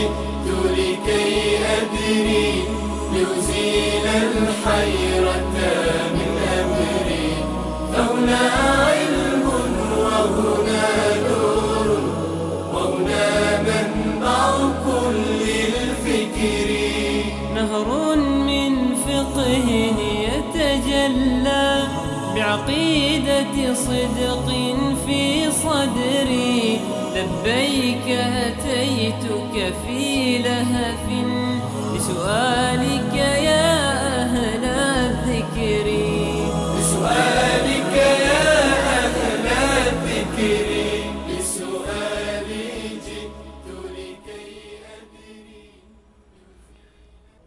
جئت لكي أدري لأزيل الحيرة من أمري، فهنا علم وهنا نور وهنا منبع كل الفكر. نهر من فقه يتجلى بعقيدة صدق في صدري، لبيك أتيتك في لهف لسؤالك يا أهل الذكر، لسؤالك يا أهل الذكر، لسؤالي جئت لكي أدري.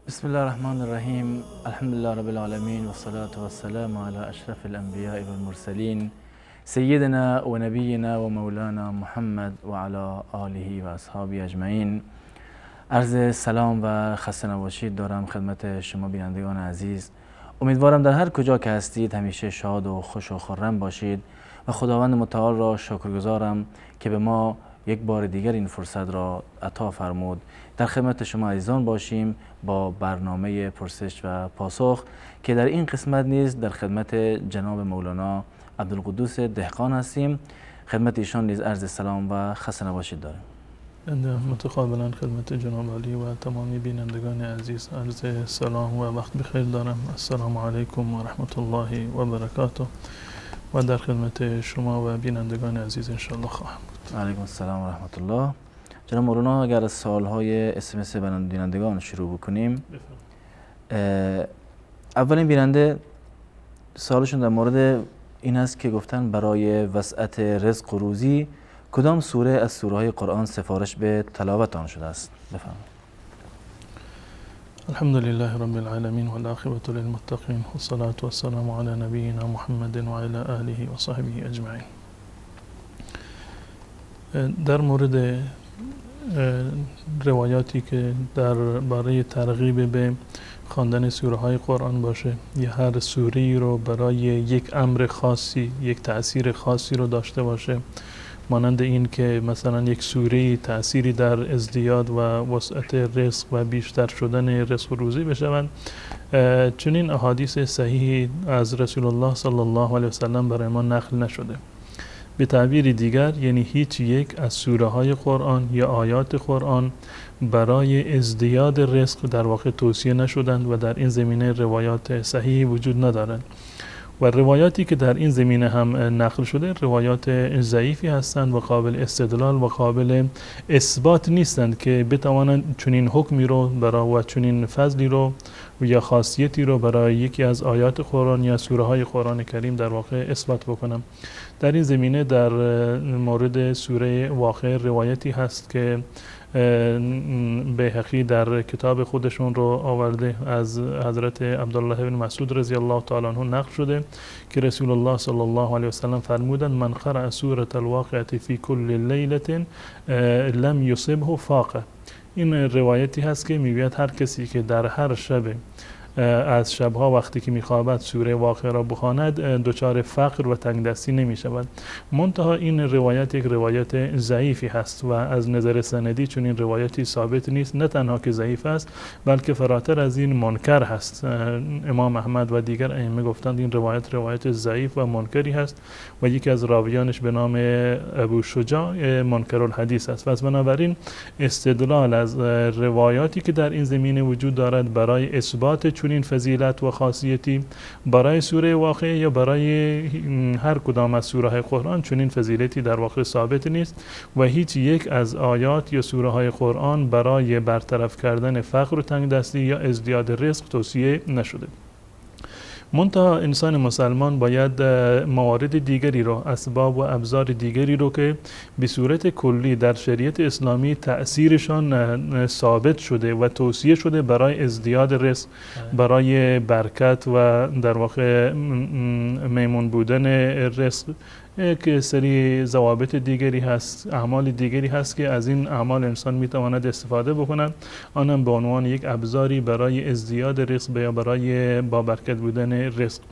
بسم الله الرحمن الرحیم. الحمد لله رب العالمین والصلاة والسلام على أشرف الأنبیاء والمرسلین سیدنا و نبینا و مولانا محمد و علی آله و اصحابه اجمعین. عرض سلام و خسته نباشید دارم خدمت شما بینندگان عزیز. امیدوارم در هر کجا که هستید همیشه شاد و خوش و خرم باشید و خداوند متعال را شکرگزارم که به ما یک بار دیگر این فرصت را عطا فرمود در خدمت شما عزیزان باشیم با برنامه پرسش و پاسخ که در این قسمت نیز در خدمت جناب مولانا عبدالقدوس دهقان هستیم. خدمت ایشان نیز عرض سلام و خسته نباشید داریم. بنده متقابلا خدمت جناب علی و تمامی بینندگان عزیز عرض سلام و وقت بخیر دارم. السلام علیکم و رحمت الله و برکاته و در خدمت شما و بینندگان عزیز انشاءالله خواهم بود. علیکم السلام و رحمت الله. جناب مولانا، اگر از سوالهای SMS بینندگان شروع بکنیم، اولین بیننده سوالشون در مورد این است که گفتن برای وسعت رزق و روزی کدام سوره از سوره های قرآن سفارش به تلاوت آن شده است؟ بفرمایید. الحمد لله رب العالمین والعاقبة للمتقین والصلاة والسلام علی نبینا محمد و علی آله و صحبه اجمعین. در مورد روایاتی که درباره ترغیب به خواندن سوره های قرآن باشه یا هر سوره رو برای یک امر خاصی، یک تأثیر خاصی رو داشته باشه، مانند این که مثلا یک سوره تأثیری در ازدیاد و وسعت رزق و بیشتر شدن رزق و روزی بشوند، چنین احادیث صحیحی از رسول الله صلی الله علیه وسلم برای ما نقل نشده. به تعبیر دیگر یعنی هیچ یک از سوره های قرآن یا آیات قرآن برای ازدیاد رزق در واقع توصیه نشدند و در این زمینه روایات صحیحی وجود ندارند و روایاتی که در این زمینه هم نقل شده روایات ضعیفی هستند و قابل استدلال و قابل اثبات نیستند که بتوانند چنین حکمی رو برای و چنین فضلی رو یا خاصیتی رو برای یکی از آیات قرآن یا سوره های قرآن کریم در واقع اثبات بکنم. در این زمینه در مورد سوره واقعه روایتی هست که بیهقی در کتاب خودشون رو آورده، از حضرت عبدالله بن مسعود رضی الله تعالی عنه نقل شده که رسول الله صلی الله علیه وسلم فرمودند من قرأ سورة الواقعة فی کل لیلة لم یصبه فاقه. این روایتی هست که میگوید هر کسی که در هر شب از شبها وقتی که میخوابد سوره واقعه را بخواند دچار فقر و تنگدستی نمیشود. منتها این روایت یک روایت ضعیفی هست و از نظر سندی چون این روایتی ثابت نیست، نه تنها که ضعیف است بلکه فراتر از این منکر هست. امام احمد و دیگر ائمه گفتند این روایت روایت ضعیف و منکری هست و یکی از راویانش به نام ابو شجاع منکر الحدیث است. پس بنابراین استدلال از روایاتی که در این زمینه وجود دارد برای اثبات چنین فضیلت و خاصیتی برای سوره واقعه یا برای هر کدام از سوره های قرآن چنین فضیلتی در واقع ثابت نیست و هیچ یک از آیات یا سوره های قرآن برای برطرف کردن فقر و تنگ دستی یا ازدیاد رزق توصیه نشده. منتها انسان مسلمان باید موارد دیگری رو، اسباب و ابزار دیگری رو که به صورت کلی در شریعت اسلامی تأثیرشان ثابت شده و توصیه شده برای ازدیاد رزق، برای برکت و در واقع میمون بودن رزق، یک سری ضوابط دیگری هست، اعمال دیگری هست که از این اعمال انسان میتواند استفاده بکند، آنم به عنوان یک ابزاری برای ازدیاد رزق یا برای با برکت بودن رزق.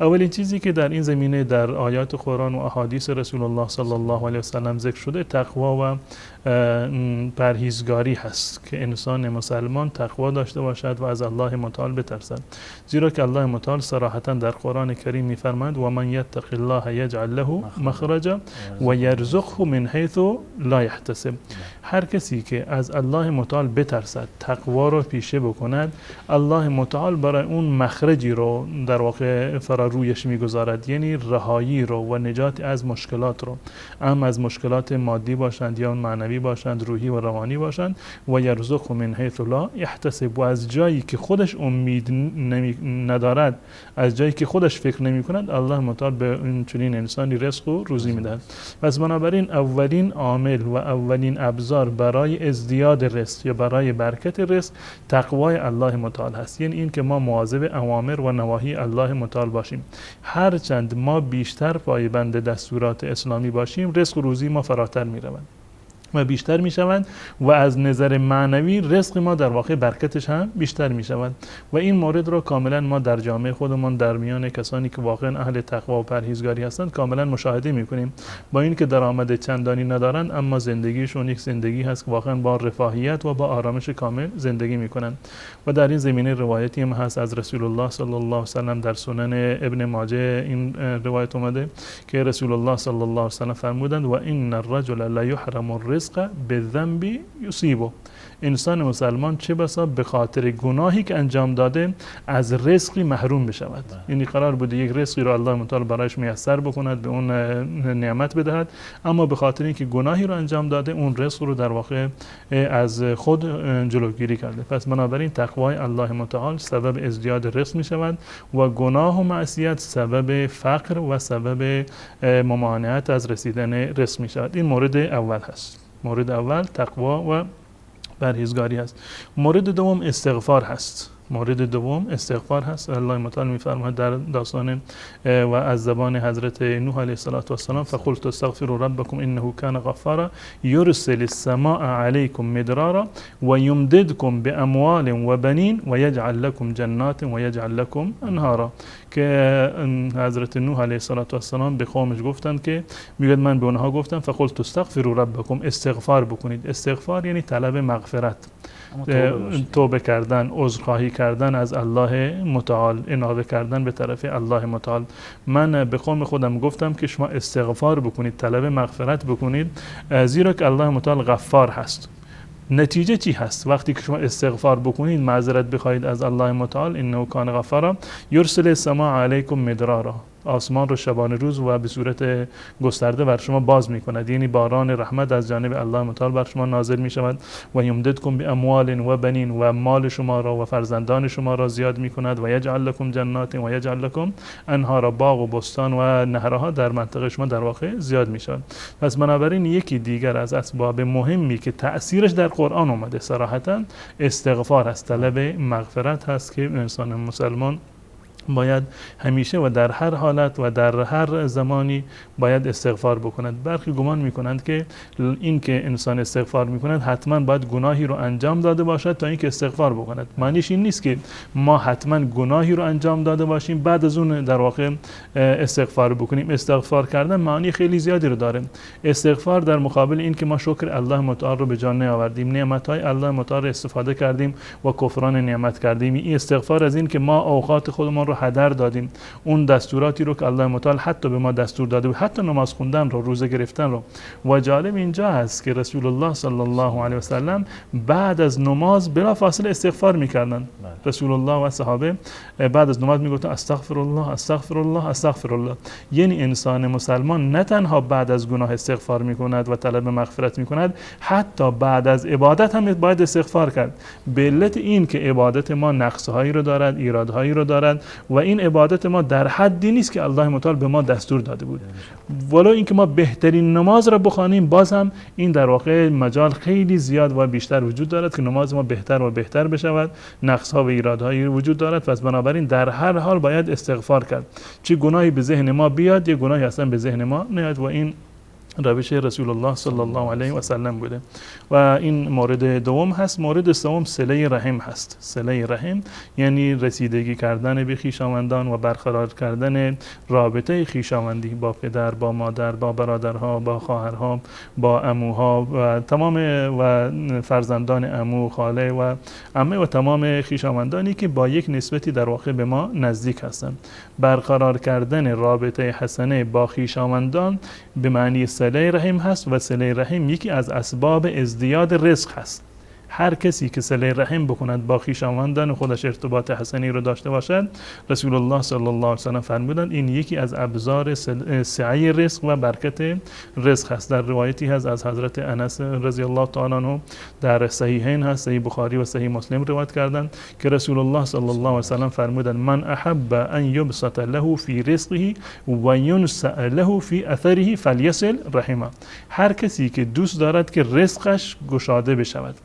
اولین چیزی که در این زمینه در آیات قرآن و احادیث رسول الله صلی الله علیه و سلم ذکر شده، تقوا و پرهیزگاری هست که انسان مسلمان تقوا داشته باشد و از الله متعال بترسد، زیرا که الله متعال صراحتا در قرآن کریم می‌فرماید و من یتق الله یجعل له مخرجا و یرزقه من حیث لا یحتسب. هر کسی که از الله متعال بترسد، تقوا رو پیشه بکند، الله متعال برای اون مخرجی رو در واقع فرارویش میگذارد، یعنی رهایی رو و نجات از مشکلات رو، ام از مشکلات مادی باشند یا معنوی باشند، روحی و روانی باشند. و یرزقه من حیث لا یحتسب، و از جایی که خودش امید ندارد، از جایی که خودش فکر نمی کند، الله متعال به این چنین انسانی رزق و روزی میدهد. پس بنابراین اولین عامل و اولین ابزار برای ازدیاد رزق یا برای برکت رزق تقوای الله متعال هست، یعنی این که ما مواظب اوامر و نواهی الله متعال باشیم. هرچند ما بیشتر پایبند دستورات اسلامی باشیم، رزق و روزی ما فراتر می روند و بیشتر می شوند و از نظر معنوی رزق ما در واقع برکتش هم بیشتر می شود. و این مورد را کاملا ما در جامعه خودمان در میان کسانی که واقعا اهل تقوا و پرهیزگاری هستند کاملا مشاهده می کنیم. با اینکه درآمد چندانی ندارند، اما زندگیشون یک زندگی هست که واقعا با رفاهیت و با آرامش کامل زندگی می کنند. و در این زمینه روایتی هم هست از رسول الله صلی الله علیه و سلم، در سنن ابن ماجه این روایت اومده که رسول الله صلی الله علیه و سلم فرمودند و ان الرجل لا یحرم الرزق بالذنب یصیبه. انسان مسلمان چه بسا به خاطر گناهی که انجام داده از رزقی محروم بشود. یعنی قرار بوده یک رزقی رو الله متعال برایش میسر بکند، به اون نعمت بدهد، اما به خاطر اینکه گناهی رو انجام داده اون رزق رو در واقع از خود جلوگیری کرده. پس بنابراین تقوای الله متعال سبب ازدیاد رزق می شود و گناه و معصیت سبب فقر و سبب ممانعت از رسیدن رزق می شود. این مورد اول هست. مورد اول تقوا و پرهیزگاری هست. مورد دوم استغفار هست. مورد دوم استغفار هست. الله متعال می‌فرماید در داستان و از زبان حضرت نوح علیه السلام فقلت استغفروا ربکم انه کان غفارا یرسل السماء علیکم مدرارا و یمددکم باموال و بنین و یجعل لکم جنات و یجعل لکم انهارا، که حضرت نوح علیه السلام به قومش گفتند که میگه من به اونها گفتم فقلت استغفروا ربکم، استغفار بکنید. استغفار یعنی طلب مغفرت، توبه کردن، عذرخواهی کردن از الله متعال، انابه کردن به طرف الله متعال. من به قوم خودم گفتم که شما استغفار بکنید، طلب مغفرت بکنید، زیرا که الله متعال غفار هست. نتیجه چی هست؟ وقتی که شما استغفار بکنید، معذرت بخواهید از الله متعال، انه کان غفارا یرسل السماء علیکم مدرارا، آسمان رو شبانه روز و به صورت گسترده بر شما باز میکند، یعنی باران رحمت از جانب الله متعال بر شما نازل میشود. و یمددکم باموال و بنین، و مال شما را و فرزندان شما را زیاد میکند. و یجعل لکم جنات و یجعل لکم انهارا، باغ و بستان و نهرها در منطقه شما در واقع زیاد میشود. پس بنابراین یکی دیگر از اسباب مهمی که تأثیرش در قرآن اومده صراحتا استغفار است، طلب مغفرت هست که انسان مسلمان باید همیشه و در هر حالت و در هر زمانی باید استغفار بکند. برخی گمان میکنند که این که انسان استغفار میکند حتما باید گناهی رو انجام داده باشد تا اینکه استغفار بکند. معنیش این نیست که ما حتما گناهی رو انجام داده باشیم بعد از اون در واقع استغفار بکنیم. استغفار کردن معنی خیلی زیادی رو داره. استغفار در مقابل این که ما شکر الله متعال رو به جان نیاوردیم، نعمت‌های الله متعال رو استفاده کردیم و کفران نعمت کردیم. این استغفار از این که ما اوقات خودمان رو هدر دادیم، اون دستوراتی رو که الله متعال حتی به ما دستور داده بود، حتی نماز خوندن رو، روزه گرفتن رو. و جالب اینجا هست که رسول الله صلی الله علیه و سلم بعد از نماز بلافاصله استغفار میکردن. رسول الله و صحابه بعد از نماز میگفتن استغفر الله، استغفر الله، استغفر الله. یعنی انسان مسلمان نه تنها بعد از گناه استغفار میکند و طلب مغفرت میکند، حتی بعد از عبادت هم باید استغفار کرد، به علت این که عبادت ما نقصهایی رو دارد، ایرادهایی رو دارد و این عبادت ما در حدی نیست که الله متعال به ما دستور داده بود. ولو اینکه ما بهترین نماز را بخوانیم، باز هم این در واقع مجال خیلی زیاد و بیشتر وجود دارد که نماز ما بهتر و بهتر بشود، نقص‌ها و ایرادهایی وجود دارد. پس بنابراین در هر حال باید استغفار کرد، چه گناهی به ذهن ما بیاد، یه گناهی اصلا به ذهن ما نیاد. و این روش رسول الله صلی الله علیه و سلم بوده. و این مورد دوم هست. مورد سوم صله رحم هست. صله رحم یعنی رسیدگی کردن به خویشاوندان و برقرار کردن رابطه خویشاوندی با پدر، با مادر، با برادرها، با خواهرها، با عموها و تمام و فرزندان عمو، خاله و عمه و تمام خویشاوندانی که با یک نسبتی در واقع به ما نزدیک هستند. برقرار کردن رابطه حسنه با خویشاوندان به معنی صله رحم هست و صله رحم یکی از اسباب ازدیاد رزق هست. هر کسی که صله رحم بکند، با خویشاوندان خودش ارتباط حسنی رو داشته باشد، رسول الله صلی الله علیه و سلم فرمودند این یکی از ابزار سعی رزق و برکت رزق هست. در روایتی هست از حضرت انس رضی الله تعالی عنه، در صحیحین هست، صحیح بخاری و صحیح مسلم روایت کردند که رسول الله صلی الله علیه و سلم فرمودند من احب ان یبسط له فی رزقه و ینسأ له فی اثره فلیصل رحمه. هر کسی که دوست دارد که رزقش گشاده بشود،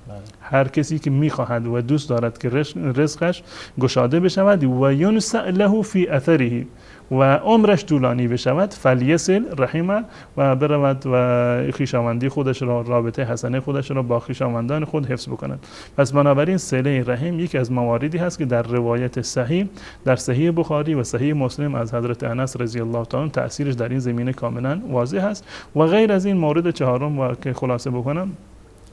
هر کسی که میخواهد و دوست دارد که رزقش گشاده بشود و ینسأ له فی اثره و عمرش طولانی بشود، فلیصل رحمه، و برود و خویشاوندی خودش را، رابطه حسنه خودش را با خویشاوندان خود حفظ بکند. پس بنابراین صله رحم یکی از مواردی هست که در روایت صحیح، در صحیح بخاری و صحیح مسلم از حضرت انس رضی الله تعالی تأثیرش در این زمینه کاملا واضح است. و غیر از این مورد چهارم و که خلاصه بکنم،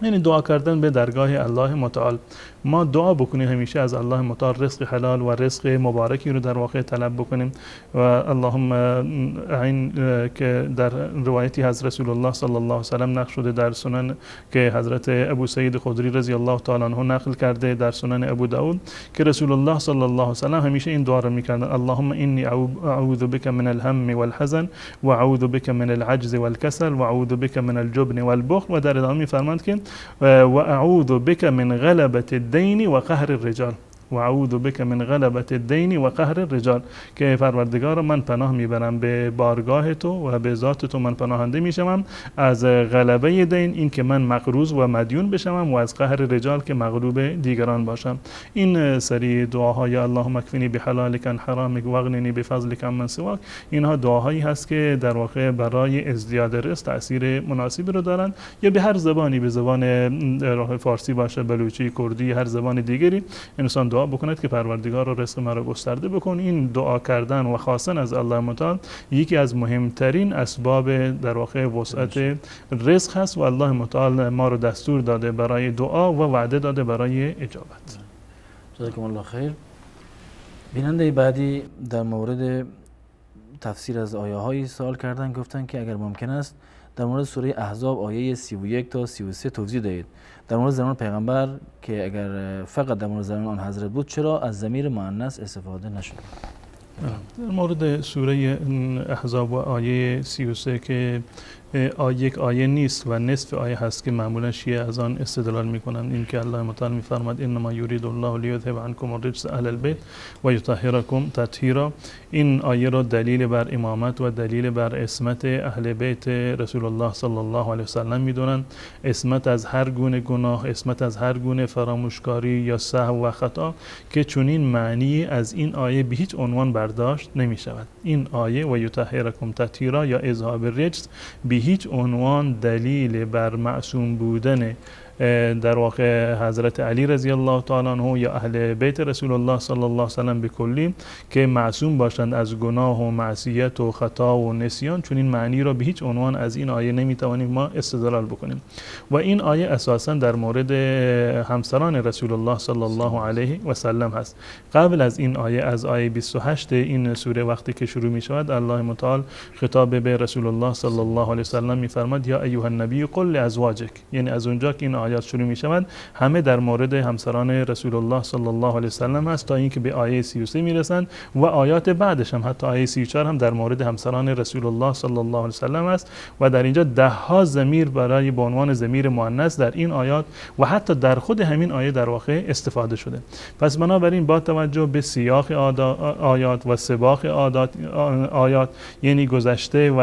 یعنی دعا کردن به درگاه الله متعال. ما دعا بکنیم همیشه از الله متعال رزق حلال و رزق مبارکی رو در واقع طلب بکنیم. و اللهم اعین که در روایتی از رسول الله صلی الله علیه و سلم نقل شده در سنن که حضرت ابو سعید خدری رضی الله تعالی عنه نقل کرده در سنن ابو داود که رسول الله صلی الله علیه و سلم همیشه این دعا رو میکردن: اللهم انی اعوذ بک من الهم والحزن و اعوذ بک من العجز والکسل و اعوذ بک من الجبن والبخل. و در ادامه میفرماند که و اعوذ بک من غلبة الدین و قهر الرجال، و اعوذ بک من غلبة الدین و قهر الرجال، که پروردگار من پناه میبرم به بارگاه تو و به ذات تو، من پناهنده میشوم از غلبه دین، این که من مقروض و مدیون بشوم، و از قهر رجال که مغلوب دیگران باشم. این سری دعاهای اللهم اکفنی بحلالک عن حرامک و اغننی بفضلک عمن سواک، اینها دعاهایی هست که در واقع برای ازدیاد رزق تاثیر مناسبی رو دارن. یا به هر زبانی، به زبان راه فارسی باشه، بلوچی، کردی، هر زبان دیگری انسان دعا بکند که پروردگار رو رزق مرا گسترده بکن. این دعا کردن و خواستن از الله متعال یکی از مهمترین اسباب در واقع وسعت رزق هست و الله متعال ما رو دستور داده برای دعا و وعده داده برای اجابت. جزاکم الله خیر. بیننده بعدی در مورد تفسیر از آیه هایی سوال کردن، گفتن که اگر ممکن است در مورد سوره احزاب آیه 31 تا 33 توضیح دهید. در مورد زنان پیغمبر که اگر فقط در مورد زنان آن حضرت بود چرا از ضمیر مؤنث استفاده نشد؟ در مورد سوره احزاب و آیه 33 که یک آیه نیست و نصف آیه هست که معمولا شیعه از آن استدلال میکنند، این که الله متعال میفرماد انما یرید الله لیذهب عنکم الرجس اهل البیت و یطهرکم تطهیرا، این آیه را دلیل بر امامت و دلیل بر عصمت اهل بیت رسول الله صلی الله علیه و سلم میدونند. عصمت از هر گونه گناه، عصمت از هر گونه فراموشکاری یا سهو و خطا، که چنین معنی از این آیه به هیچ عنوان برداشت نمیشود. این آیه و یطهرکم تطهیرا یا اذهاب الرجس به هیچ عنوان دلیل بر معصوم بودن در واقع حضرت علی رضی الله تعالی عنه یا اهل بیت رسول الله صلی الله علیه و سلم به کلی که معصوم باشند از گناه و معصیت و خطا و نسیان، چون این معنی را به هیچ عنوان از این آیه نمیتوانیم ما استدلال بکنیم. و این آیه اساسا در مورد همسران رسول الله صلی الله علیه و سلم هست. قبل از این آیه، از آیه 28 این سوره وقتی که شروع می شود، الله متعال خطاب به رسول الله صلی الله علیه و سلم میفرماد یا ایها النبی قل لازواجک، یعنی از اونجا که این آیات شروع می شود همه در مورد همسران رسول الله صلی الله علیه و سلم است تا اینکه به آیه 33 میرسند و آیات بعدش هم حتی آیه 34 هم در مورد همسران رسول الله صلی الله علیه و سلم است. و در اینجا ده ها ضمیر برای به عنوان ضمیر مؤنث در این آیات و حتی در خود همین آیه در واقع استفاده شده. پس بنابراین با توجه به سیاق آیات و سباق آیات، یعنی گذشته و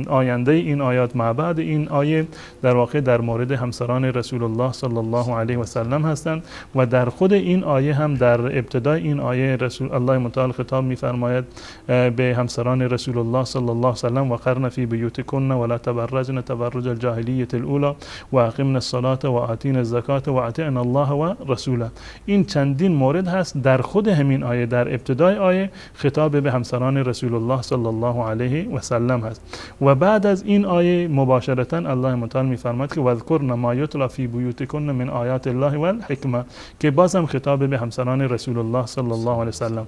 آینده این آیات، ما بعد این آیه در واقع در مورد همسران همسران رسول الله صلی الله علیه و سلم هستند و در خود این آیه هم در ابتدای این آیه رسول الله متعال خطاب می‌فرماید به همسران رسول الله صلی الله علیه و سلم: وقرن فی بیوتکن ولا تبرجن تبرج الجاهلیة الاولى واقمن الصلاة وآتین الزکاة واطعن الله و رسوله. این چندین مورد هست در خود همین آیه، در ابتدای آیه خطاب به همسران رسول الله صلی الله علیه و سلم هست. و بعد از این آیه مباشرتا الله متعال می‌فرماید که واذکرن ما یتلی فی بیوتکن من آیات الله والحکمه، که بازم خطاب به همسران رسول الله صلی الله علیه و سلم.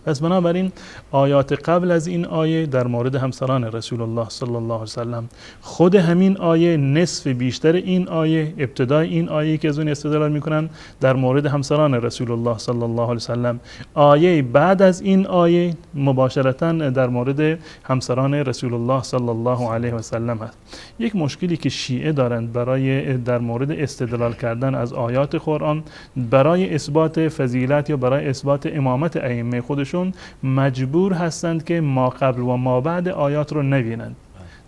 پس بنابراین آیات قبل از این آیه در مورد همسران رسول الله صلی الله علیه و سلم، خود همین آیه، نصف بیشتر این آیه، ابتدای این آیه که از اون استدلال میکنن در مورد همسران رسول الله صلی الله علیه و سلم، آیه بعد از این آیه مباشرتا در مورد همسران رسول الله صلی الله علیه و سلم هست. یک مشکلی که شیعه دارند برای در مورد استدلال کردن از آیات قرآن برای اثبات فضیلت یا برای اثبات امامت ائمه خودشون، مجبور هستند که ما قبل و ما بعد آیات رو نبینند،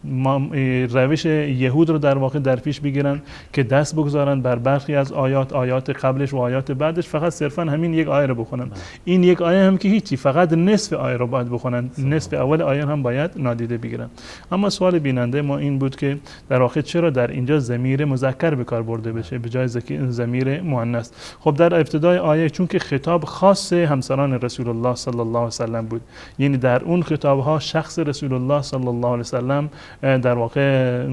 ما روش یهود رو در واقع در پیش بگیرن که دست بگذارن بر برخی از آیات، آیات قبلش و آیات بعدش، فقط صرفا همین یک آیه رو بخونن. این یک آیه هم که هیچی، فقط نصف آیه رو باید بخونن، نصف اول آیه هم باید نادیده بگیرن. اما سوال بیننده ما این بود که در واقع چرا در اینجا ضمیر مذکر به کار برده بشه به جای ضمیر مؤنث؟ خب در ابتدای آیه چون که خطاب خاص همسران رسول الله صلی الله علیه و سلم بود، یعنی در اون خطاب ها شخص رسول الله صلی الله علیه و سلم در واقع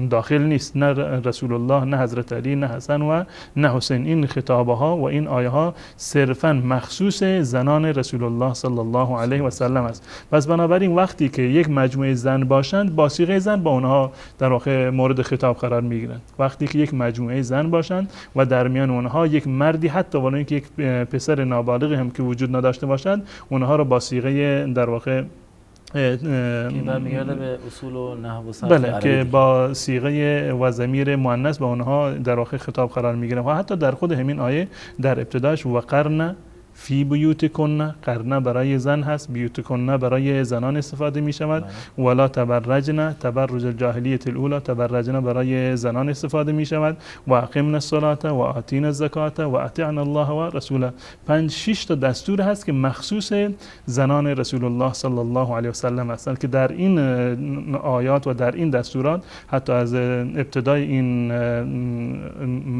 داخل نیست، نه رسول الله، نه حضرت علی، نه حسن و نه حسین. این خطابه ها و این آیه ها صرفا مخصوص زنان رسول الله صلی الله علیه و سلم است. پس بنابراین وقتی که یک مجموعه زن باشند، با صیغه زن با اونها در واقع مورد خطاب قرار میگیرند. وقتی که یک مجموعه زن باشند و در میان اونها یک مردی، حتی ولو اینکه یک پسر نابالغ هم که وجود نداشته باشند، اونها را با صیغه در واقع که برمیگرده به اصول و نحو و صرف، بله، که با صیغه و ضمیر مؤنث با اونها در واقع خطاب قرار میگیره. و حتی در خود همین آیه در ابتداش وقرن فی بیوتکن، قرنه برای زن هست، بیوتکن برای زنان استفاده می شود، ولا تبرجن تبرج الجاهلیة الاولى، تبرجن برای زنان استفاده می شود، و اقمن الصلاة و آتین الزکاة و اطعن الله و رسوله. 5-6 تا دستور هست که مخصوص زنان رسول الله صلی الله علیه و سلم هستند که در این آیات و در این دستورات حتی از ابتدای این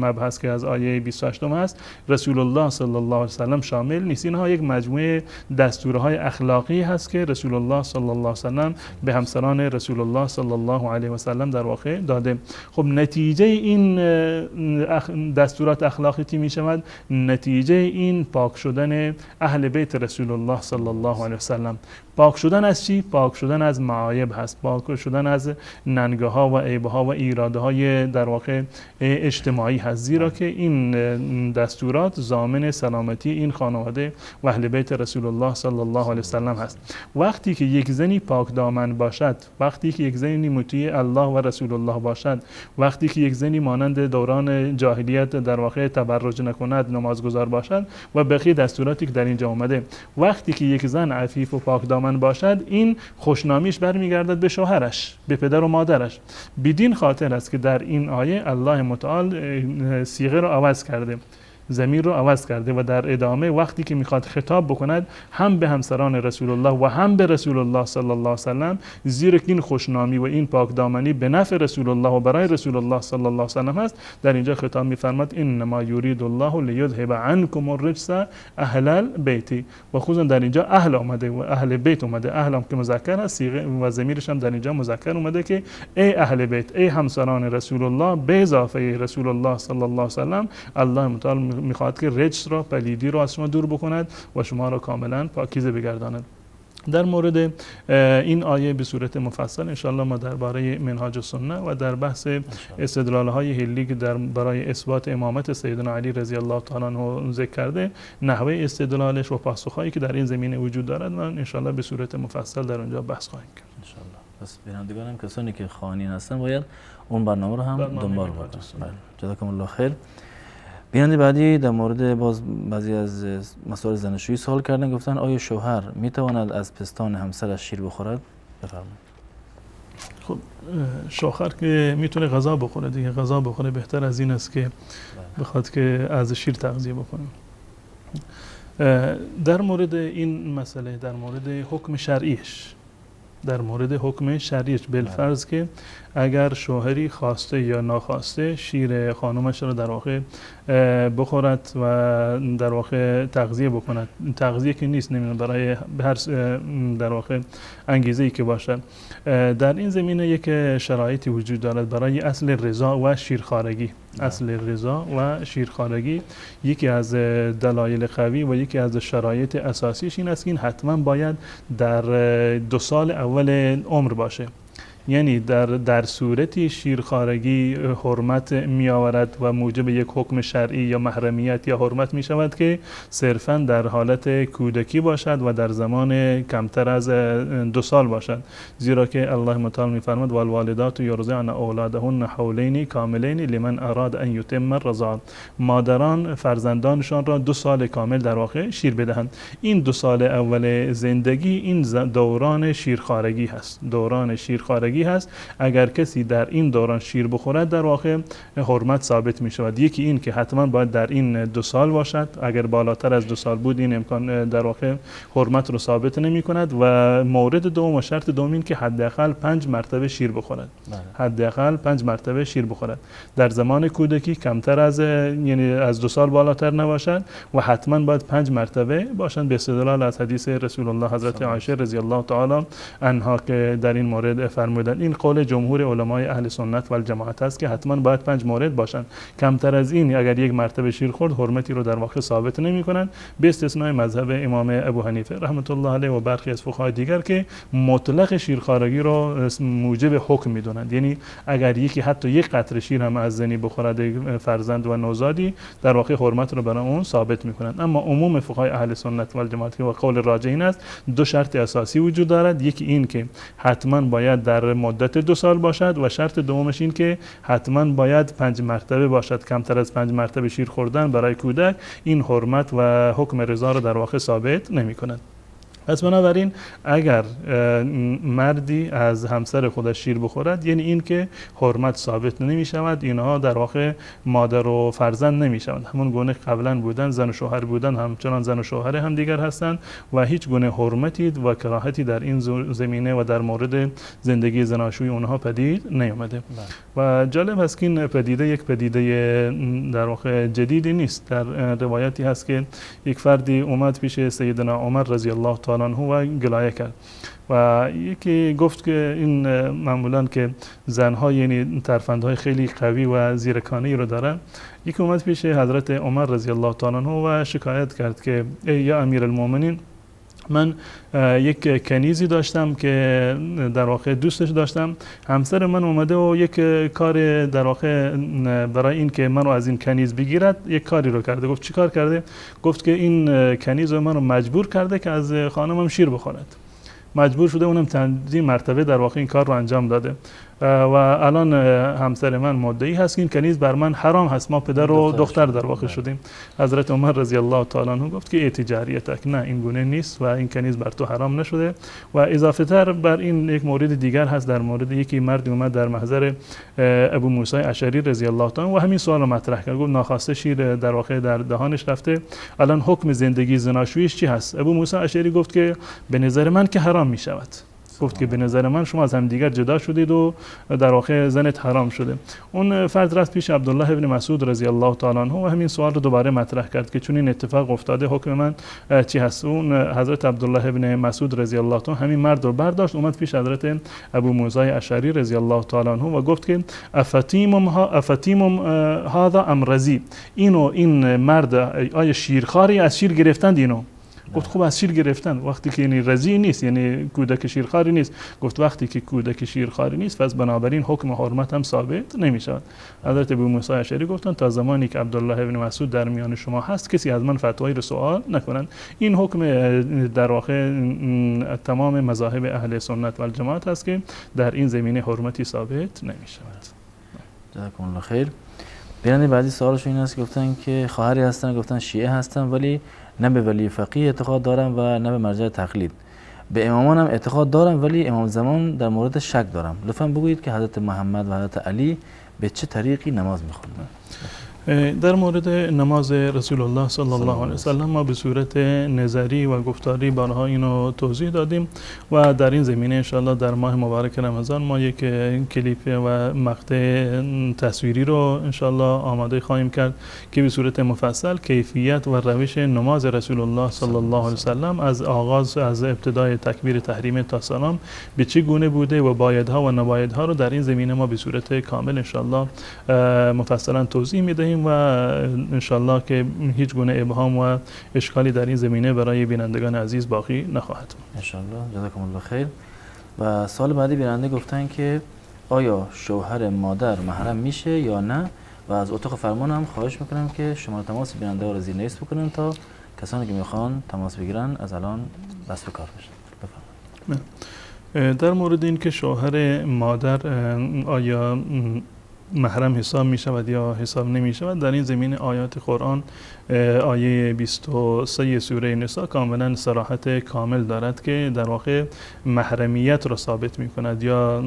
مبحث که از آیه 28 هست، رسول الله صلی الله علیه و سلم شامل نیست. اینها یک مجموعه دستورهای اخلاقی هست که رسول الله صلی الله علیه و سلم به همسران رسول الله صلی الله علیه و سلم در واقع داده. خب نتیجه این دستورات اخلاقی چی می شود؟ نتیجه این پاک شدن اهل بیت رسول الله صلی الله علیه و سلم. پاک شدن از چی؟ پاک شدن از معایب هست، پاک شدن از ننگه ها و عیب ها و ایراده های در واقع اجتماعی هست، زیرا که این دستورات ضامن سلامتی این خانواده و اهل بیت رسول الله صلی الله علیه و سلم هست. وقتی که یک زنی پاک دامن باشد، وقتی که یک زنی مطیع الله و رسول الله باشد، وقتی که یک زنی مانند دوران جاهلیت در واقع تبرج نکند، نمازگزار باشد و بقیه دستوراتی که در اینجا آمده، وقتی که یک زن عفیف و پاک دامن باشد، این خوشنامیش برمیگردد به شوهرش، به پدر و مادرش. بدین خاطر است که در این آیه الله متعال صیغه را عوض کرده، ضمیر رو عوض کرده و در ادامه وقتی که میخواد خطاب بکند هم به همسران رسول الله و هم به رسول الله صلی الله علیه و سلم، زیرا که این خوشنامی و این پاک دامنی به نفع رسول الله و برای رسول الله صلی الله علیه و سلم هست، در اینجا خطاب میفرماد انما یرید الله لیذهب عنکم الرجس اهل البیت. و خصوصا در اینجا اهل آمده و اهل بیت اومده، اهل هم که مذکر هست، صیغه و ضمیرش هم در اینجا مذکر اومده که ای اهل بیت، ای همسران رسول الله، به اضافه رسول الله صلی الله علیه و سلم، الله متعال میخواد که رجس را، پلیدی را از شما دور بکند و شما را کاملا پاکیزه بگرداند. در مورد این آیه به صورت مفصل انشاءالله ما درباره منهاج السنه و در بحث استدلال های حلی که در برای اثبات امامت سیدنا علی رضی الله تعالی عنه ذکر کرده، نحوه استدلالش و پاسخهایی که در این زمینه وجود دارد، من انشاءالله به صورت مفصل در اونجا بحث خواهیم کرد انشاءالله. پس بینندگانم کسانی که خواهانین هستن باید اون برنامه رو هم دنبال بکنن. جزاکم الله خیر. بیننده بعدی در مورد باز بعضی از مسائل زناشویی سوال کردن، گفتن آیا شوهر میتواند از پستان همسرش شیر بخورد؟ بفرمایید. خب شوهر که میتونه غذا بخوره دیگه، غذا بخوره بهتر از این است که بخواد که از شیر تغذیه بکنه. در مورد این مسئله، در مورد حکم شرعیش، در مورد حکم شرعیش بالفرض که اگر شوهری خواسته یا ناخواسته شیر خانومش را در واقع بخورد و در واقع تغذیه بکند، تغذیه که نیست، نمیدونم برای هر در واقع انگیزه‌ای که باشد، در این زمینه یک شرایطی وجود دارد برای اصل رضا و شیرخوارگی. اصل رضا و شیرخوارگی یکی از دلایل قوی و یکی از شرایط اساسیش این است که این حتما باید در 2 سال اول عمر باشه. یعنی در صورتی شیرخوارگی حرمت می آورد و موجب یک حکم شرعی یا محرمیت یا حرمت می شود که صرفاً در حالت کودکی باشد و در زمان کمتر از 2 سال باشد، زیرا که الله متعال می فرمود والوالدات یرضعن اولادهن حولین کاملین لمن اراد ان یتم الرضاعه. مادران فرزندانشان را 2 سال کامل در واقع شیر بدهند. این 2 سال اول زندگی این دوران شیرخوارگی هست، دوران شیرخوارگی هست. اگر کسی در این دوران شیر بخورد در واقع حرمت ثابت می شود. یکی این که حتما باید در این 2 سال باشد، اگر بالاتر از 2 سال بود این امکان در واقع حرمت رو ثابت نمی کند. و مورد دوم و شرط دوم این که حداقل 5 مرتبه شیر بخورد. حداقل 5 مرتبه شیر بخورد در زمان کودکی، کمتر از یعنی از 2 سال بالاتر نباشد و حتما باید 5 مرتبه باشند، به استدلال از حدیث رسول الله حضرت عایشه رضی الله تعالی عنها که در این مورد فرمودند. این قول جمهور علمای اهل سنت و الجماعت است که حتما باید 5 مورد باشند. کمتر از این اگر یک مرتبه شیر خورد حرمتی رو در واقع ثابت نمی کنند، به استثنای مذهب امام ابو حنیفه رحمت الله علیه و برخی از فقهای دیگر که مطلق شیرخوارگی رو موجب حکم می دونند. یعنی اگر یکی حتی یک قطره شیر هم از زنی بخورد فرزند و نوزادی، در واقع حرمت رو برای اون ثابت می کنند. اما عموم فقهای اهل سنت و الجماعت و قول راجح این است 2 شرط اساسی وجود دارد. یکی این که حتما باید در مدت 2 سال باشد و شرط دومش این که حتما باید 5 مرتبه باشد. کمتر از 5 مرتبه شیر خوردن برای کودک این حرمت و حکم رضا را در واقع ثابت نمی کند. پس بنابراین اگر مردی از همسر خودش شیر بخورد، یعنی این که حرمت ثابت نمی شود، اینها در واقع مادر و فرزند نمی شوند. همون گونه قبلا بودن، زن و شوهر بودن، همچنان زن و شوهر هم دیگر هستند و هیچ گونه حرمتی و کراهتی در این زمینه و در مورد زندگی زناشویی اونها پدید نیامده. و جالب هست که این پدیده یک پدیده در واقع جدیدی نیست. در روایتی هست که یک فردی اومد پیش سیدنا عمر رضی الله تعالی عنه و گلایه کرد و یکی گفت که این معمولا که زنها یعنی ترفندهای خیلی قوی و زیرکانه‌ای رو دارن. یکی اومد پیش حضرت عمر رضی الله تعالی عنه و شکایت کرد که ای یا امیرالمومنین، من یک کنیزی داشتم که در واقع دوستش داشتم، همسر من اومده و یک کار در واقع برای این که منو از این کنیز بگیرد یک کاری رو کرده. گفت چی کار کرده؟ گفت که این کنیز رو منو مجبور کرده که از خانمم شیر بخورد. مجبور شده، اونم چندین مرتبه در واقع این کار رو انجام داده و الان همسر من مدعی هست که این کنیز بر من حرام هست، ما پدر و دختر در واقع شدیم. حضرت عمر رضی الله تعالی عنه گفت که ائت جاریتک، نه این گونه نیست و این کنیز بر تو حرام نشده. و اضافه تر بر این یک مورد دیگر هست، در مورد یکی مردی اومد در محضر ابو موسی اشعری رضی الله تعالی و همین سوال رو مطرح کرد. گفت ناخواسته شیر در واقع در دهانش رفته، الان حکم زندگی زناشوییش چی هست؟ ابو موسی اشعری گفت که به نظر من که حرام می شود. گفت که به نظر من شما از هم دیگر جدا شدید و در واقع زنت حرام شده. اون فرد رفت پیش عبدالله ابن مسعود رضی الله تعالی عنه و همین سوال رو دوباره مطرح کرد که چون این اتفاق افتاده حکم من چی هست؟ اون حضرت عبدالله ابن مسعود رضی الله تعالی همین مرد رو برداشت اومد پیش حضرت ابو موسی اشعری رضی الله تعالی عنه و گفت که افتیمم هذا ام رضی، اینو این مرد آیا شیرخواری از شیر گرفتند اینو؟ گفت خوب از شیر گرفتن، وقتی که یعنی رضی نیست، یعنی کودک شیرخواری نیست. گفت وقتی که کودک شیرخواری نیست پس بنابراین حکم حرمت هم ثابت نمیشود. حضرت ابو موسی اشعری گفتن تا زمانی که عبدالله ابن مسعود در میان شما هست کسی از من فتوایی رو سوال نکنند. این حکم در واقع تمام مذاهب اهل سنت و الجماعت هست که در این زمینه حرمتی ثابت نمیشود. جزاکم الله خیر. بیننده بعدی سوالشون این است که گفتن که خواهری هستن، گفتن شیعه هستن ولی نه به ولی فقیه اعتقاد دارن و نه به مرجع تقلید به امامانم اعتقاد دارم ولی امام زمان در مورد شک دارم. لطفاً بگویید که حضرت محمد و حضرت علی به چه طریقی نماز می‌خوندند؟ در مورد نماز رسول الله صلی الله علیه وسلم ما به صورت نظری و گفتاری بارها اینو توضیح دادیم و در این زمینه انشاءالله در ماه مبارک رمضان ما یک کلیپ و مقطع تصویری رو انشاءالله آماده خواهیم کرد که به صورت مفصل کیفیت و روش نماز رسول الله صلی الله علیه وسلم از آغاز، از ابتدای تکبیر تحریم تا سلام به چه گونه بوده و بایدها و نبایدها رو در این زمینه ما به صورت کامل انشاءالله مفصلا توضیح میدهیم و انشالله که هیچ گونه ابهام و اشکالی در این زمینه برای بینندگان عزیز باقی نخواهد ماند. انشالله. جزاکم الله خیر. و سال بعدی بیننده گفتن که آیا شوهر مادر محرم میشه یا نه؟ و از اتاق فرمان هم خواهش میکنم که شماره تماس بیننده رو زیرنویس بکنن تا کسانی که میخوان تماس بگیرن از الان دست به کار بشن. بفرمایید. در مورد اینکه شوهر مادر آیا محرم حساب می شود یا حساب نمی شود، در این زمینه آیات قرآن آیه 23 سوره نساء کاملا صراحت کامل دارد که در واقع محرمیت را ثابت می کند یا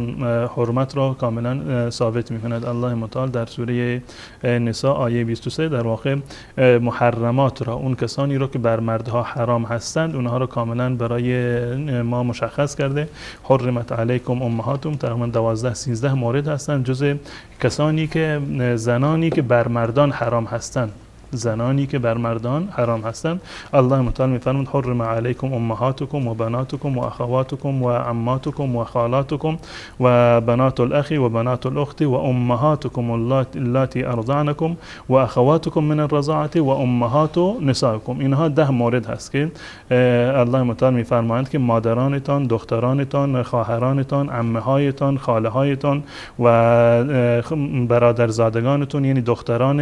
حرمت را کاملا ثابت می کند. الله متعال در سوره نساء آیه 23 در واقع محرمات را، اون کسانی را که بر مردها حرام هستند، اونها را کاملا برای ما مشخص کرده. حرمت علیکم امهاتم، تقریبا 12-13 مورد هستند جزء کسانی که زنانی که بر مردان حرام هستند، زنانی که بر مردان حرام هستند. الله متعال می‌فرماید حرم علیکم امهاتکم و بناتکم و اخواتکم و عماتکم و خالاتکم و بنات الاخ و بنات الاخت و امهاتکم اللاتی ارضعنکم و اخواتکم من الرضاعه و امهات نسائکم. اینها 10 مورد هست که الله متعال می‌فرمایند که مادرانتان، دخترانتان، خواهرانتان، عمه‌هایتان، خاله‌هایتان و برادرزادگانتون، یعنی دختران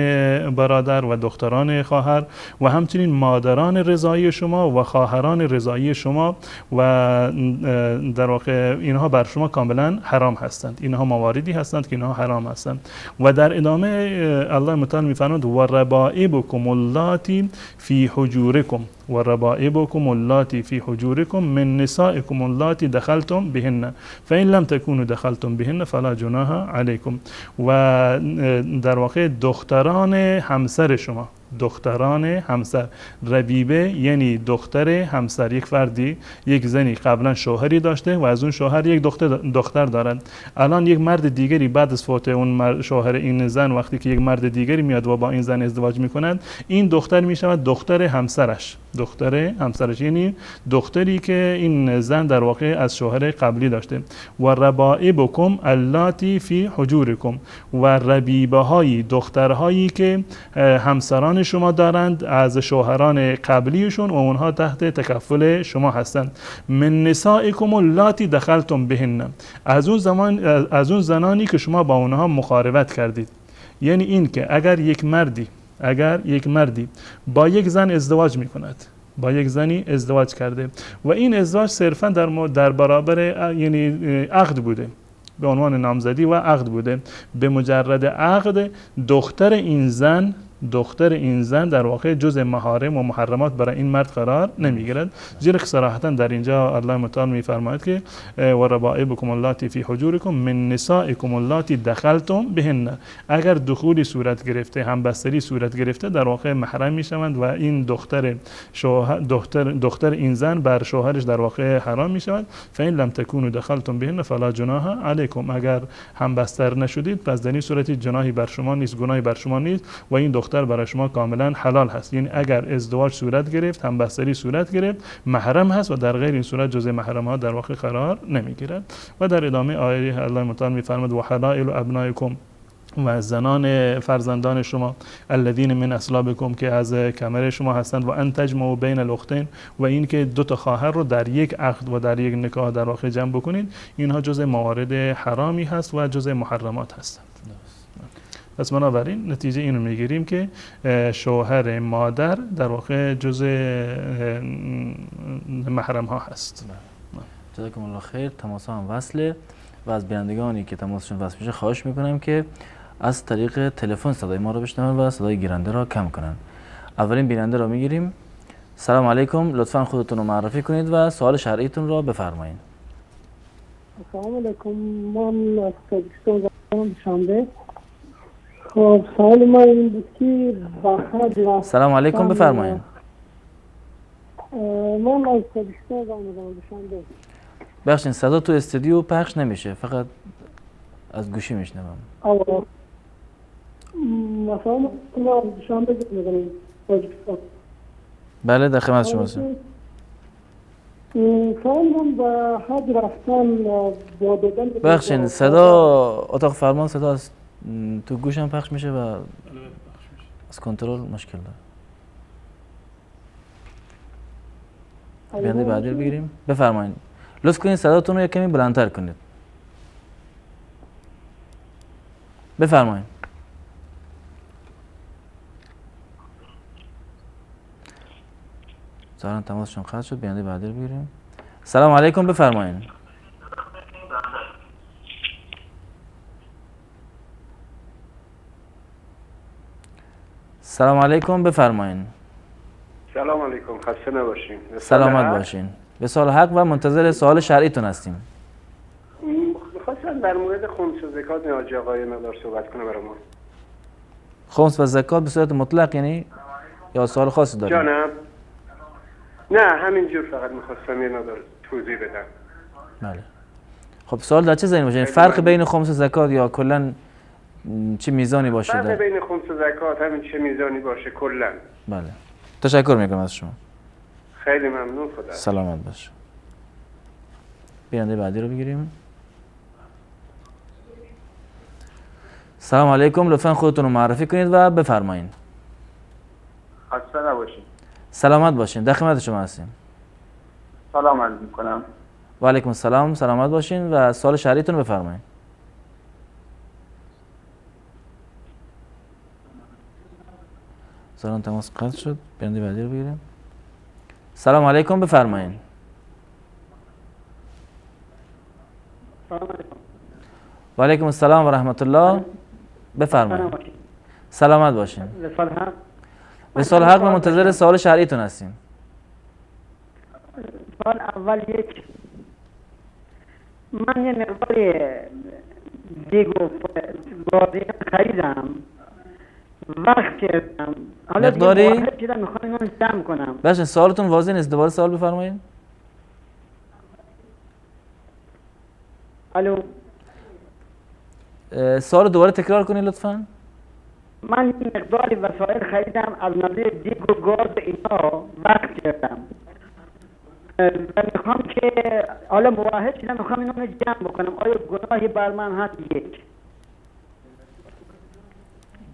برادر و دختران خواهر و همچنین مادران رضایی شما و خواهران رضایی شما و در واقع اینها بر شما کاملا حرام هستند. اینها مواردی هستند که اینها حرام هستند. و در ادامه الله متعال می‌فرماید و ربائبکم اللاتی فی حجورکم و ربائبکم اللاتی فی حجورکم من نسائکم اللاتی دخلتم بهن فإن لم تكونوا دخلتم بهن فلا جناح علیکم. و در واقع دختران همسر شما، دختران همسر، ربیبه یعنی دختر همسر، یک فردی، یک زنی قبلا شوهری داشته و از اون شوهر یک دختر دارد. الان یک مرد دیگری بعد از فوت اون شوهر این زن، وقتی که یک مرد دیگری میاد و با این زن ازدواج میکند، این دختر میشود دختر همسرش، دختر همسرش یعنی دختری که این زن در واقع از شوهر قبلی داشته. و ربائبکم اللاتی فی حجورکم، و ربیبه هایی، دخترهایی که همسران شما دارند از شوهران قبلیشون و اونها تحت تکفل شما هستند. من نسائکم اللاتی دخلتم بهن، از اون زمان، از اون زنانی که شما با اونها مخاربت کردید. یعنی این که اگر یک مردی با یک زن ازدواج میکند، با یک زنی ازدواج کرده و این ازدواج صرفا در برابر یعنی عقد بوده، به عنوان نامزدی و عقد بوده، به مجرد عقد دختر این زن در واقع جزء محارم و محرمات برای این مرد قرار نمیگیرد. زیرا که صراحتا در اینجا الله متعال میفرماید که و ربائبکم اللاتی فی حجورکم من نسائکم اللاتی دخلتم بهن. اگر دخولی صورت گرفته، همبستری صورت گرفته، در واقع محرم میشوند و این دختر این زن بر شوهرش در واقع حرام میشود. فان لم تکونوا دخلتم بهن فلا جناح علیکم، اگر همبستر نشدید پس در این صورت جناحی بر شما نیست، گناهی بر شما نیست و این دختر برای شما کاملا حلال هست. یعنی اگر ازدواج صورت گرفت، همبستری صورت گرفت، محرم هست و در غیر این صورت جزء محرم ها در واقع قرار نمیگیرد. و در ادامه آیه الله متعال میفرماید و حلائل ابنائکم، و زنان فرزندان شما، الذین من اصلابکم، که از کمر شما هستند، و ان تجمعوا بین الاختین، و این که دو تا خواهر رو در یک عقد و در یک نکاح در واقع جمع بکنید، اینها جزء موارد حرامی هست و جزء محرمات هستند. پس بنابراین نتیجه اینو میگیریم که شوهر مادر در واقع جزء محرم ها هست. جزاکم الله خیر. تماس هم وصله و از بینندگانی که تماسشون وصل میشه خواهش میکنم که از طریق تلفن صدای ما رو بشنون و صدای گیرنده را کم کنن. اولین بیننده را میگیریم. سلام علیکم، لطفا خودتون رو معرفی کنید و سوال شرعیتون را بفرمایید. سلام علیکم، من از تاجیکستان زنگ دوشنبه. خب سوال من این بود که به سلام علیکم، بفرمایید. من از تاجیکستان زنگ دوشنبه. بخشین صدا تو استودیو پخش نمیشه، فقط از گوشی میشنوم. مثلا من از دوشنبه زنگ میزنم تاجیکستان. بله در خدمت شما هستم. سوال من به حج رفتن با دادن بخشین صدا اتاق فرمان صدا از تو گوشم پخش میشه و از کنترل مشکل داره. بیننده بعدی رو بگیریم. بفرمایید، لطف کنید صداتون رو یک کمی بلندتر کنید. بفرمایید. ظاهرا تماسشون قطع شد. بیننده بعدی رو بگیریم. سلام علیکم، بفرمایید. سلام علیکم، بفرمایید. سلام علیکم، خسته نباشین. سلامت باشین. به سوال حق و منتظر سوال شرعیتون هستیم. می‌خواستم در مورد خمس و زکات حاج آقای مقدار صحبت کنه برای ما. خمس و زکات به صورت مطلق یعنی یا سوال خاصی داریم؟ جانم نه، همینجور فقط می‌خواستم یه مقدار توضیح بدم. بله. خب سوال در چه زمینه باشه؟ فرق بین خمس و زکات یا کلاً چه میزانی باشه؟ فرق بین خمس و زکات همین چه میزانی باشه کلاً. بله. تشکر میکنم از شما. خیلی ممنون، خدا سلامت باشه. بیننده بعدی رو بگیریم. سلام علیکم، لطفا خودتون رو معرفی کنید و بفرمایید. خسته نباشین. سلامت باشین، در خدمت شما هستیم. سلام عرض میکنم. و علیکم السلام، سلامت باشین و سوال شرعیتون رو بفرمایید. سلام، تماس قطع شد. بیننده بعدی رو بگیریم. سلام علیکم، بفرمایید. و علیکم السلام و رحمت الله، بفرمایید. سلامت باشین. به سوال حق و منتظر سوال شرعیتون هستیم. سوال اول، یک من یه مقدار دیگ و گازی خریدم، وقت کردم، حالا مقداری میخوام اینا رو جمع کنم. باشه، سوالتون واضح نیست، دوباره سوال بفرمایید. الو، سوال دوباره تکرار کنید لطفاً. من یه مقداری وسایل خریدم از نظر دیگ و گاز اینا، وقت کردم و میخوام که حالا موحد شدم، میخوام اینا رو جمع بکنم. آیا گناهی بر من هست؟ یک.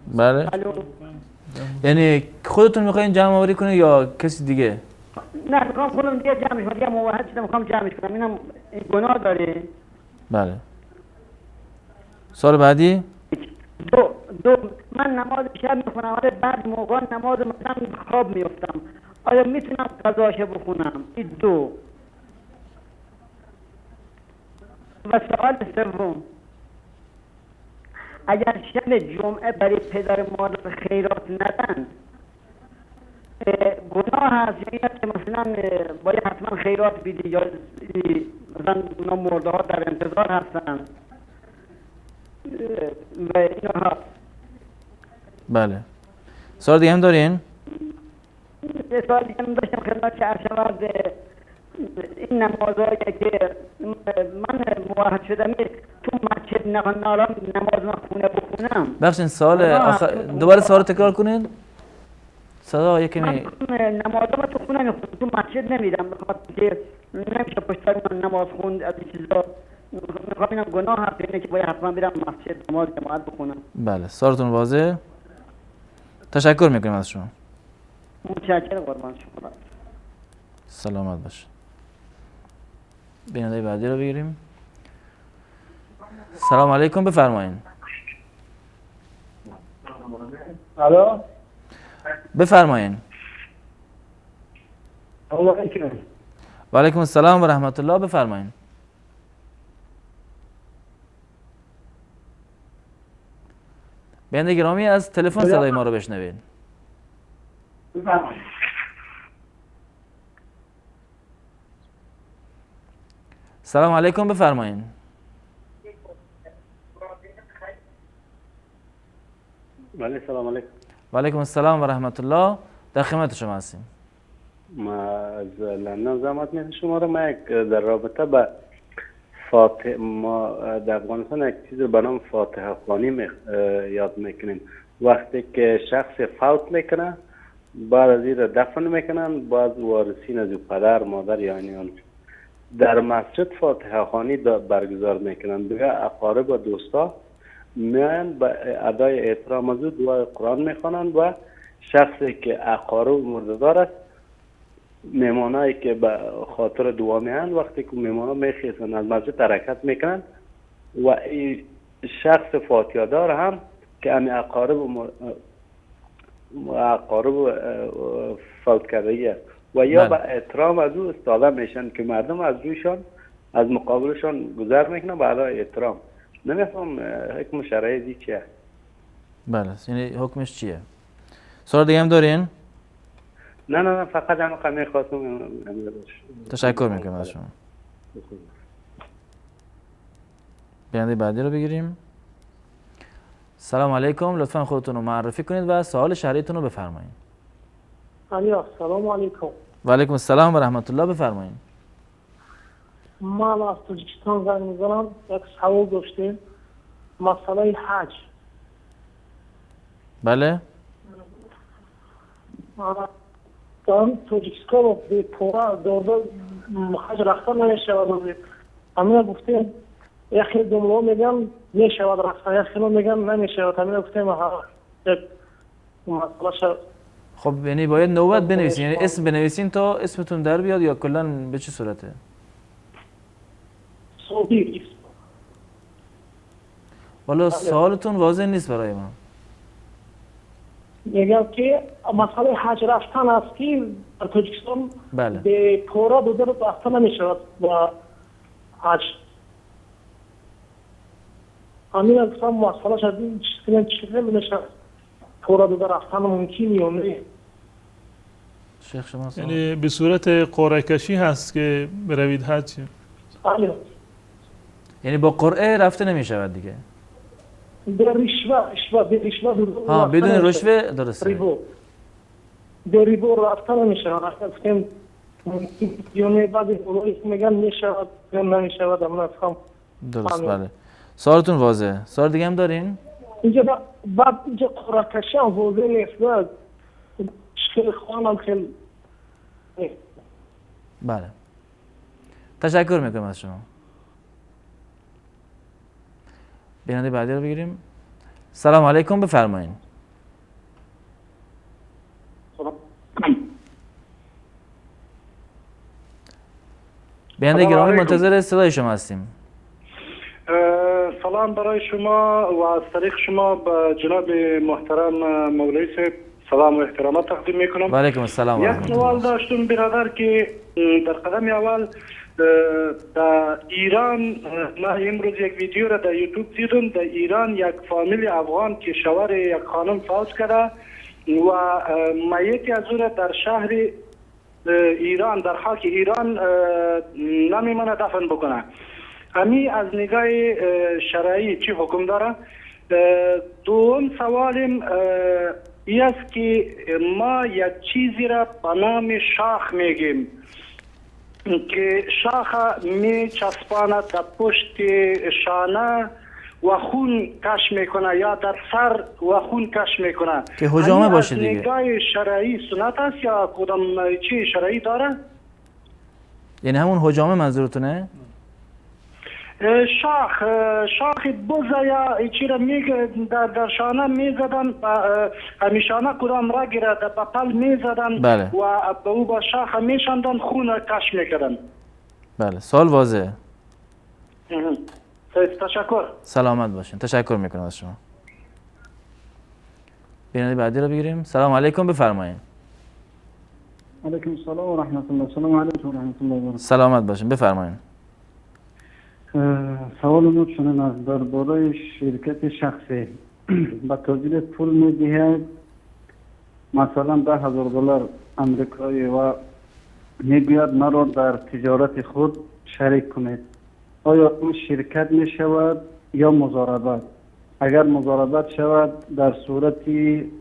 بله. یعنی خودتون میخواین جمع آوری کنید یا کسی دیگه؟ نه، میخوام خودم دیگه جمعش کنم، دیگه موحد شدم میخوام جمعش کنم. اینم گناه داره؟ بله. سوال بعدی؟ دو، من نماز شب میخونم، ولی بعد موقع نماز مثلا خواب میافتم، آیا میتونم قضاشو بخونم؟ این دو. و سوال سوم، اگر شب جمعه برای پدر مادر خیرات ندن گناه هست؟ یا که مثلا باید حتما خیرات بدی یا مثلا اونا مرده ها در انتظار هستن و اینا هست. بله. سوال دیگه هم دارین؟ یه سوال دیگه هم داشتم خدمت که عرض شود، این نمازهایی که من موحد شدم تو مسجد نارم نماز من خونه بخونم. بخشین سوال آخر دوباره سوال تکرار کنید. صدا یکمی. من نمازم تو خونه میخونم، تو مسجد نمیرم، بخاطر که نمیشه پشت سر من نماز خوند از این چیزا. میخوام اینم گناه هست اینه که باید حتما برم مسجد نماز جماعت بخونم. بله، سوالتون واضحه. تشکر میکنم از شما. متشکرم قربان شما. سلامت باش. بیننده بعدی رو بگیریم. سلام علیکم، بفرمایید. الو، بفرمایید. سلام علیکم. و علیکم السلام و رحمت الله، بفرمایید. بیننده گرامی از تلفن صدای ما رو بشنوید. بفرمایید. سلام علیکم، بفرمایین. بله، سلام علیکم. و علیکم السلام و رحمت الله، در خدمت شما هستیم. ما از لندن زحمت می‌کشم شما رو. ما در رابطه با فاتحه، ما در افغانستان یک چیز به نام فاتحه خوانی یاد میکنیم. وقتی که شخص فوت میکنه، بعد از این دفن میکنن، بعد وارثین از پدر مادر یعنی آن در مسجد فاتحه خوانی برگزار میکنن. دیگه اقارب و دوستا میان به ادای احترام از او دعای قرآن میخوانند و شخصی که اقارب مرددار است، مهمانایی که به خاطر دعا میان، وقتی که مهمانا میخیزن از مسجد حرکت میکنن و این شخص فاتحه دار هم که امی اقارب فوت کردگی است و یا به احترام از او استاده میشن که مردم از رویشان از مقابلشان گذر میکنن به ادای احترام. نمیفهم حکم شرعی چیه؟ بله، یعنی حکمش چیه؟ سوال دیگه هم دارین؟ نه نه نه، فقط هم میخواستم. تشکر میکنم از شما. بیننده بعدی رو بگیریم. سلام علیکم، لطفا خودتون رو معرفی کنید و سوال شرعیتون رو بفرمایید. الو، سلام علیکم. و علیکم السلام و رحمت الله، بفرمایید. من از تاجیکستان زنگ میزنم. یک سوال داشتیم، مسئله حج. بله. در تاجیکستان به پورا داده حج رفتن نمیشود. همین گفتیم یک خیلی دملو میگن میشود رفتن، یک خیلی میگن نمیشود. همین گفتیم یک مسئله. خب یعنی باید نوبت بنویسین، یعنی اسم بنویسین تا اسمتون در بیاد یا کلا به چه صورته؟ والا سوالتون واضح نیست برای من. میگم که مسئله حج رفتن است که در تاجیکستان بله. به پورا داده رفتن نمیشود با حج. همین گفتم مسئله شد چیزی نمیشه پورا داده رفتن ممکن یا نه؟ شیخ شما یعنی به صورت قرعه کشی هست که بروید حج؟ بله. یعنی با قرعه رفته نمی شود دیگه. به رشوه، به رشوه. ها، بدون رشوه، درسته. ریبو به ریبو رفته نمیشه. گفتیم یعنی بعد میگن میشود یا نمیشود. اما درست، بله. سوالتون واضحه. سوال دیگه هم دارین؟ اینجا بعد اینجا قرعه کشی هم واضح نیست. خیلی خوانم خیلی. بله. تشکر میکنم از شما. بیننده بعدی رو بگیریم. سلام علیکم، بفرمایین. بیننده گرامی منتظر صدای شما هستیم. سلام برای شما و از طریق شما به جناب محترم مولوی صاحب سلام و احترامات تقدیم میکنم. و علیکم السلام. یک سوال داشتم برادر که در قدم اول در ایران، ما امروز یک ویدیو را در یوتیوب دیدم، در ایران یک فامیل افغان که شوهر یک خانم فوت کرده و میت از او را در شهر ایران در خاک ایران نمیمانه دفن بکنه. امی از نگاه شرعی چی حکم داره؟ دوم سوالم ای است که ما یک چیزی را به نام شاخ میگیم که شاخ می چسباند در پشت شانه و خون کش میکنه یا در سر و خون کش میکنه که هجامه باشه دیگه. نگاه شرعی سنت است یا کدام چی شرعی داره؟ یعنی همون هجامه منظورتونه؟ شاخ بزه یا چی را می در شانه میزدن، همیشانه کدام رگی را در پل میزدن. بله. و به او با شاخ میشندن خون کش میکردن. بله، سوال واضحه. تشکر. سلامت باشین، تشکر میکنم از شما. بیننده بعدی رو بگیریم. سلام علیکم، بفرمایید. علیکم السلام و رحمت الله. سلام علیکم و رحمت الله و برکاته. سلامت باشین، بفرمایید. سوال ما چنین است، درباره شرکت شخصی به تاجر پول میدهد مثلا $10,000 امریکایی و میگوید مرا در تجارت خود شریک کنید. آیا این شرکت می شود یا مضاربت؟ اگر مضاربت شود در صورتی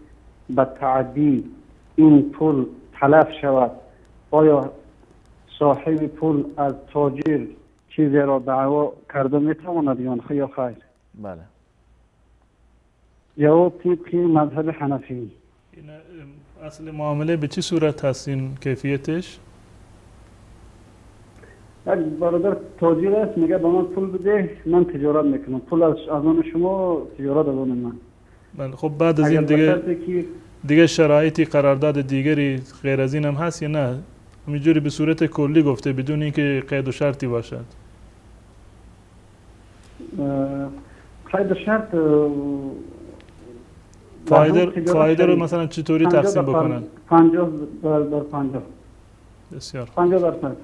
به تعدی این پول تلف شود، آیا صاحب پول از تاجر چیزی را دعوا کرده می تواند یا خیر؟ بله. جواب طبق مذهب حنفی. این اصل معامله به چه صورت هست این کیفیتش؟ یک برادر تاجر است، میگه به من پول بده من تجارت میکنم، پول از آن شما، تجارت از آن من. بله. خب بعد از این دیگه شرایطی قرارداد دیگری غیر از این هم هست یا نه؟ همینجوری به صورت کلی گفته بدون اینکه قید و شرطی باشد. قید و شرط فایده رو مثلا چطوری تقسیم بکنن؟ 50 در 50. بسیار 50%.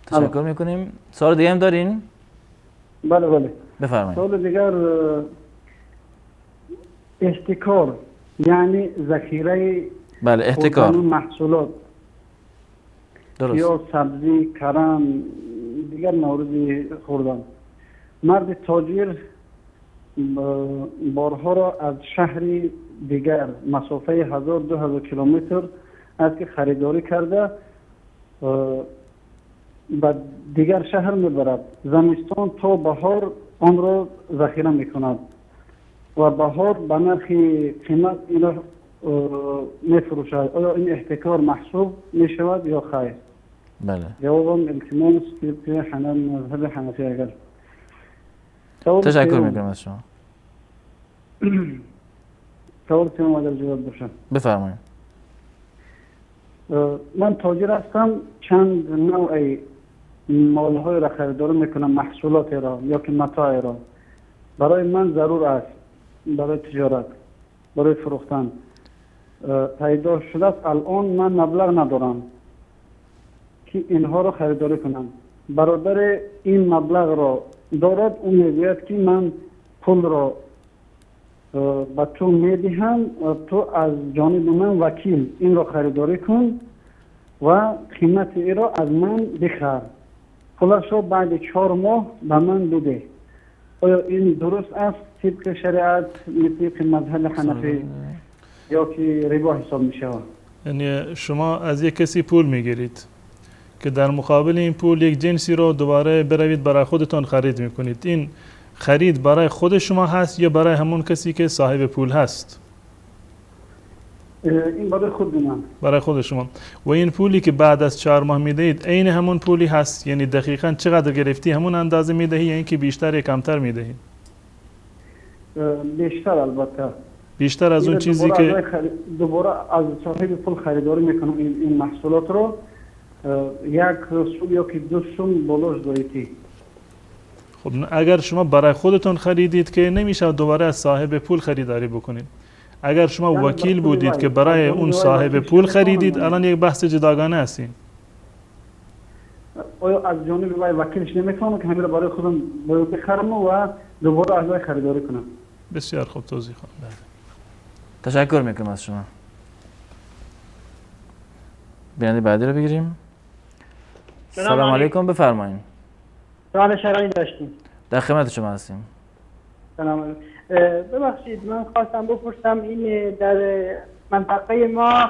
تشکر میکنیم. سوال دیگه هم دارین؟ بله بله. بفرمایید. سوال دیگر، احتکار یعنی ذخیره. بله احتکار محصولات. درست. یا سبزی، کرم، دیگر مورد خوردن. مرد تاجر بارها را از شهر دیگر مسافه 1000-2000 کیلومتر از که خریداری کرده به دیگر شهر میبرد. زمستان تا بهار آن را ذخیره میکند و بهار به نرخ قیمت این را میفروشد. آیا این احتکار محسوب میشود یا خیر؟ بله. جوابم التماس طبق مذهب حنفی. اگر تشکر میکنم از شما. سوال سوم اگر جواب باشم. بفرمایید. من تاجر هستم، چند نوع مالهای را خریداری میکنم، محصولات را یا که متاع را برای من ضرور است برای تجارت، برای فروختن پیدا شده است. الان من مبلغ ندارم که اینها را خریداری کنم. برادر این مبلغ را دارد، او میگوید که من پول را به تو میدهم، تو از جانب من وکیل این را خریداری کن و قیمت ای را از من بخر، پولش را بعد 4 ماه به من بده. آیا این درست است طبق شریعت، طبق مذهب حنفی، یا که ربا حساب می شود؟ یعنی شما از یک کسی پول میگیرید که در مقابل این پول یک جنسی رو دوباره بروید برای خودتان خرید میکنید. این خرید برای خود شما هست یا برای همون کسی که صاحب پول هست؟ این برای خود من. برای خود شما. و این پولی که بعد از 4 ماه میدهید عین همون پولی هست؟ یعنی دقیقاً چقدر گرفتی همون اندازه میدهی یا اینکه بیشتر یا کمتر میدهی؟ بیشتر البته. بیشتر از اون چیزی که دوباره از صاحب پول خریداری میکنم این محصولات رو، یک سوم یا که 2 سوم بالاش دایتی. خب اگر شما برای خودتون خریدید که نمیشه دوباره از صاحب پول خریداری بکنید. اگر شما وکیل بودید که برای اون صاحب پول خریدید، الان یک بحث جداگانه هستین. آیا از جانب وای وکیلش نمیتونم که همین رو برای خودم بخرم و دوباره از وای خریداری کنم؟ بسیار خوب توضیح خواهم. تشکر میکنم از شما. بیننده بعدی رو بگیریم. سلام علیکم، بفرمایید. سوال شرعی داشتیم. در خدمت شما هستیم. سلام علیکم. ببخشید من خواستم بپرسم این در منطقه ما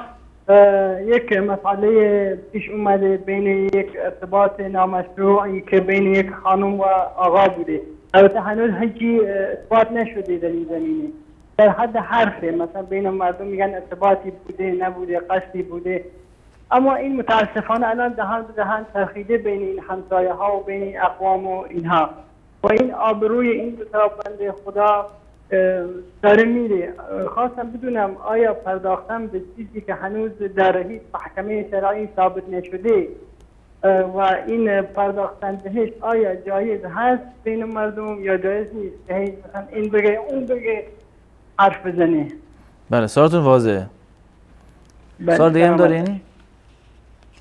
یک مسئله پیش اومده بین یک ارتباط نامشروعی که بین یک خانم و آقا بوده. البته هنوز هیچی اثبات نشده در این زمینه، در حد حرفه، مثلا بین مردم میگن ارتباطی بوده نبوده، قصدی بوده، اما این متاسفانه الان دهان به دهان چرخیده بین این همسایه ها و بین این اقوام و اینها، و این آبروی این دو تا بنده خدا داره میره. خواستم بدونم آیا پرداختن به چیزی که هنوز در هیچ محکمه شرعی ثابت نشده و این پرداختن بهش آیا جایز هست بین مردم یا جایز نیست؟ مثلا این بگه اون بگه حرف بزنه. بله سوالتون واضحه. سوال دیگه هم دارین؟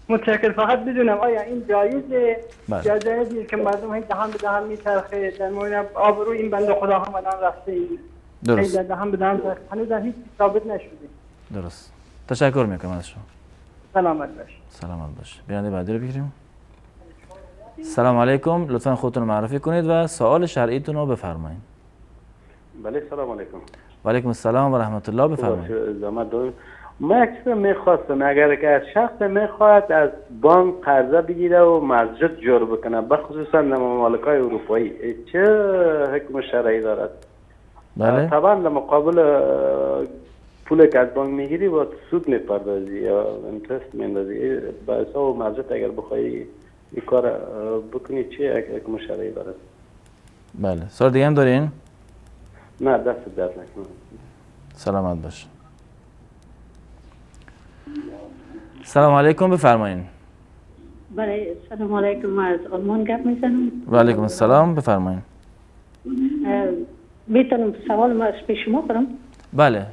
متشکرم. فقط بدونم آیا این جایزه یا جایز نیست که مردم هی دهان به دهان میچرخه در مورد آبروی این بنده خدا هم الان رفته این. درست. هی دهان به دهان چرخه، هنوز هیچ ثابت نشده. درست. تشکر میکنم از شما. سلامت باشید. سلامت باشید. بیننده بعدی رو بگیریم. سلام علیکم، لطفا خودتون رو معرفی کنید و سوال شرعیتون رو بفرمایید. بله، سلام علیکم. و علیکم السلام و رحمت الله، بفرمایید. ما یک چیز میخواستم، اگر که شخص میخواهد از بانک قرضه بگیره و مسجد جور بکنه، بخصوصا ممالک های اروپایی، چه حکم شرعی دارد؟ بله. طبعا در مقابل پول که از بانک میگیری با سود میپردازی یا interest میندازی، به حساب مسجد اگر بخوای این کار بکنی چه حکم شرعی دارد؟ بله. سوال دیگه هم دارین؟ نه، دست درد نکنه. سلامت باش. سلام علیکم، بفرمایین. بله، سلام علیکم، از آلمان گپ میزنم. و علیکم السلام، بفرمایین. میتونم سوال ما از پیش شما کنم؟ بله.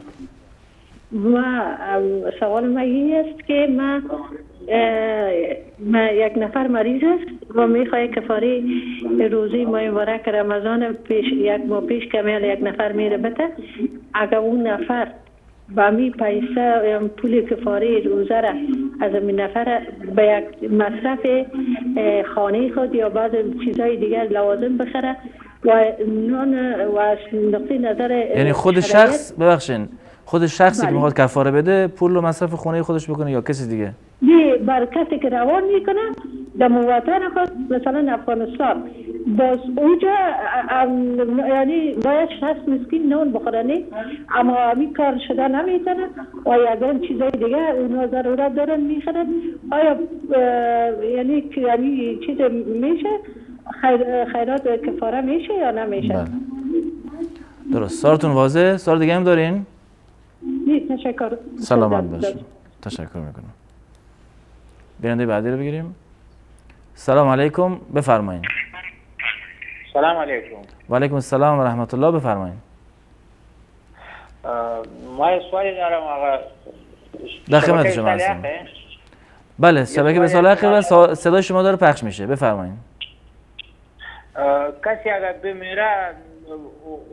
ما سوال ما این است که ما یک نفر مریض است و میخواد کفاره روزی ماه مبارک رمضان پیش یک ماه پیش کمیل یک نفر میره بده، اگر اون نفر با می پیسه یا پول کفاره روزه را از این نفر به یک مصرف خانه خود یا بعض چیزهای دیگر لوازم بخره و نان و از نقطه نظر یعنی خود شخص، ببخشین، خود شخصی که میخواد کفاره بده پول رو مصرف خونه خودش بکنه یا کسی دیگه؟ نه، بر کسی که روان میکنه در وطن خود، مثلا افغانستان، باز اونجا یعنی باید شخص مسکین نون بخوره، نه، اما همین کار شده نمیتونه و یگان چیزای دیگه اونا ضرورت دارن میخرن. آیا یعنی چیز میشه خیرات کفاره میشه یا نمیشه؟ بله. درست، سوالتون واضحه. سوال دیگه هم دارین؟ نه، تشکر. سلامت باشین. تشکر میکنم. بیننده بعدی رو بگیریم. سلام علیکم، بفرمایید. سلام علیکم. و علیکم السلام و رحمت الله، بفرمایید. ما سوالی دارم آقا. در خدمت شما هستم. بله، شبکه به سوال و صدای شما داره پخش میشه، بفرمایید. کسی اگر بمیره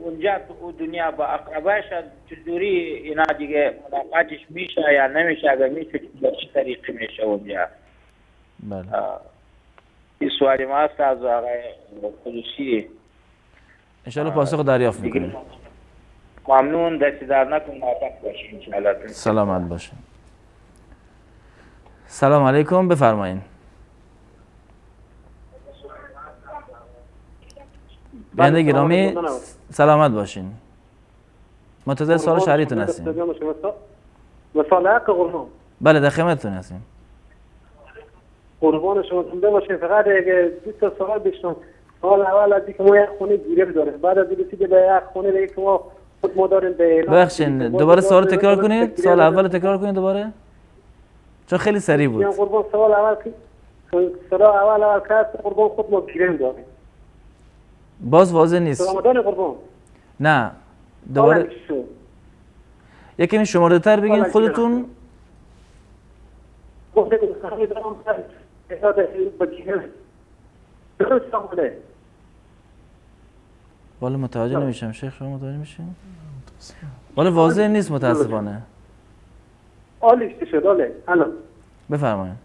اونجا تو دنیا با اقربایش چجوری اینا دیگه ملاقاتش میشه یا نمیشه؟ اگر میشه به چه طریقی میشه اونجا؟ بله. این سوالی ما هست از آقای قدوسی. انشاءالله پاسخ دریافت میکنیم. ممنون، دست در نکن، موفق باشین انشاءالله. سلامت باشین. سلام علیکم، بفرمایین. بیننده گرامی سلامت باشین. منتظر سوال شرعیتون هستیم. بله، در خدمتتون هستیم. قربان شما زنده باشین. فقط اگه دو تا سوال داشتم. سوال اول از اینکه ما یک خونه گیره داریم، بعد از اینکه به یک خونه دیگه که ما خود ما داریم به ببخشید دوباره سوال تکرار کنید. سوال اول تکرار کنید دوباره، چون خیلی سریع بود. قربان سوال اول سوال اول که قربان خود ما گیره داریم. باز واضح نیست. قربان. نه دوباره یکی شماره تر بگین خودتون. والا متوجه نمیشم شیخ، شما متوجه میشین؟ والا واضح نیست متاسفانه. عالی شد، عالی. الان بفرمایید.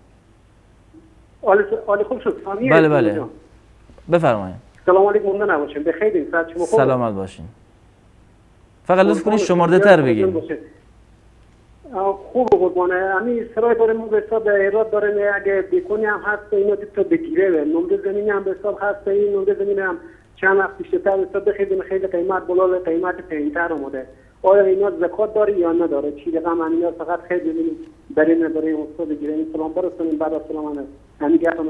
عالی خوب شد. بله بله بفرمایید. سلام علیکم، ممنون نباشین، بخیر، ساعت شما خوب. سلامت باشین. فقط لطف کنید شمارده تر بگین. خوب قربانه، همین سرای داریم به حساب ایراد داریم، اگه بیکونی هم هست اینا تا بگیره، نمره زمینی هم به حساب هست، این نمره زمینی هم چند وقت بیشتر به حساب بخریدیم، خیلی قیمت بالا، قیمت پایین‌تر اومده. آیا اینا زکات داره یا نداره؟ چی رقم اینا فقط خیلی ببینیم برای برای استاد بگیره. این سلام برسونیم، بعد از سلام همین گفتم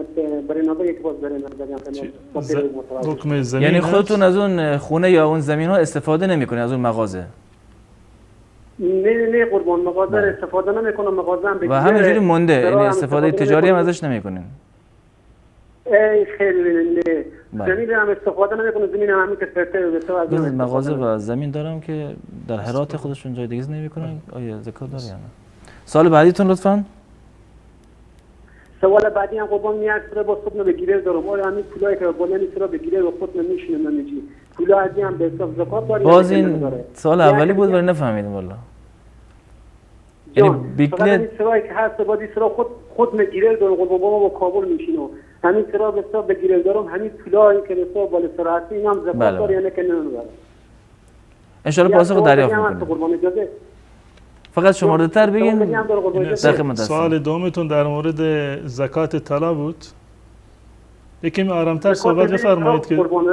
برای نبا یک باز برای بگم. یعنی خودتون از اون خونه یا اون زمین ها استفاده نمی‌کنید، از اون مغازه؟ نه نه قربان، مغازه استفاده نمی‌کنم، مغازه هم و همینجوری مونده، یعنی استفاده تجاری هم ازش نمی‌کنین. ای خیلی نه، زمین هم استفاده نمی‌کنم، زمین هم همین که فرته به از مغازه و زمین دارم که در هرات خودشون جای دیگه نمی‌کنن. آیا زکات داره یا نه؟ سوال بعدیتون لطفاً. سوال بعدی هم قربان میاد سر با صبح بگیره دارم. آیا همین پولایی که بالا نیست را بگیره و خود نمیشینه نمیجی پولا ازی هم به حساب زکات داره؟ باز این سوال اولی بود ولی نفهمیدم والله. یعنی فقط سرایی که هست باید این سرا خود میگیره دارم قربان، با ما با کابل میشینم همین سرا به حساب بگیره دارم، همین پولایی که حساب بالا سرا هست اینم زکات داره یا نه که نمیدونم. ان شاء الله پاسخ دریافت می‌کنید. فقط شمارده تر بگین. سوال دومتون در مورد زکات طلا بود. یکمی آرامتر صحبت بفرمایید که قربان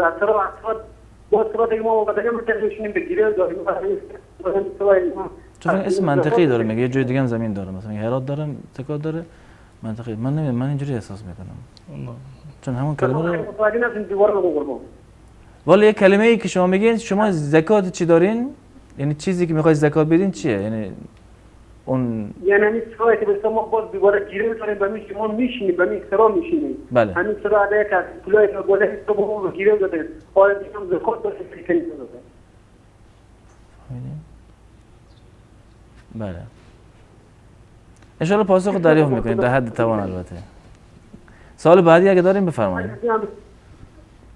چون اسم منطقی داره، میگه یه جای دیگه هم زمین داره، مثلا هرات دارم زکات داره، منطقی. من نمیدونم، من اینجوری احساس میکنم چون همون کلمه رو والا یه کلمه ای که شما میگین، شما زکات چی دارین؟ یعنی چیزی که میخواید زکات بدین چیه؟ یعنی اون یعنی همین سرایی که به ما باز دوباره گیره می‌کنیم به می ما میشینیم به می سرا میشینیم. بله. همین سرا علیه که پولای که بالا حساب ما گیره داده، آیا هم زکات داره که نمیده؟ بله. ان شاء الله پاسخ دریافت میکنید در حد توان البته. سوال بعدی اگه داریم بفرمایید.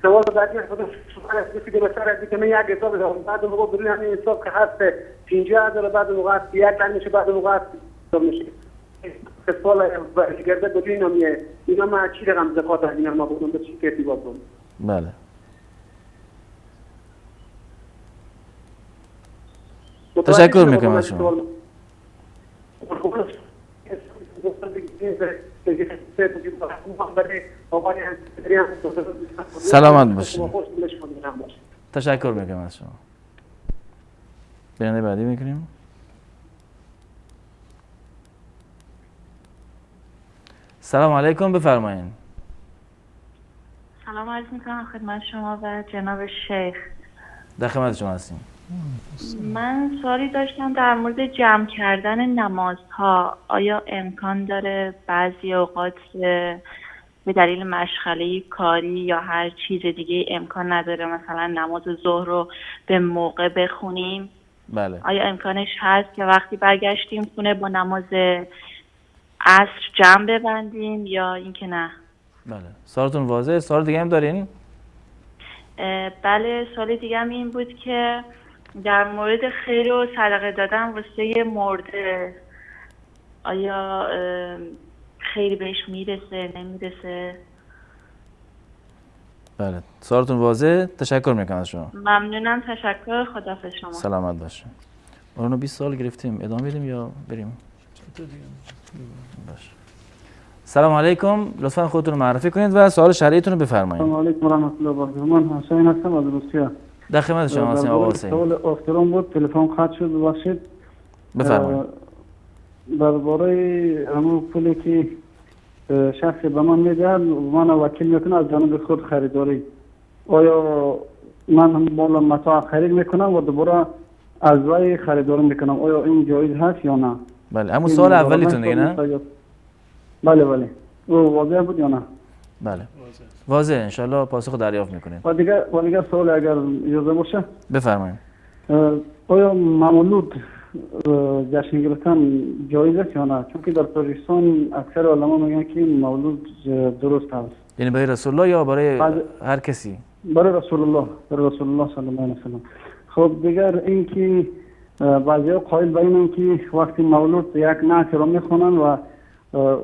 سوال بعدی خود شما است که مثلا که من یک حساب دارم، بعد موقع بروی همین حساب که هست 50,000 بعد موقع یک میشه، بعد موقع میشه سوال گرده بدون نمیه اینا ما چی رقم زکات اینا ما بودم به چی کیفی بودم. بله. تشکر میکنم از شما. سلامت باشین. تشکر میکنم از شما. بیننده بعدی میکنیم. سلام علیکم، بفرمایین. سلام عرض میکنم خدمت شما و جناب شیخ. در خدمت شما هستیم. من سوالی داشتم در مورد جمع کردن نمازها. آیا امکان داره بعضی اوقات به دلیل مشغله کاری یا هر چیز دیگه امکان نداره مثلا نماز ظهر رو به موقع بخونیم؟ بله. آیا امکانش هست که وقتی برگشتیم خونه با نماز عصر جمع ببندیم یا اینکه نه؟ بله، سوالتون واضحه. سوال دیگه هم دارین؟ بله، سوال دیگه هم این بود که در مورد خیر و صدقه دادن واسه مرده، آیا خیلی بهش میرسه نمیرسه؟ بله، سوالتون واضحه. تشکر میکنم از شما. ممنونم، تشکر، خداحافظ شما. سلامت باشین. اونو 20 سال گرفتیم، ادامه بدیم یا بریم؟ باشه. سلام علیکم، لطفا خودتون رو معرفی کنید و سوال شرعیتون رو بفرمایید. سلام علیکم و رحمت الله و برکاته. من حسین هستم از روسیه. در خدمت شما هستیم آقا حسین. سوال آخرم بود، تلفن قطع شد، ببخشید. بفرمایید. درباره همون پولی که شخصی به من میده، من وکیل میکنه از جانب خود خریداری، آیا من مال متاع خرید میکنم و دوباره از وی خریداری میکنم، آیا این جایز هست یا نه؟ بله، همون سوال اولیتون دیگه نه؟ بله بله، او واضح بود یا نه؟ بله واضح، انشالله پاسخ دریافت میکنید. و دیگه سوال اگر اجازه باشه. بفرمایید. آیا مولود جشن گرفتن جایز است یا نه؟ چون که در تاجیکستان اکثر علما میگن که مولود درست است. یعنی برای رسول الله یا برای هر کسی؟ برای رسول الله، برای رسول الله صلی الله علیه و سلم. خب دیگر اینکه بعضیا قائل به اینن که وقتی مولود یک نعت را میخوانن و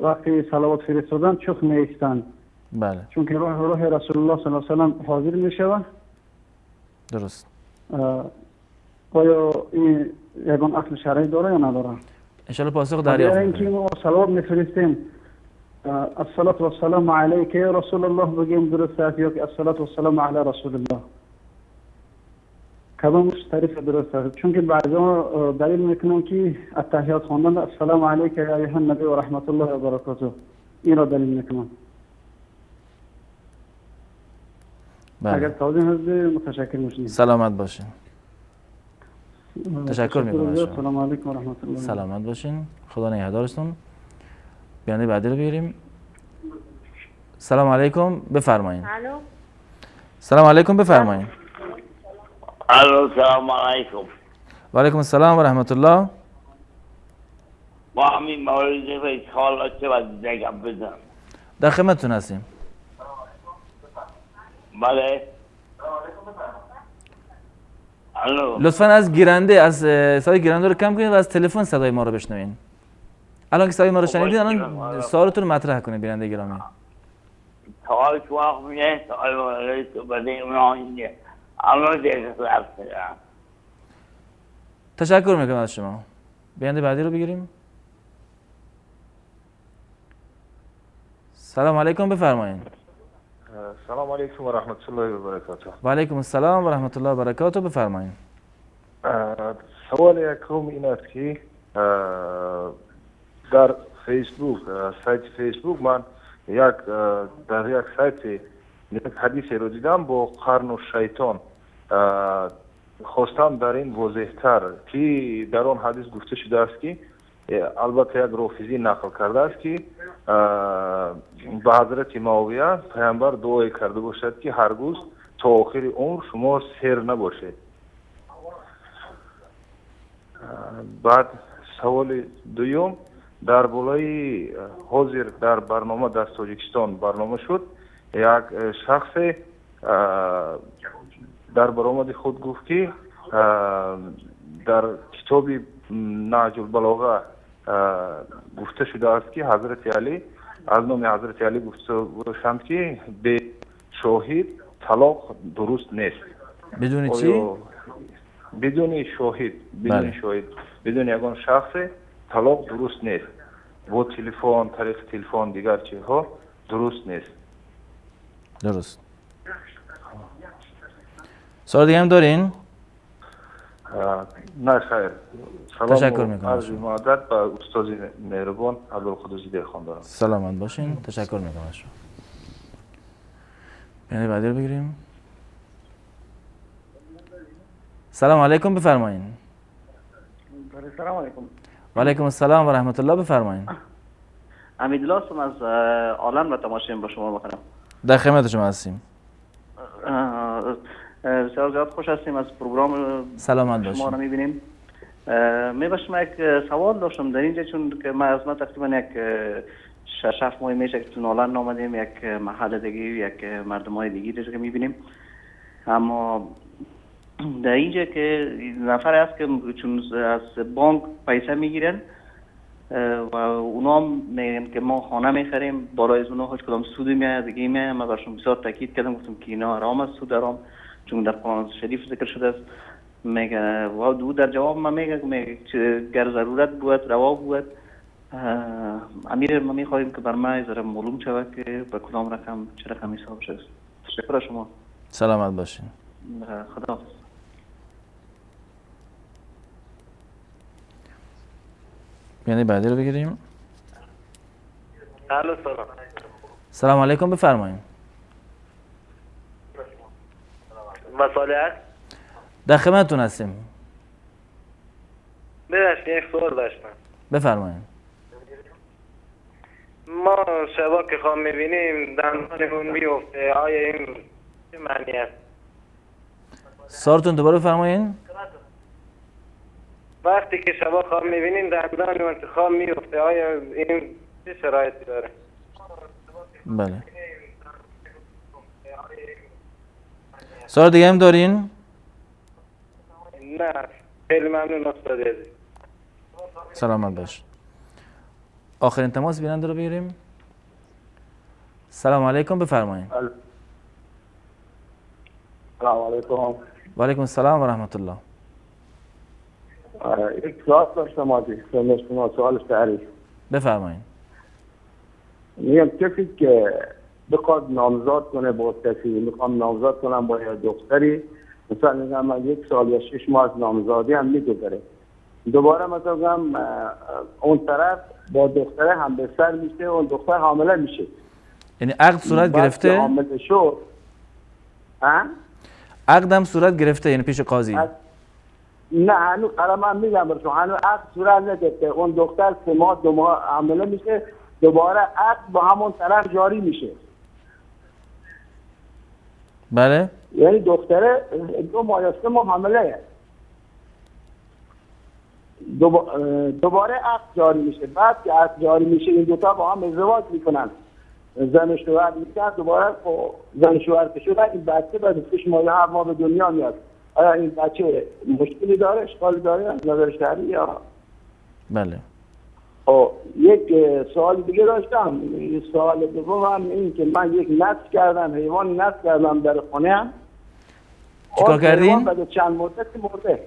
وقتی صلوات فرستادن چخ میایستند. بله. چون که روح رسول الله صلی الله علیه و سلم حاضر میشود. درست. آیا این یگان اصل شرعی داره یا نداره؟ انشالله پاسخ دریافت می‌کنیم. اینکه ما صلوات میفرستیم الصلاة والسلام علیک یا رسول الله بگیم درست است یا الصلاة والسلام علی رسول الله؟ کدامش تعریف درست است؟ چون که بعضا دلیل میکنن که التحیات خواندن السلام علیک یا ایها النبی و رحمت الله و برکاته، این را دلیل میکنن. بله. اگر توضیح هست متشکر میشیم. سلامت باشین. تشکر میکنم از شما. سلام علیکم و رحمت الله. سلامت باشین، خدا نگهدارتون. بیانیه بعدی رو بگیریم. سلام علیکم، بفرمایید. سلام علیکم، بفرمایید. الو، سلام علیکم. و علیکم السلام و رحمت الله. با همین مورد سوال چه باید بگم بزنم؟ در خدمتتون هستیم. بله. الو. لطفا از گیرنده، از صدای گیرنده رو کم کنید و از تلفن صدای ما رو بشنوین. الان که صدای ما رو شنیدید، الان سوالتون رو مطرح کنید بیننده گرامی. سوال شما میگه سوال برای اونا اینه. الان دیگه رفتم. تشکر میکنم از شما. بیننده بعدی رو بگیریم. سلام علیکم، بفرمایید. سلام علیکم و رحمت الله و برکاته. و علیکم السلام و رحمت الله و برکاته، بفرمایید. سوال یکم این است که در فیسبوک، سایت فیسبوک من یک در یک سایت یک حدیث رو دیدم با قرن و شیطان. خواستم در این واضح تر که در آن حدیث گفته شده است که البته یک رافضی نقل کرده است که به حضرت معاویه پیامبر دعای کرده باشد که هرگز تا آخر عمر شما سیر نباشید. بعد سوال دوم در بالای حاضر در برنامه در تاجیکستان برنامه شد، یک شخص در برآمد خود گفت که در کتاب نهج البلاغه گفته شده است که حضرت علی از نام حضرت علی گفته باشند که به شاهد طلاق درست نیست. بدون چی؟ بدون شاهد، بدون بله. شاهد، بدون یگان شخص طلاق درست نیست. با تلفن، طریق تلفن دیگر چیزها درست نیست. درست. سوال دیگه هم دارین؟ نه خیر. تشکر میکنم. عرض مؤدب به استاد مهربان عبدالقدوس دهخان دارم. سلامت باشین. تشکر میکنم از شما. بیننده بعدی رو بگیریم. سلام علیکم، بفرمایین. سلام علیکم. و علیکم السلام و رحمت الله، بفرمایین. امیدالله هستم از عالم و تماشایم با شما بخرم. در خدمت شما هستیم. بسیار زیاد خوش هستیم از پروگرام. سلامت باشین. شما رو می‌بینیم. میباشم یک سوال داشتم در اینجا، چون که ما از ما تقریبا یک 6-7 ماه میشه که تو نالند آمدیم، یک محل دیگه، یک مردمای دیگه رو که می‌بینیم. اما در اینجا که نفر هست که چون از بانک پیسه میگیرن و اونا هم میگن که ما خانه میخریم، بالای از اونا هیچ کدام سود میاد دیگه میاد. من برشون بسیار تاکید کردم، گفتم که اینا حرام است، سود حرام، چون در قرآن شریف ذکر شده است. میگه و دو در جواب من میگه گر ضرورت بود روا بود. امیر ما میخواهیم که بر ما ذره معلوم شود که به کدام رقم چه رقم حساب شده. تشکر شما. سلامت باشین. خدا. یعنی بعدی رو بگیریم. الو سلام. سلام علیکم، بفرمایید. مسئله در خدمتتون هستیم. ببخشید یک سوال داشتم. بفرمایید. ما شبا که خواب می‌بینیم دندانمون میفته، آیا این چه معنی است؟ سوالتون دوباره بفرمایید. وقتی که شبا خواب می‌بینیم دندانمون که خواب میفته، آیا این چه شرایطی داره؟ بله. سوال دیگه هم دارین؟ نه خیلی ممنون استاد عزیز. سلامت باش. آخرین تماس بیننده رو بگیریم. سلام علیکم، بفرمایید. سلام علیکم. و علیکم السلام و رحمت الله. یک سوال داشتم از شما، سوال شهری. بفرمایید. میگم کسی که بخواد نامزاد کنه با کسی، میخوام نامزاد کنم با یه دختری، مثلا میگم من 1 سال یا 6 ماه از نامزادی هم میگذره، دوباره مثلا اون طرف با دختره هم به سر میشه، اون دختر حامله میشه. یعنی عقد صورت گرفته؟ حامله شد. عقد هم صورت گرفته، یعنی پیش قاضی؟ نه هنوز، قرار من میگم برشون هنوز عقد صورت نگرفته. اون دختر 3 ماه 2 ماه حامله میشه، دوباره عقد با همون طرف جاری میشه. بله. یعنی دختره 2 ماه یا 3 ماه حامله، دوباره عقد جاری میشه. بعد که عقد جاری میشه این دوتا با هم ازدواج میکنن، زن و شوهر میشن. دوباره زن و شوهر که شدن این بچه بعد 6 ماه یا 7 ماه به دنیا میاد. آیا این بچه مشکلی داره، اشکالی داره از نظر شرعی یا؟ بله. یک سوال دیگه داشتم. سوال دوم هم این که من یک نصب کردم، حیوان نصب کردم در خونه هم. چیکار کردین؟ بعد چند مدت مرده.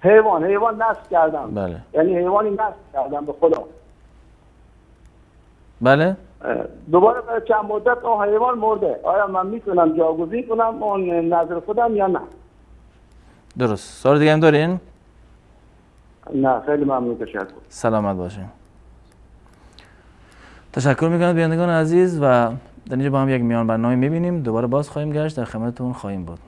حیوان نصب کردم. بله. یعنی حیوانی نصب کردم به خدا. بله. دوباره بعد چند مدت اون حیوان مرده. آیا من میتونم جاگزین کنم اون نظر خودم یا نه؟ درست. سوال دیگه هم دارین؟ نه، خیلی ممنون، تشکر. سلامت باشین. تشکر میکنم بینندگان عزیز و در اینجا با هم یک میان برنامه میبینیم. دوباره باز خواهیم گشت، در خدمتتون خواهیم بود.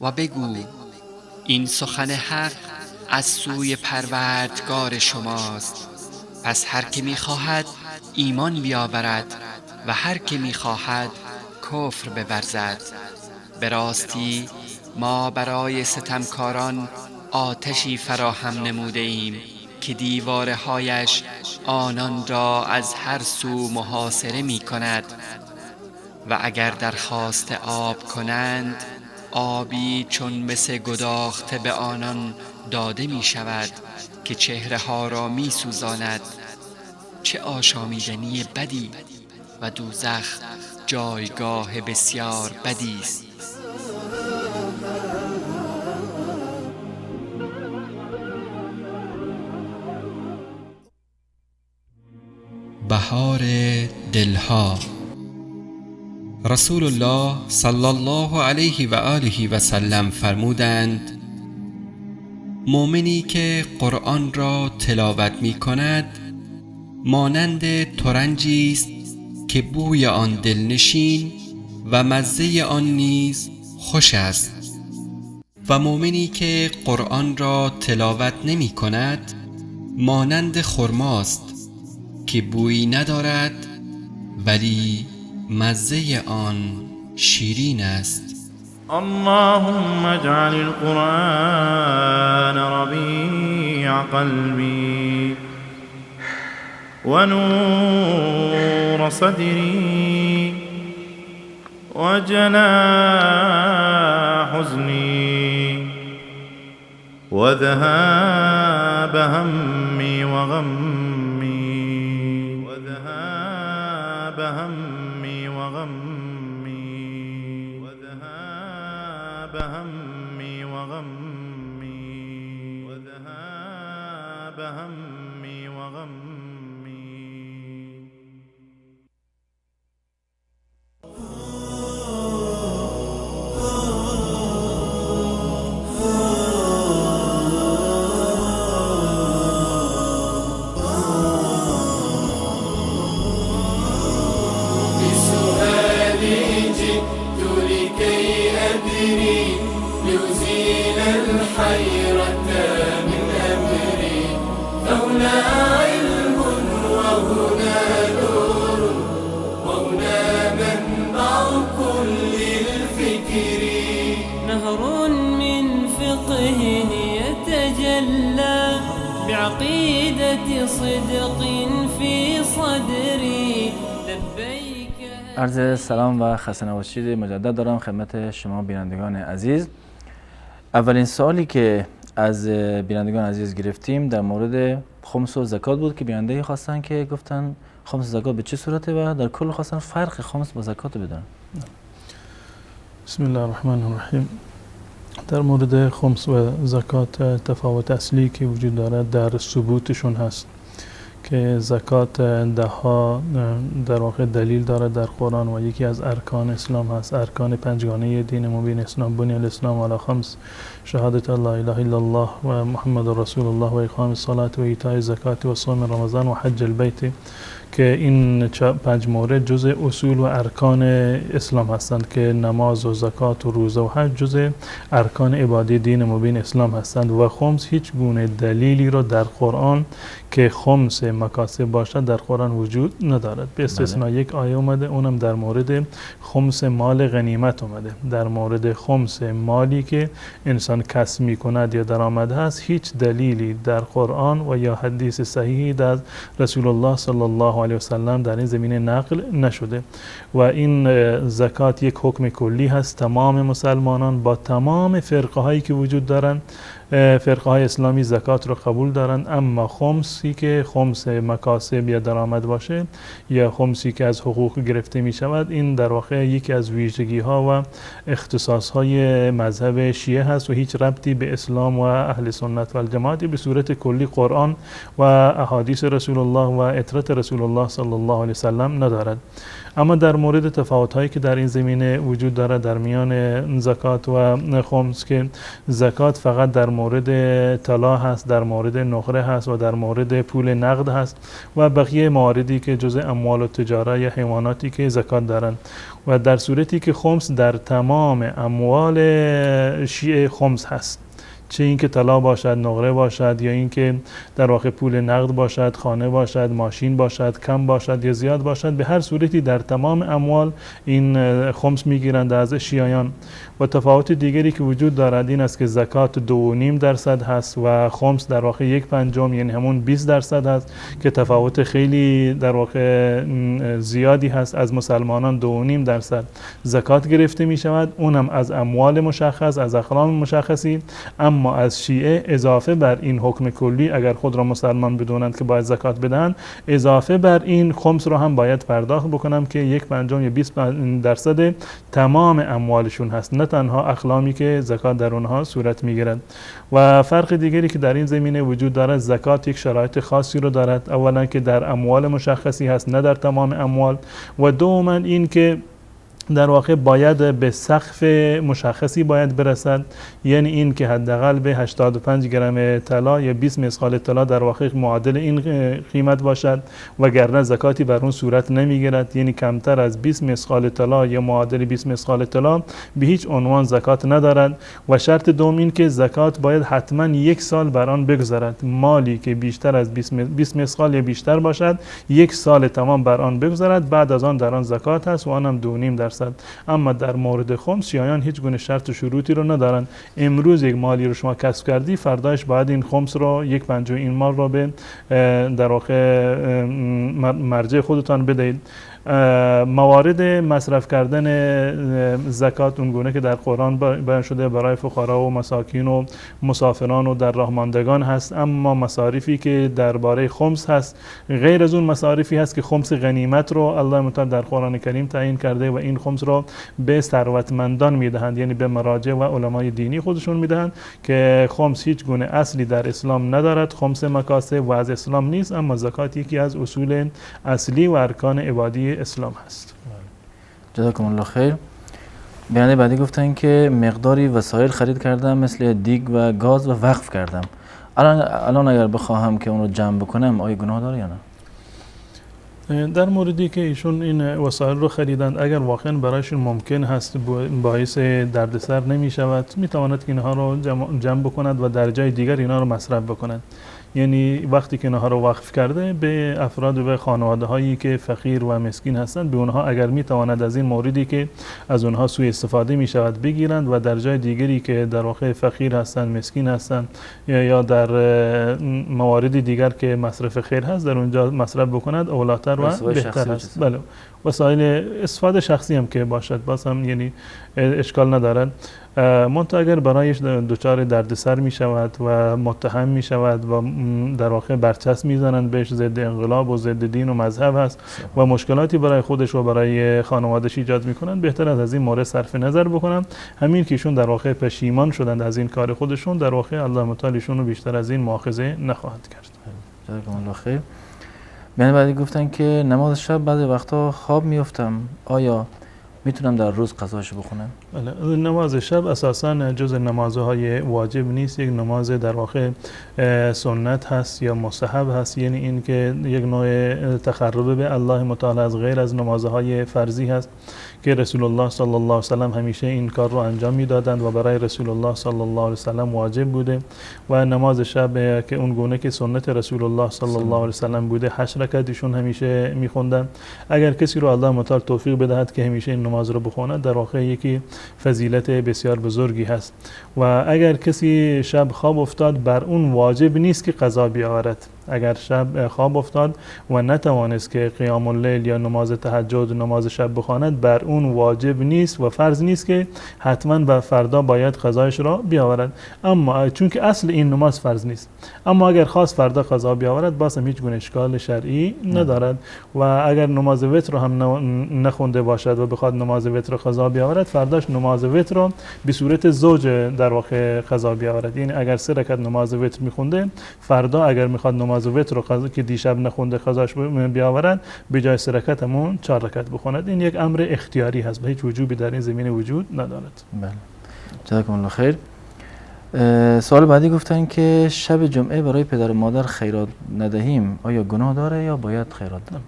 و بگو این سخن حق از سوی پروردگار شماست، پس هر که می‌خواهد ایمان بیاورد و هر که می‌خواهد کفر بورزد. به راستی ما برای ستمکاران آتشی فراهم نموده ایم که دیوارهایش آنان را از هر سو محاصره می کند و اگر درخواست آب کنند آبی چون مثل گداخته به آنان داده می شود که چهره ها را می سوزاند. چه آشامیدنی بدی و دوزخ جایگاه بسیار بدی است. بهار دلها. رسول الله صلی الله علیه و آله و سلم فرمودند: مؤمنی که قرآن را تلاوت می کند مانند ترنجی است که بوی آن دلنشین و مزه آن نیز خوش است، و مؤمنی که قرآن را تلاوت نمی کند مانند خرماست که بویی ندارد ولی مزه آن شیرین است. اللهم اجعل القرآن ربیع قلبی ونور صدری وجلاء حزنی وذهاب همي وغمي وذهاب همي وغمي وذهاب همي وغمي وذهاب همي وغمي. وهنا نور، وهنا منبع كل الفكر. نهر من فقه يتجلى بعقيدة صدق في صدري. لبيك. عرض سلام و خسته نباشید مجدد دارم خدمت شما بینندگان عزیز. اولین سوالی که از بینندگان عزیز گرفتیم در مورد خمس و زکات بود که بیننده خواستن که گفتن خمس و زکات به چه صورته و در کل خواستن فرق خمس با زکات رو بدونن. بسم الله الرحمن الرحیم. در مورد خمس و زکات تفاوت اصلی که وجود دارد در ثبوتشون هست که زکات ده ها در واقع دلیل دارد در قرآن و یکی از ارکان اسلام هست، ارکان پنجگانه دین مبین اسلام، بنی الاسلام علی خمس، شهادت لا اله الا الله و محمد رسول الله و اقام الصلاة و ایتاء الزکات و صوم رمضان و حج البیت، که این پنج مورد جزء اصول و ارکان اسلام هستند که نماز و زکات و روزه و حج جزء ارکان عبادی دین مبین اسلام هستند و خمس هیچ گونه دلیلی را در قرآن که خمس مکاسب باشد در قرآن وجود ندارد. به استثناء یک آیه اومده، اونم در مورد خمس مال غنیمت اومده. در مورد خمس مالی که انسان کسب میکند یا درآمد هست هیچ دلیلی در قرآن و یا حدیث صحیحی در رسول الله صلی الله علیه و سلم در این زمینه نقل نشده و این زکات یک حکم کلی هست. تمام مسلمانان با تمام فرقه هایی که وجود دارند، فرقه های اسلامی زکات رو قبول دارند، اما خمسی که خمس مکاسب یا درآمد باشه یا خمسی که از حقوق گرفته می شود، این در واقع یکی از ویژگی ها و اختصاص های مذهب شیعه هست و هیچ ربطی به اسلام و اهل سنت و الجماعت به صورت کلی قرآن و احادیث رسول الله و عترت رسول الله صلی الله علیه وسلم ندارد. اما در مورد تفاوت هایی که در این زمینه وجود دارد در میان زکات و خمس، که زکات فقط در مورد طلا هست، در مورد نقره هست و در مورد پول نقد هست و بقیه مواردی که جزء اموال و تجاره یا حیواناتی که زکات دارند، و در صورتی که خمس در تمام اموال شیعه خمس هست، چه اینکه طلا باشد، نقره باشد، یا اینکه در واقع پول نقد باشد، خانه باشد، ماشین باشد، کم باشد یا زیاد باشد، به هر صورتی در تمام اموال این خمس میگیرند از شیعیان. و تفاوت دیگری که وجود دارد این است که زکات 2.5% هست و خمس در واقع 1/5 یعنی همون 20% هست که تفاوت خیلی در واقع زیادی هست. از مسلمانان 2.5% زکات گرفته می شود، اونم از اموال مشخص، از اقلام مشخصی. اما از شیعه اضافه بر این حکم کلی، اگر خود را مسلمان بدونند که باید زکات بدهند، اضافه بر این خمس را هم باید پرداخت بکنم که 1/5 یا 20% تمام اموالشون هست، نه تنها اقلامی که زکات در اونها صورت میگیرد. و فرق دیگری که در این زمینه وجود دارد، زکات یک شرایط خاصی رو دارد. اولا که در اموال مشخصی هست، نه در تمام اموال، و دوما این که در واقع باید به سقف مشخصی باید برسد، یعنی این که حداقل به 85 گرم طلا یا 20 مثقال طلا در واقع معادل این قیمت باشد، وگرنه زکاتی بر اون صورت نمیگیرد. یعنی کمتر از 20 مثقال طلا یا معادل 20 مثقال طلا به هیچ عنوان زکات ندارد. و شرط دوم این که زکات باید حتما یک سال بر آن بگذرد. مالی که بیشتر از 20 مثقال یا بیشتر باشد، یک سال تمام بر آن بگذرد، بعد از آن در آن زکات هست و آن هم 2.5%. اما در مورد خمس شیعیان هیچ گونه شرط و شروطی رو ندارند. امروز یک مالی رو شما کسب کردی، فرداش باید این خمس رو، 1/5 این مال رو به در واقع مرجع خودتان بدهید. موارد مصرف کردن زکات اونگونه که در قرآن بیان شده برای فقرا و مساکین و مسافران و در راه ماندگان هست. اما مصارفی که درباره خمس هست غیر از اون مصارفی هست که خمس غنیمت رو الله متعال در قرآن کریم تعیین کرده و این خمس رو به ثروتمندان میدهند، یعنی به مراجع و علمای دینی خودشون میدهند که خمس هیچ گونه اصلی در اسلام ندارد، خمس مکاسب و از اسلام نیست. اما زکات یکی از اصول اصلی و ارکان عبادی اسلام هست. جزاکم الله خیر. بیننده بعدی گفتن که مقداری وسایل خرید کردم مثل دیگ و گاز و وقف کردم. الان اگر بخواهم که اون رو جمع بکنم آیا گناه داره یا نه؟ در موردی که ایشون این وسایل رو خریدند، اگر واقعا برایشون ممکن هست، باعث دردسر نمی شود، می تواند که اینها رو جمع بکند و در جای دیگر اینها رو مصرف بکند. یعنی وقتی که اینها رو وقف کرده به افراد و خانواده هایی که فقیر و مسکین هستند، به اونها اگر میتواند از این موردی که از اونها سوء استفاده می شود بگیرند و در جای دیگری که در واقع فقیر هستند، مسکین هستند یا در موارد دیگر که مصرف خیر هست در اونجا مصرف بکند اولاتر و بهتر است. بله، وسایل استفاده شخصی هم که باشد باز هم یعنی اشکال ندارد. منتها اگر برایش دچار دردسر می شود و متهم می شود و در واقع برچسب می زنند بهش، ضد انقلاب و ضد دین و مذهب هست و مشکلاتی برای خودش و برای خانوادش ایجاد می کنند، بهتر از این مورد صرف نظر بکنند. همین که ایشون در واقع پشیمان شدند از این کار خودشون، در واقع الله متعال ایشون رو بیشتر از این مؤاخذه نخواهد کرد. جزاکم الله خیر. یعنی بعدی گفتن که نماز شب بعضی وقتا خواب میافتم، آیا میتونم در روز قضاشو بخونم؟ بله، نماز شب اساساً جز نمازهای واجب نیست، یک نماز در واقع سنت هست یا مستحب هست، یعنی این که یک نوع تقرب به الله متعال از غیر از نمازهای فرضی هست که رسول الله صلی الله علیه و سلم همیشه این کار رو انجام میدادند و برای رسول الله صلی الله علیه و سلم واجب بوده. و نماز شب که اون گونه که سنت رسول الله صلی الله علیه و سلم بوده 8 رکعت ایشون همیشه میخوندن. اگر کسی رو الله متعال توفیق بدهد که همیشه این نماز رو بخواند، در واقع یکی فضیلت بسیار بزرگی هست. و اگر کسی شب خواب افتاد بر اون واجب نیست که قضا بیاورد. اگر شب خواب افتاد و نتوانست که قیام اللیل یا نماز تهجد و نماز شب بخواند، بر اون واجب نیست و فرض نیست که حتما و فردا باید قضایش را بیاورد. اما چون که اصل این نماز فرض نیست، اما اگر خواست فردا قضا بیاورد باز هم هیچ گونه اشکال شرعی ندارد. و اگر نماز وتر رو هم نخونده باشد و بخواد نماز وتر رو قضا بیاورد، فرداش نماز وتر رو به صورت زوج در واقع قضا بیاورد. یعنی اگر 3 رکعت نماز وتر میخونده، فردا اگر میخواد نماز وتر رو که دیشب نخونده قضاش بیاورد، به جای 3 رکعت همون 4 رکعت بخواند. این یک امر اختیاری هست، به هیچ وجوبی در این زمینه وجود ندارد. بله، جزاکم الله خیر. سوال بعدی گفتن که شب جمعه برای پدر و مادر خیرات ندهیم آیا گناه داره یا باید خیرات دادن؟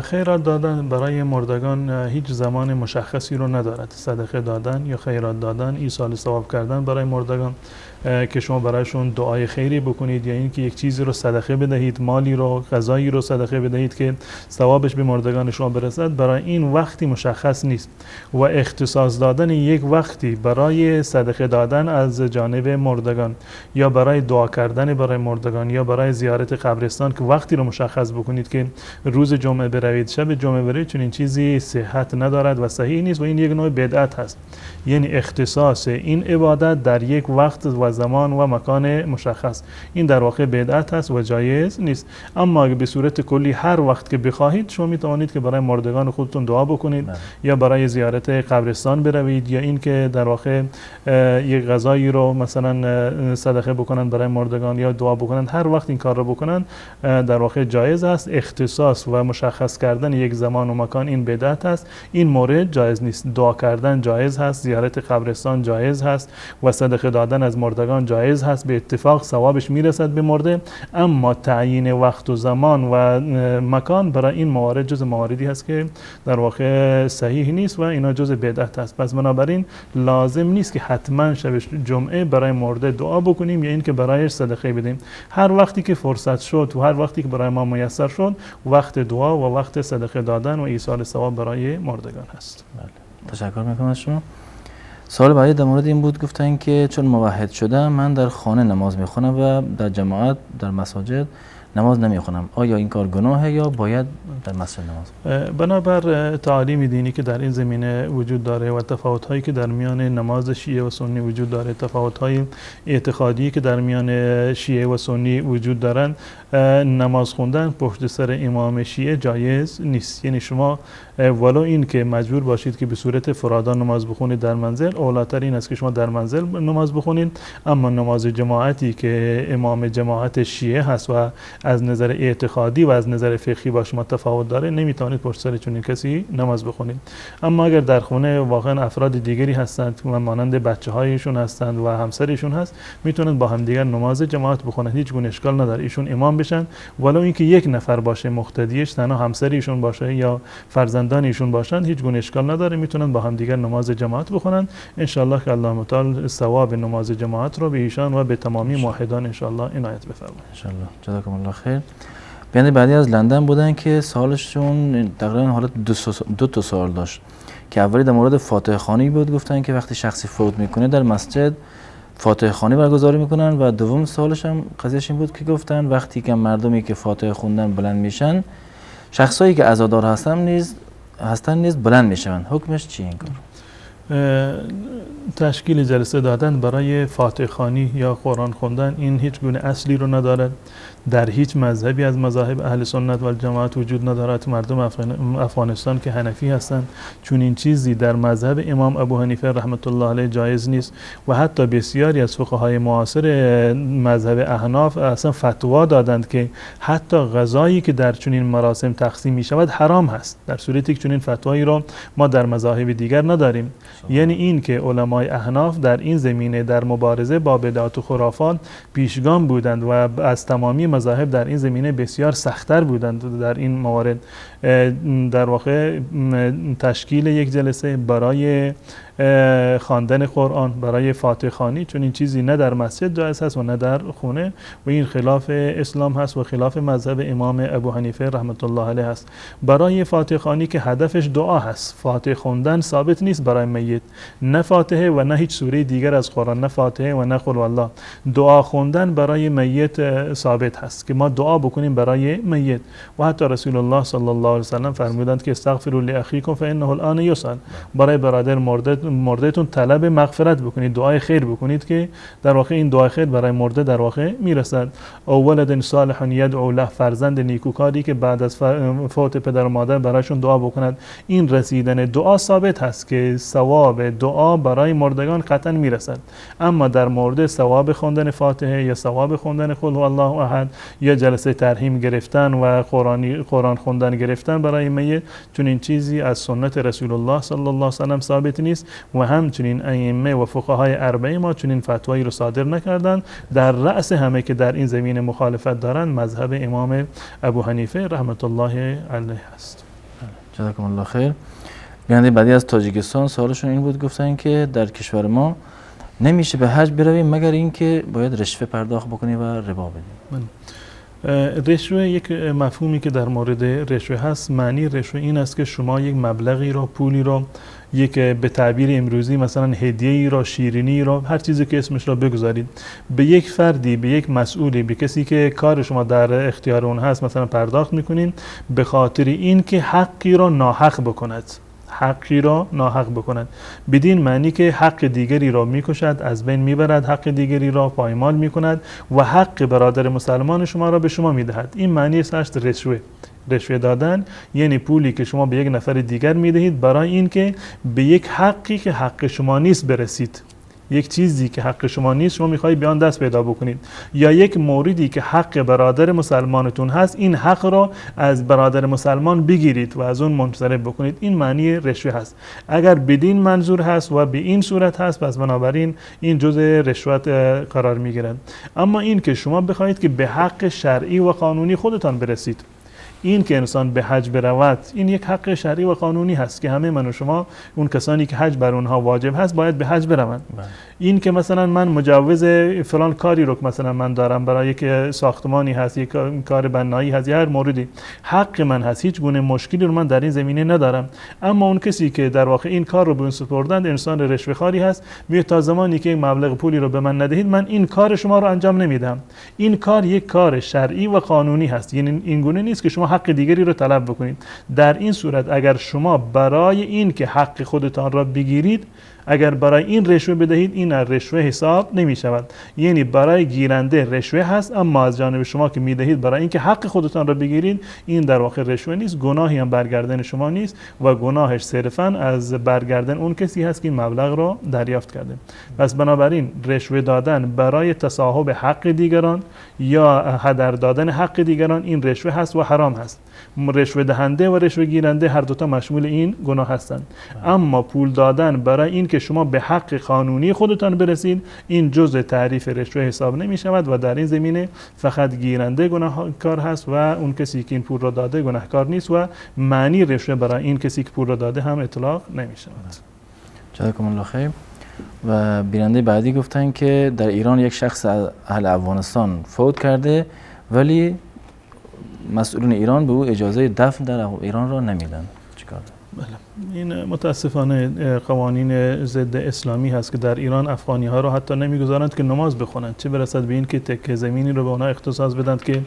خیرات دادن برای مردگان هیچ زمان مشخصی رو ندارد. صدقه دادن یا خیرات دادن، ایصال ثواب کردن برای مردگان که شما برایشون دعای خیری بکنید یا اینکه یک چیزی رو صدقه بدهید، مالی رو، غذایی رو صدقه بدهید که ثوابش به مردگان شما برسد، برای این وقتی مشخص نیست. و اختصاص دادن یک وقتی برای صدقه دادن از جانب مردگان یا برای دعا کردن برای مردگان یا برای زیارت قبرستان که وقتی رو مشخص بکنید که روز جمعه بروید، شب جمعه بروید، چون این چیزی صحت ندارد و صحیح نیست و این یک نوع بدعت هست. یعنی اختصاص این عبادت در یک وقت و زمان و مکان مشخص، این در واقع بدعت هست و جایز نیست. اما اگه به صورت کلی هر وقت که بخواهید شما می توانید که برای مردگان خودتون دعا بکنید یا برای زیارت قبرستان بروید یا اینکه در واقع یک غذایی رو مثلا صدقه بکنند برای مردگان یا دعا بکنند، هر وقت این کار رو بکنند در واقع جایز است. اختصاص و مشخص کردن یک زمان و مکان این بدعت است، این مورد جایز نیست. دعا کردن جایز هست، زیارت قبرستان جایز هست و صدقه دادن از مردگان جایز هست، به اتفاق ثوابش میرسد به مرده. اما تعیین وقت و زمان و مکان برای این موارد جز مواردی هست که در واقع صحیح نیست و اینا جز بدعت هست. پس بنابراین لازم نیست که حتما شب جمعه برای مرده دعا بکنیم یا اینکه برایش صدقه بدیم. هر وقتی که فرصت شد و هر وقتی که برای ما میسر شد، وقت دعا و وقت صدقه دادن و ایصال ثواب برای مردگان هست. بله، تشکر میکنم از شما. سوال بعدی در مورد این بود، گفتن که چون موحد شدم من در خانه نماز میخونم و در جماعت در مساجد نماز نمیخونم، آیا این کار گناهه یا باید در مسجد نماز؟ بنابر تعالیم دینی که در این زمینه وجود داره و تفاوت‌هایی که در میان نماز شیعه و سنی وجود داره، تفاوت‌های اعتقادی که در میان شیعه و سنی وجود دارن، نماز خوندن پشت سر امام شیعه جایز نیست. یعنی شما ولو این که مجبور باشید که به صورت فرادا نماز بخونید در منزل، اولاتر این است که شما در منزل نماز بخونید. اما نماز جماعتی که امام جماعت شیعه هست و از نظر اعتقادی و از نظر فقهی با شما تفاوت داره، نمیتونید پشت سر چنین کسی نماز بخونید. اما اگر در خونه واقعا افراد دیگری هستند و مانند بچه‌هایشون هستند و همسرشون هست، میتونند با همدیگر نماز جماعت بخونند، هیچ گونه اشکال نداره. ایشون امام بشن بشن، ولو اینکه یک نفر باشه مقتدیش، تنها همسر ایشون باشه یا فرزندان ایشون باشن، هیچ گونه اشکال نداره، میتونن با هم دیگر نماز جماعت بخونن. ان شاء الله که الله متعال ثواب نماز جماعت رو به ایشان و به تمامی موحدان ان شاء الله عنایت بفرماید. ان شاء الله. جزاکم الله خیر. بیننده بعدی از لندن بودن که سوالشون تقریبا حالت دو تا سوال داشت که اولی در مورد فاتحه خوانی بود، گفتن که وقتی شخصی فوت میکنه در مسجد فاتحه خوانی برگزار میکنن، و دوم سوالش هم قضیهش این بود که گفتن وقتی که مردمی که فاتحه خوندن بلند میشن، شخصایی که عزادار هستن نیز بلند میشن، حکمش چی این کار؟ تشکیل جلسه دادن برای فاتحه خوانی یا قرآن خوندن این هیچ گونه اصلی رو ندارد، در هیچ مذهبی از مذاهب اهل سنت و الجماعت وجود ندارد. مردم افغانستان که حنفی هستند چون این چیزی در مذهب امام ابو حنیفه رحمت الله علیه جایز نیست و حتی بسیاری از فقهای معاصر مذهب احناف اصلا فتوا دادند که حتی غذایی که در چنین مراسم تقسیم می شود حرام هست، در صورتی که چنین فتوایی را ما در مذاهب دیگر نداریم. یعنی این که علمای احناف در این زمینه در مبارزه با بدعات و خرافات پیشگام بودند و از تمامی مذاهب در این زمینه بسیار سخت‌تر بودند. در این موارد در واقع تشکیل یک جلسه برای خواندن قرآن، برای فاتحه خوانی، چون این چیزی نه در مسجد جایز هست و نه در خونه و این خلاف اسلام هست و خلاف مذهب امام ابو حنیفه رحمت الله علیه هست. برای فاتحه خوانی که هدفش دعا هست، فاتحه خواندن ثابت نیست برای میت، نه فاتحه و نه هیچ سوره دیگر از قرآن، نه فاتحه و نه قل والله. دعا خواندن برای میت ثابت هست که ما دعا بکنیم برای میت، و حتی رسول الله صلی الله علیه و سلم فرمودند که استغفروا لاخیکم فانه الان یسأل، برای برادر مردهتون طلب مغفرت بکنید، دعای خیر بکنید که در واقع این دعای خیر برای مرده در واقع میرسد. او ولد صالح یدعو له، فرزند نیکوکاری که بعد از فوت پدر و مادر برایشون دعا بکند. این رسیدن دعا ثابت هست که ثواب دعا برای مردگان قطعا میرسد. اما در مورد ثواب خواندن فاتحه یا ثواب خواندن قل هو الله احد یا جلسه ترحیم گرفتن و قرآن خواندن گرفتن برای میت، چون این چیزی از سنت رسول الله صلی الله علیه و سلم ثابت نیست و همچنین ائمه و فقهای اربعه ما چنین فتوایی رو صادر نکردند. در رأس همه که در این زمینه مخالفت دارند مذهب امام ابو حنیفه رحمت الله علیه است. جزاکم الله خیر. بیننده بعدی از تاجیکستان سوالشون این بود، گفتن که در کشور ما نمیشه به حج برویم مگر اینکه باید رشوه پرداخت بکنی و ربا بدیم. رشوه یک مفهومی که در مورد رشوه هست، معنی رشوه این است که شما یک مبلغی را، پولی را، یک به تعبیر امروزی مثلا هدیه‌ای را، شیرینی را، هر چیزی که اسمش را بگذارید، به یک فردی، به یک مسئولی، به کسی که کار شما در اختیار اون هست مثلا پرداخت میکنین به خاطر این که حقی را ناحق بکند، حقی را ناحق بکند، بدین معنی که حق دیگری را میکشد، از بین میبرد، حق دیگری را پایمال میکند و حق برادر مسلمان شما را به شما میدهد. این معنی است رشوه. رشوه دادن یعنی پولی که شما به یک نفر دیگر میدهید برای اینکه به یک حقی که حق شما نیست برسید، یک چیزی که حق شما نیست شما میخواهید به آن دست پیدا بکنید، یا یک موردی که حق برادر مسلمانتون هست این حق را از برادر مسلمان بگیرید و از اون منصرف بکنید. این معنی رشوه هست. اگر بدین منظور هست و به این صورت هست، پس بنابراین این جزء رشوت قرار میگیرد. اما این که شما بخواهید که به حق شرعی و قانونی خودتان برسید، این که انسان به حج برود این یک حق شرعی و قانونی هست که همه من و شما، اون کسانی که حج بر اونها واجب هست، باید به حج بروند. این که مثلا من مجوز فلان کاری رو که مثلا من دارم برای یک ساختمانی هست، یک کار بنایی هست، یا هر موردی حق من هست، هیچ گونه مشکلی رو من در این زمینه ندارم. اما اون کسی که در واقع این کار رو به اون سپردند انسان رشوه‌خواری هست، میگه تا زمانی که یک مبلغ پولی رو به من ندهید من این کار شما رو انجام نمیدم. این کار یک کار شرعی و قانونی هست، یعنی این گونه نیست که شما حق دیگری رو طلب بکنید. در این صورت اگر شما برای این که حق خودتان را بگیرید، اگر برای این رشوه بدهید، این رشوه حساب نمی شود. یعنی برای گیرنده رشوه هست، اما از جانب شما که میدهید برای اینکه حق خودتان را بگیرید، این در واقع رشوه نیست، گناهی هم برگردن شما نیست و گناهش صرفاً از برگردن اون کسی هست که این مبلغ را دریافت کرده. پس بنابراین رشوه دادن برای تصاحب حق دیگران یا هدر دادن حق دیگران، این رشوه هست و حرام هست. رشوه دهنده و رشوه گیرنده هر دوتا مشمول این گناه هستند. اما پول دادن برای این که شما به حق قانونی خودتان برسید، این جزء تعریف رشوه حساب نمی شود و در این زمینه فقط گیرنده گناهکار هست و اون کسی که این پول را داده گناهکار نیست و معنی رشوه برای این کسی که پول را داده هم اطلاق نمی شود. جزاکم الله خیر. و بیننده بعدی گفتن که در ایران یک شخص اهل افغانستان فوت کرده ولی مسئولین ایران به او اجازه دفن در ایران را نمیدن. چیکار؟ بله، این متاسفانه قوانین ضد اسلامی هست که در ایران افغانی ها رو حتی نمیگذارند که نماز بخونند، چه برسد به این که تکه زمینی رو به آنها اختصاص بدند که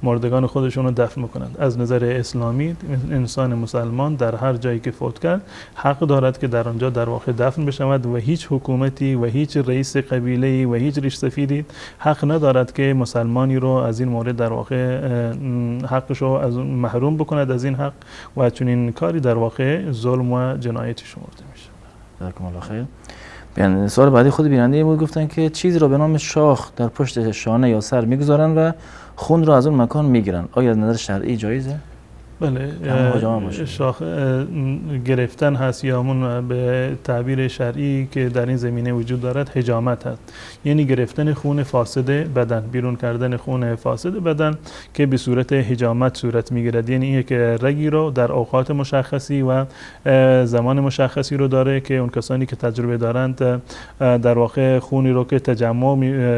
مردگان خودشون رو دفن بکنند. از نظر اسلامی انسان مسلمان در هر جایی که فوت کرد حق دارد که در آنجا در واقع دفن بشود و هیچ حکومتی و هیچ رئیس قبیله‌ای و هیچ ریش سفیدی حق ندارد که مسلمانی رو از این مورد در واقع حقش رو از محروم بکند از این حق و چنین کاری در واقع ظلم و جنایتی شمرده میشه. جزاکم الله خیر. سوال بعدی خود بیننده بود، گفتن که چیزی را به نام شاخ در پشت شانه یا سر میگذارن و خون را از اون مکان میگیرن، آیا از نظر شرعی جایزه؟ بله، شاخ گرفتن هست یا همون به تعبیر شرعی که در این زمینه وجود دارد حجامت هست، یعنی گرفتن خون فاسد بدن، بیرون کردن خون فاسد بدن که به صورت حجامت صورت میگیرد. یعنی اینکه رگی رو در اوقات مشخصی و زمان مشخصی رو داره که اون کسانی که تجربه دارند در واقع خونی رو که تجمع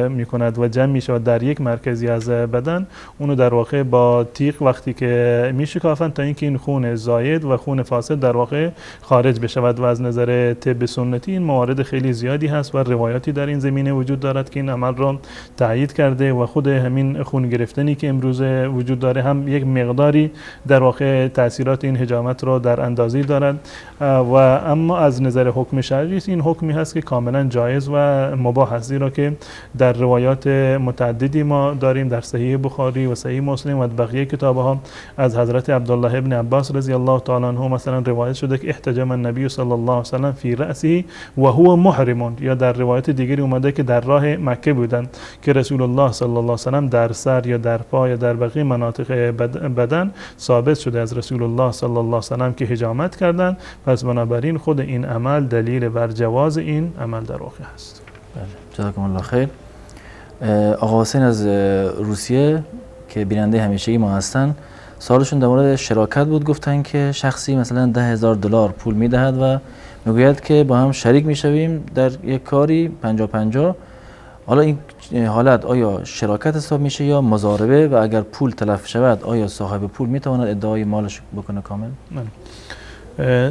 میکند و جمع میشود در یک مرکزی از بدن، اونو در واقع با تیغ وقتی که میشه تا اینکه این خون زاید و خون فاسد در واقع خارج بشود. و از نظر طب سنتی این موارد خیلی زیادی هست و روایاتی در این زمینه وجود دارد که این عمل را تایید کرده و خود همین خون گرفتنی که امروز وجود داره هم یک مقداری در واقع تاثیرات این حجامت را در اندازه دارد. و اما از نظر حکم شرعی این حکمی هست که کاملا جایز و مباح است، زیرا که در روایات متعددی ما داریم در صحیح بخاری و صحیح مسلم و بقیه کتاب‌ها از حضرت عبدالله ابن عباس رضی الله تعالی عنه مثلا روایت شده که احتجم النبی صلی الله علیه و سلم فی رأسه و هو محرم، یا در روایت دیگری اومده که در راه مکه بودند که رسول الله صلی الله علیه و سلم در سر یا در پا یا در بقیه مناطق بدن ثابت شده از رسول الله صلی الله علیه و سلم که حجامت کردند. پس بنابراین خود این عمل دلیل بر جواز این عمل در واقع است. بله، جزاکم الله خیر. آقا حسین از روسیه که بیننده همیشگی ما هستند، سوالشون در مورد شراکت بود. گفتن که شخصی مثلا $10,000 پول میدهد و میگوید که با هم شریک میشویم در یک کاری 50-50. حالا این حالت آیا شراکت حساب میشه یا مضاربه، و اگر پول تلف شود آیا صاحب پول میتواند ادعای مالش بکنه کامل؟ نه.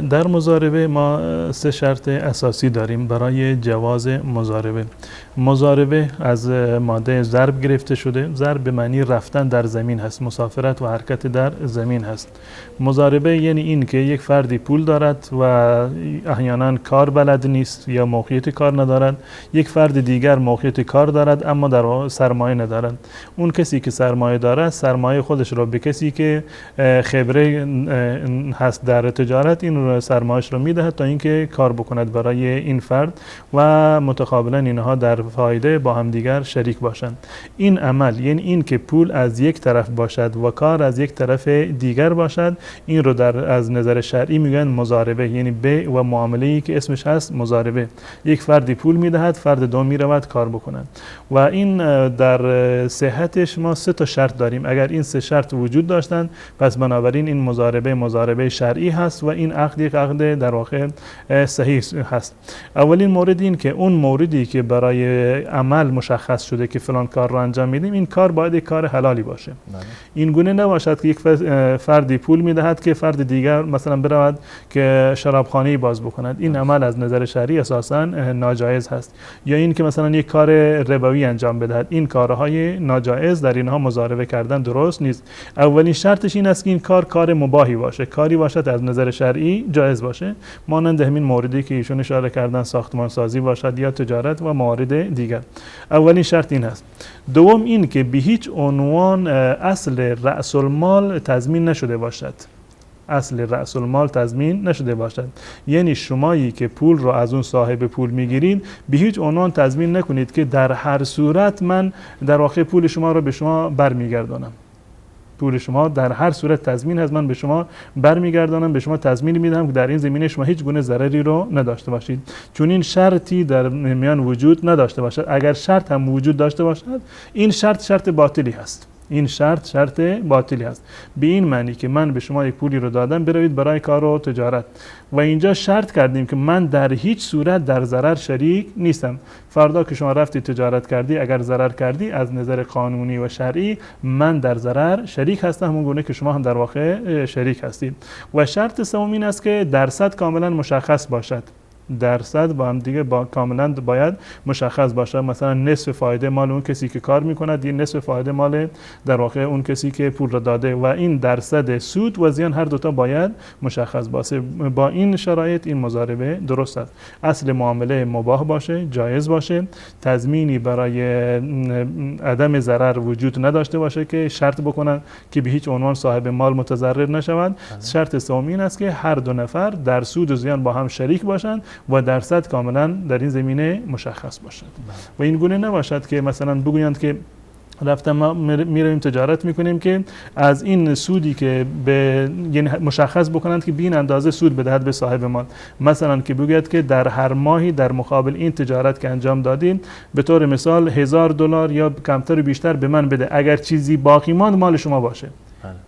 در مضاربه ما سه شرط اساسی داریم برای جواز مضاربه. مضاربه از ماده ضرب گرفته شده. ضرب به معنی رفتن در زمین هست، مسافرت و حرکت در زمین هست. مضاربه یعنی این که یک فردی پول دارد و احیانا کار بلد نیست یا موقعیت کار ندارد، یک فرد دیگر موقعیت کار دارد اما در سرمایه ندارد. اون کسی که سرمایه دارد سرمایه خودش را به کسی که خبره هست در تجارت این سرمایه‌اش رو میدهد تا اینکه کار بکند برای این فرد و متقابلا اینها در فایده با همدیگر شریک باشند. این عمل یعنی این که پول از یک طرف باشد و کار از یک طرف دیگر باشد، این رو در از نظر شرعی میگن مضاربه، یعنی بیع و معامله‌ای که اسمش هست مضاربه. یک فردی پول میدهد، فرد دوم میرود کار بکند. و این در صحتش ما سه تا شرط داریم. اگر این سه شرط وجود داشتند پس بنابراین این مضاربه مضاربه شرعی هست و این عقد یک عقد در واقع صحیح هست. اولین مورد این که اون موردی که برای عمل مشخص شده که فلان کار رو انجام میدیم، این کار باید یک کار حلالی باشه. این گونه نباشد که یک فردی پول میدهد که فرد دیگر مثلا برود که شرابخانه‌ای باز بکند. این عمل از نظر شرعی اساساً ناجایز هست. یا این که مثلا یک کار ربوی انجام بدهد، این کارهای ناجایز در اینها مضاربه کردن درست نیست. اولین شرطش این است که این کار کار مباحی باشه، کاری باشد از نظر شرعی جایز باشه، مانند همین موردی که ایشون اشاره کردن، ساختمان سازی باشد یا تجارت و موارد دیگر. اولین شرط این هست. دوم این که به هیچ عنوان اصل رأس المال تضمین نشده باشد. اصل رأس المال تضمین نشده باشد، یعنی شمایی که پول رو از اون صاحب پول میگیرید به هیچ عنوان تضمین نکنید که در هر صورت من در واقع پول شما رو به شما برمیگردانم. پول شما در هر صورت تضمین هست، من به شما برمیگردانم، به شما تضمین میدم که در این زمینه شما هیچ گونه ضرری رو نداشته باشید. چون این شرطی در میان وجود نداشته باشد. اگر شرط هم وجود داشته باشد، این شرط شرط باطلی هست. این شرط شرط باطلی است. به این معنی که من به شما یک پولی رو دادم، بروید برای کار و تجارت، و اینجا شرط کردیم که من در هیچ صورت در ضرر شریک نیستم. فردا که شما رفتی تجارت کردی، اگر ضرر کردی از نظر قانونی و شرعی من در ضرر شریک هستم، همون گونه که شما هم در واقع شریک هستید. و شرط سوم این است که درصد کاملا مشخص باشد. درصد با هم دیگه با کاملا باید مشخص باشه. مثلا نصف فایده مال اون کسی که کار میکند، یه نصف فایده مال در واقع اون کسی که پول را داده، و این درصد سود و زیان هر دوتا باید مشخص باشه. با این شرایط این مضاربه درست است. اصل معامله مباح باشه، جایز باشه، تضمینی برای عدم ضرر وجود نداشته باشه که شرط بکنن که به هیچ عنوان صاحب مال متضرر نشوند. شرط سوم این است که هر دو نفر در سود و زیان با هم شریک باشند و درصد کاملا در این زمینه مشخص باشد. و این گونه نباشد که مثلا بگویند که رفتم ما میرویم تجارت میکنیم که از این سودی که به یعنی مشخص بکنند که به این اندازه سود بدهد به صاحب مال. مثلا که بگوید که در هر ماهی در مقابل این تجارت که انجام دادیم به طور مثال $1000 یا کمتر و بیشتر به من بده، اگر چیزی باقی ماند مال شما باشه.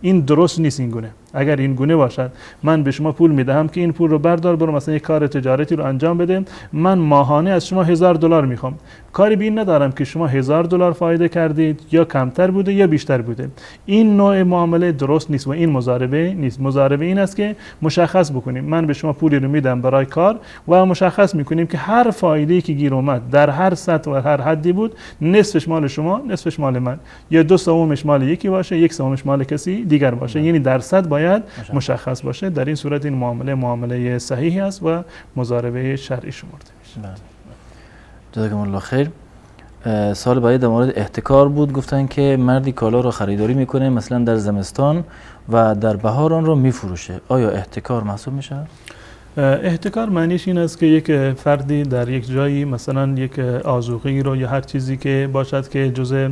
این درست نیست. این گونه اگر این گونه باشد، من به شما پول میدهم که این پول رو بردار برو مثلا یک کار تجارتی رو انجام بده، من ماهانه از شما $1000 میخوام، کاری به این ندارم که شما $1000 فایده کردید یا کمتر بوده یا بیشتر بوده. این نوع معامله درست نیست و این مضاربه نیست. مضاربه این است که مشخص بکنیم من به شما پولی رو میدم برای کار و مشخص میکنیم که هر فایده‌ای که گیر اومد در هر سطح و هر حدی بود، نصفش مال شما، نصفش مال من، یا 2/3 مال یکی باشه، 1/3 مال کسی دیگر باشه. یعنی درصد باید مشخص باشه. در این صورت این معامله معامله صحیحی است و مضاربه شرعی شمرده میشه. جزاکم الله خیر. سال بعدی در مورد احتکار بود. گفتن که مردی کالا رو خریداری میکنه مثلا در زمستان و در بهار آن رو میفروشه، آیا احتکار محسوب میشه؟ احتکار معنیش این است که یک فردی در یک جایی مثلا یک آذوقه‌ای رو یا هر چیزی که باشد که جزء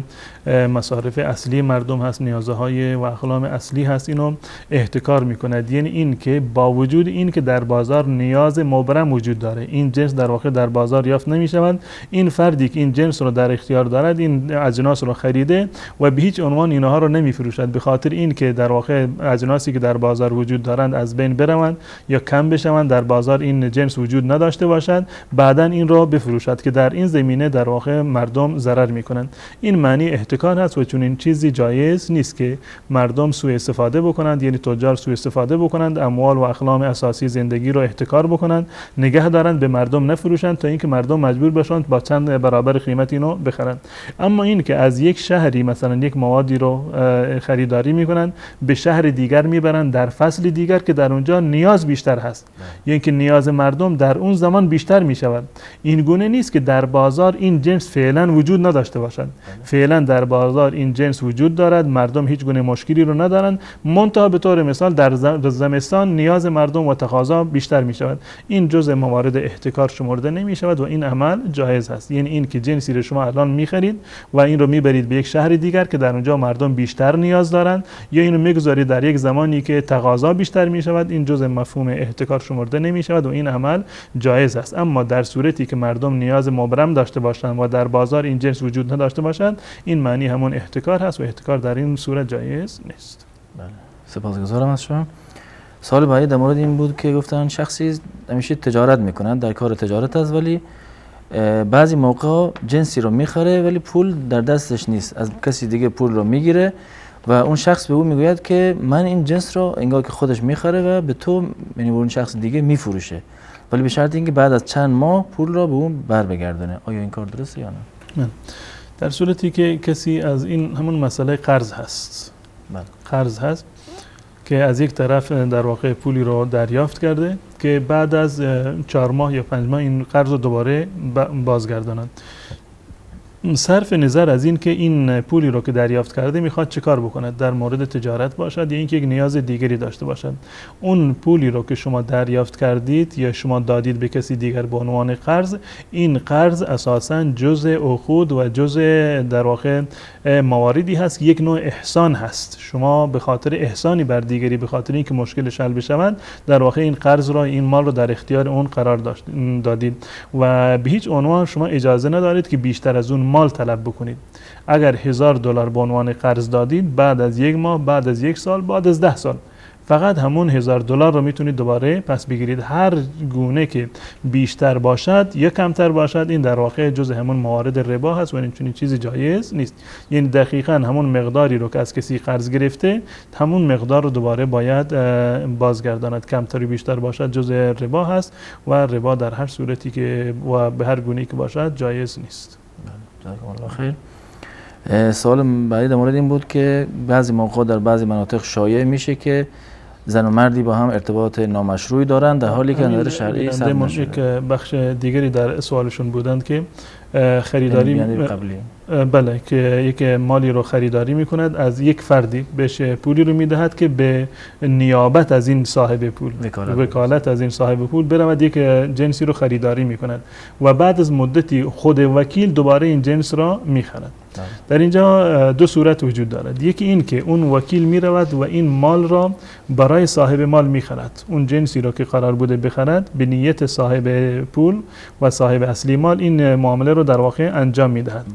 مصارف اصلی مردم هست، نیازهای و اقلام اصلی هست، اینو احتکار میکند. یعنی این که با وجود این که در بازار نیاز مبرم وجود داره، این جنس در واقع در بازار یافت نمیشود، این فردی که این جنس رو در اختیار دارد این اجناس رو خریده و به هیچ عنوان اینها رو نمیفروشد، به خاطر این که در واقع اجناسی که در بازار وجود دارند از بین بروند یا کم بشوند، در بازار این جنس وجود نداشته باشد، بعدا این را بفروشد که در این زمینه در واقع مردم ضرر میکنند. این معنی احتکار هست و چون این چیزی جایز نیست که مردم سوء استفاده بکنند، یعنی تجار سوء استفاده بکنند، اموال و اقلام اساسی زندگی را احتکار بکنند، نگه دارند، به مردم نفروشند تا اینکه مردم مجبور بشند با چند برابر قیمت اینو بخرند. اما این که از یک شهری مثلا یک موادی رو خریداری میکنند، به شهر دیگر میبرند در فصل دیگر که در اونجا نیاز بیشتر هست، یعنی که نیاز مردم در اون زمان بیشتر می شود. این گونه نیست که در بازار این جنس فعلا وجود نداشته باشد. فعلا در بازار این جنس وجود دارد، مردم هیچ گونه مشکلی رو ندارند، منتها به طور مثال در زمستان نیاز مردم و تقاضا بیشتر می شود. این جزء موارد احتکار شمرده نمی شود و این عمل جایز هست. یعنی این که جنسی رو شما الان می خرید و این رو می برید به یک شهر دیگر که در اونجا مردم بیشتر نیاز دارند، یا اینو میگذارید در یک زمانی که تقاضا بیشتر می شود، این جزء مفهوم احتکار شمرده نمی شود و این عمل جایز است. اما در صورتی که مردم نیاز مبرم داشته باشند و در بازار این جنس وجود نداشته باشند، این معنی همون احتکار هست و احتکار در این صورت جایز نیست. بله، سپاسگزارم از شما. سوال بعدی در مورد این بود که گفتن شخصی همیشه تجارت میکنند، در کار تجارت است، ولی بعضی موقع جنسی رو میخره ولی پول در دستش نیست، از کسی دیگه پول رو میگیره و اون شخص به او میگوید که من این جنس رو انگار که خودش میخره و به تو، یعنی به اون شخص دیگه میفروشه، ولی به شرط اینکه بعد از چند ماه پول را به اون بر بگردونه. آیا این کار درسته یا نه؟ نه. در صورتی که کسی از این همون مسئله قرض هست، بله. قرض هست که از یک طرف در واقع پولی رو دریافت کرده که بعد از 4 ماه یا 5 ماه این قرض رو دوباره بازگردانند. صرف نظر از این که این پولی رو که دریافت کرده میخواد چه کار بکند، در مورد تجارت باشد یا اینکه یک نیاز دیگری داشته باشد، اون پولی رو که شما دریافت کردید یا شما دادید به کسی دیگر به عنوان قرض، این قرض اساساً جزء عقود و جزء در واقع مواردی هست که یک نوع احسان هست. شما به خاطر احسانی بر دیگری، به خاطر اینکه مشکلش حل بشود، در واقع این قرض را، این مال رو در اختیار اون قرار دادید و به هیچ عنوان شما اجازه ندارید که بیشتر از اون مال طلب بکنید. اگر $1000 به عنوان قرض دادید، بعد از یک ماه، بعد از یک سال، بعد از 10 سال، فقط همون $1000 رو میتونید دوباره پس بگیرید. هر گونه که بیشتر باشد یا کمتر باشد، این در واقع جز همون موارد ربا هست و این چنین چیزی جایز نیست. یعنی دقیقاً همون مقداری رو که از کسی قرض گرفته، همون مقدار رو دوباره باید بازگرداند. کمتر و بیشتر باشد جز ربا هست و ربا در هر صورتی که و به هر گونه‌ای که باشد جایز نیست. جزاکم الله خیر. سوال بعدی در مورد این بود که بعضی موقع در بعضی مناطق شایع میشه که زن و مردی با هم ارتباط نامشروعی دارند، در حالی که نظر شرعی ثبت نشده. یک بخش دیگری در سوالشون بودند که خریداری قبلی، بله، که یک مالی رو خریداری میکند از یک فردی، بهش پولی رو میدهد که به نیابت از این صاحب پول، وکالت از این صاحب پول برود یک جنسی رو خریداری میکند و بعد از مدتی خود وکیل دوباره این جنس را میخرد. در اینجا دو صورت وجود دارد. یکی این که اون وکیل میرود و این مال را برای صاحب مال میخرد، اون جنسی را که قرار بوده بخرد به نیت صاحب پول و صاحب اصلی مال این معامله رو در واقع انجام میدهد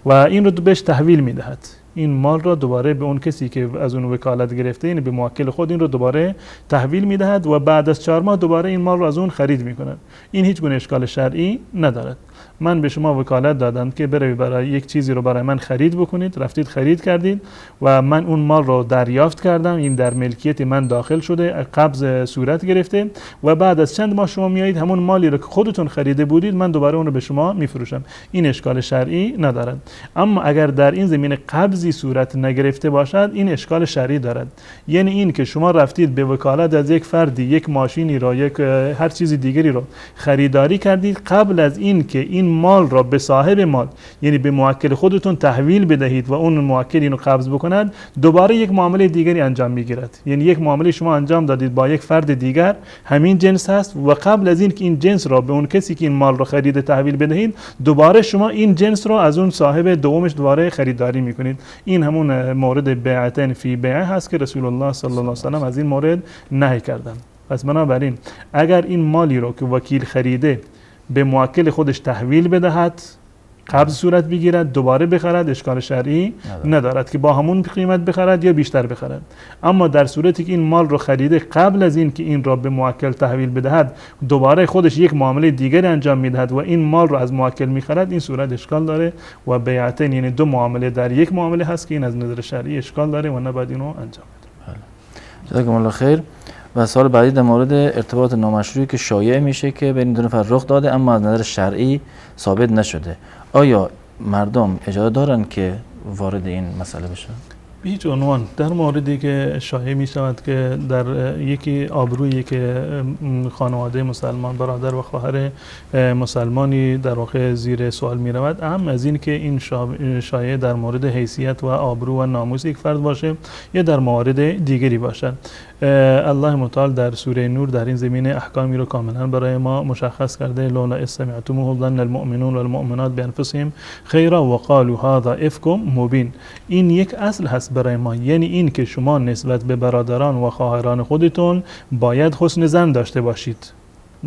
و این رو بهش تحویل میدهد. این مال را دوباره به اون کسی که از اون وکالت گرفته، یعنی به موکل خود، این رو دوباره تحویل میدهد و بعد از 4 ماه دوباره این مال رو از اون خرید میکند. این هیچ گونه اشکال شرعی ندارد. من به شما وکالت دادم که بروی برای یک چیزی رو برای من خرید بکنید، رفتید خرید کردید و من اون مال رو دریافت کردم، این در ملکیت من داخل شده، قبض صورت گرفته و بعد از چند ماه شما میایید همون مالی رو که خودتون خریده بودید من دوباره اون رو به شما میفروشم. این اشکال شرعی ندارد. اما اگر در این زمینه قبضی صورت نگرفته باشد، این اشکال شرعی دارد. یعنی این که شما رفتید به وکالت از یک فردی یک ماشینی را، یک هر چیز دیگری رو خریداری کردید، قبل از این که این مال را به صاحب مال، یعنی به موکل خودتون تحویل بدهید و اون موکل اینو قبض بکند، دوباره یک معامله دیگری انجام میگیرد. یعنی یک معامله شما انجام دادید با یک فرد دیگر، همین جنس هست و قبل از این که این جنس را به اون کسی که این مال را خریده تحویل بدهید، دوباره شما این جنس را از اون صاحب دومش دوباره خریداری میکنید. این همون مورد بیعتین فی بیعه هست که رسول الله صلی الله علیه و سلم از این مورد نهی کردند. پس بنابراین اگر این مالی رو که وکیل خریده به موکل خودش تحویل بدهد، قبض صورت بگیرد، دوباره بخرد، اشکال شرعی ندارد که با همون قیمت بخرد یا بیشتر بخرد. اما در صورتی که این مال رو خریده، قبل از این که این را به موکل تحویل بدهد، دوباره خودش یک معامله دیگری انجام میدهد و این مال رو از موکل میخرد، این صورت اشکال داره و بیعتین، یعنی دو معامله در یک معامله هست که این از نظر شرعی اشکال داره و نباید اینو انجام بده. جزاکم الله خیر. و سوال بعدی در مورد ارتباط نامشروعی که شایع میشه که بین دو نفر رخ داده اما از نظر شرعی ثابت نشده، آیا مردم اجازه دارن که وارد این مسئله بشن؟ به هیچ عنوان. در موردی که شایع می شود که در یکی آبرویی که خانواده مسلمان، برادر و خواهر مسلمانی در واقع زیر سوال می رود، اهم از این که این شایع در مورد حیثیت و آبرو و ناموس یک فرد باشه یا در موارد دیگری باشد. الله متعال در سوره نور در این زمینه احکامی رو کاملا برای ما مشخص کرده. لولا اذ سمعتموه ظن المؤمنون والمؤمنات بانفسهم خیرا وقالوا هذا افک مبین. این یک اصل هست برای ما، یعنی این که شما نسبت به برادران و خواهران خودتون باید حسن ظن داشته باشید.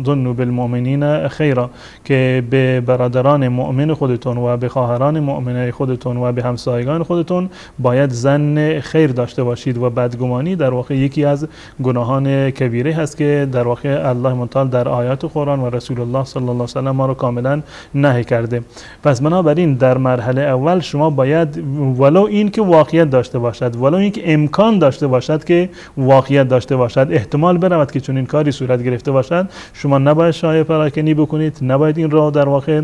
ظنوا بالمؤمنین خیرا، که به برادران مؤمن خودتون و به خواهران مؤمنه خودتون و به همسایگان خودتون باید ظن خیر داشته باشید و بدگمانی در واقع یکی از گناهان کبیره هست که در واقع الله متعال در آیات قرآن و رسول الله صلی الله علیه و سلم ما رو کاملا نهی کرده. پس بنابراین در مرحله اول شما باید ولو این که واقعیت داشته باشد، ولو این که امکان داشته باشد که واقعیت داشته باشد، احتمال برود که چنین کاری صورت گرفته باشد، شما نباید شایعه پراکنی بکنید، نباید این را در واقع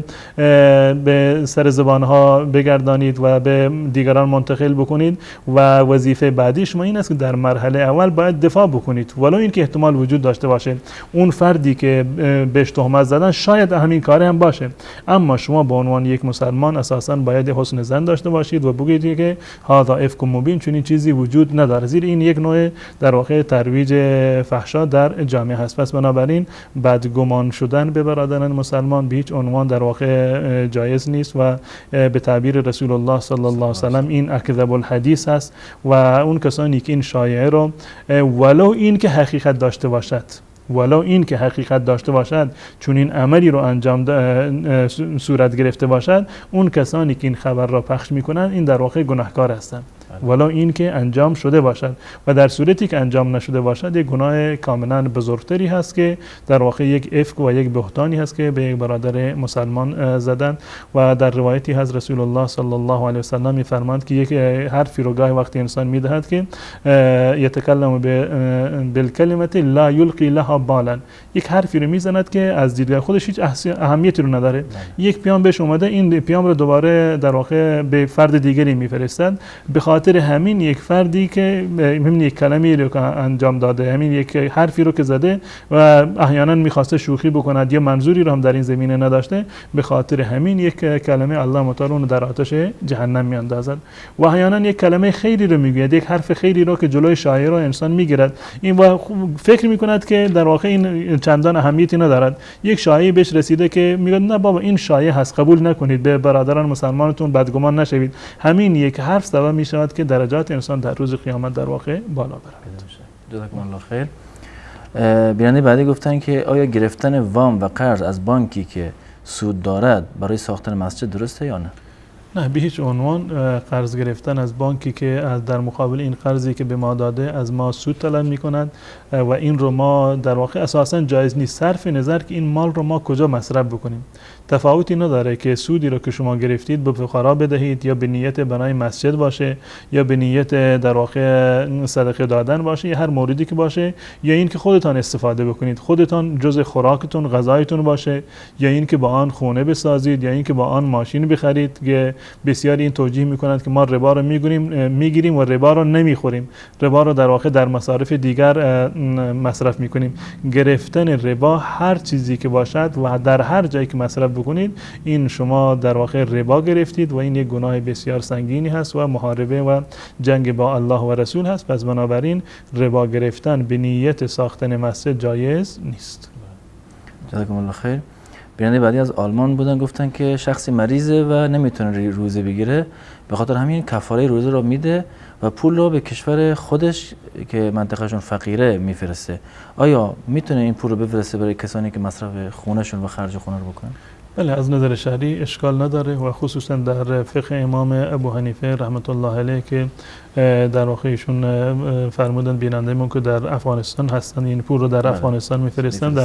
به سر زبانها بگردانید و به دیگران منتقل بکنید. و وظیفه بعدی شما این است که در مرحله اول باید دفاع بکنید، ولو اینکه احتمال وجود داشته باشه اون فردی که بهش تهمت زدن شاید همین کاری هم باشه، اما شما به عنوان یک مسلمان اساساً باید حسن ظن داشته باشید و بگید که هذا افک مبین، چنین چیزی وجود نداره. زیر این یک نوع در واقع ترویج فحشا در جامعه هست. پس بنابراین بدگمان شدن به برادران مسلمان به هیچ عنوان در واقع جایز نیست و به تعبیر رسول الله صلی الله علیه و سلم این اکذب الحدیث هست. و اون کسانی که این شایعه رو ولو این که حقیقت داشته باشد، ولو این که حقیقت داشته باشد، چون این عملی رو انجام صورت گرفته باشد، اون کسانی که این خبر را پخش میکنند این در واقع گناهکار هستند، ولو این که انجام شده باشد. و در صورتی که انجام نشده باشد یک گناه کاملا بزرگتری هست که در واقع یک افک و یک بهتانی هست که به یک برادر مسلمان زدن. و در روایتی هست رسول الله صلی الله علیه و سلم میفرماند که یک حرفی رو گاهی وقتی انسان میدهد که یتکلم بالکلمه لا یلقی لها بالا، یک حرفی رو میزند که از دیدگاه خودش هیچ اهمیتی رو نداره، یک پیام بهش اومده، این پیام رو دوباره در واقع به فرد دیگری میفرستد. به خاطر همین یک فردی که همین یک کلمه‌ای رو که انجام داده، همین یک حرفی رو که زده و احیانا میخواسته شوخی بکند یا منظوری رو هم در این زمینه نداشته، به خاطر همین یک کلمه الله متعال اون رو در آتش جهنم میاندازد. و احیانا یک کلمه خیری رو میگوید، یک حرف خیری رو که جلوی شاعر رو انسان میگیرد، این و فکر میکند که در واقع این چندان اهمیتی ندارد، یک شایعه بهش رسیده که میگه نه بابا این شایعه هست، قبول نکنید، به برادران مسلمانتون بدگمان نشوید. همین یک حرف سبب میشود که درجات انسان در روز قیامت در واقع بالا برود. جزاکم الله خیر. بیننده بعدی گفتن که آیا گرفتن وام و قرض از بانکی که سود دارد برای ساختن مسجد درسته یا نه؟ نه، به هیچ عنوان. قرض گرفتن از بانکی که در مقابل این قرضی که به ما داده از ما سود طلب می‌کند و این رو ما در واقع اساساً جایز نیست، صرف نظر که این مال رو ما کجا مصرف بکنیم. تفاوتی نداره که سودی رو که شما گرفتید به فقرا بدهید یا به نیت بنای مسجد باشه یا به نیت در واقع صدقه دادن باشه یا هر موردی که باشه، یا این که خودتان استفاده بکنید، خودتان جزء خوراکتون غذایتون باشه، یا این که با آن خونه بسازید یا این که با آن ماشین بخرید. که بسیاری این توجیه میکنند که ما ربا رو میگیریم و ربا رو نمیخوریم، ربا رو در واقع در مصارف دیگر مصرف میکنیم. گرفتن ربا هر چیزی که باشد و در هر جایی که مصرف بکنید، این شما در واقع ربا گرفتید و این یک گناه بسیار سنگینی هست و محاربه و جنگ با الله و رسول هست. پس بنابراین ربا گرفتن به نیت ساختن مسجد جایز نیست. جزاکم الله خیر. بیننده بعدی از آلمان بودن، گفتن که شخصی مریضه و نمیتونه روزه بگیره، به خاطر همین کفاره روزه رو میده و پول رو به کشور خودش که منطقهشون فقیره میفرسته. آیا میتونه این پول رو بفرسته برای کسانی که مصرف خونهشون و خرج خونه رو بکنن؟ بله، از نظر شرعی اشکال نداره و خصوصا در فقه امام ابو حنیفه رحمت الله علیه که در واقع ایشون فرمودن بیننده من که در افغانستان هستن این پول رو در افغانستان میفرستند،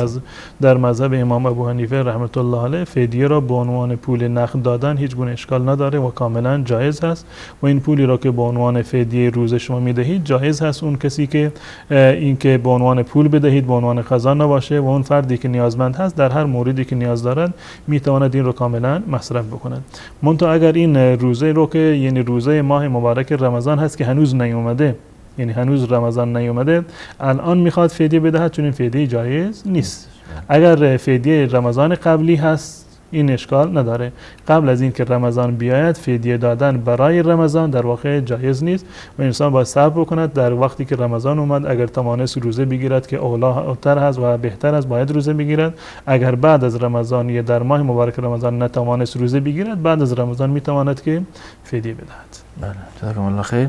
در مذهب امام ابو حنیفه رحمت الله علیه فدیه را به عنوان پول نقد دادن هیچ گونه اشکال نداره و کاملا جایز هست و این پولی را که به عنوان فدیه روز شما میدهید جایز هست. اون کسی که این که به عنوان پول بدهید به عنوان خزان نباشه و اون فردی که نیازمند هست در هر موردی که نیاز دارد میتواند این رو کاملا مصرف بکند. منتها اگر این روزه رو که یعنی روزه ماه مبارک رمضان هست که هنوز نیومده، یعنی هنوز رمضان نیومده، الان میخواد فدیه بدهد، چون این فدیه جایز نیست. اگر فدیه رمضان قبلی هست این اشکال نداره. قبل از اینکه رمضان بیاید فدیه دادن برای رمضان در واقع جایز نیست و انسان باید صبر بکند. در وقتی که رمضان اومد اگر توانست روزه بگیرد که اولی‌تر هست و بهتر است باید روزه بگیرد. اگر بعد از رمضان یا در ماه مبارک رمضان نتوانست روزه بگیرد، بعد از رمضان میتواند که فدیه بدهد. بله، جزاکم الله خیر.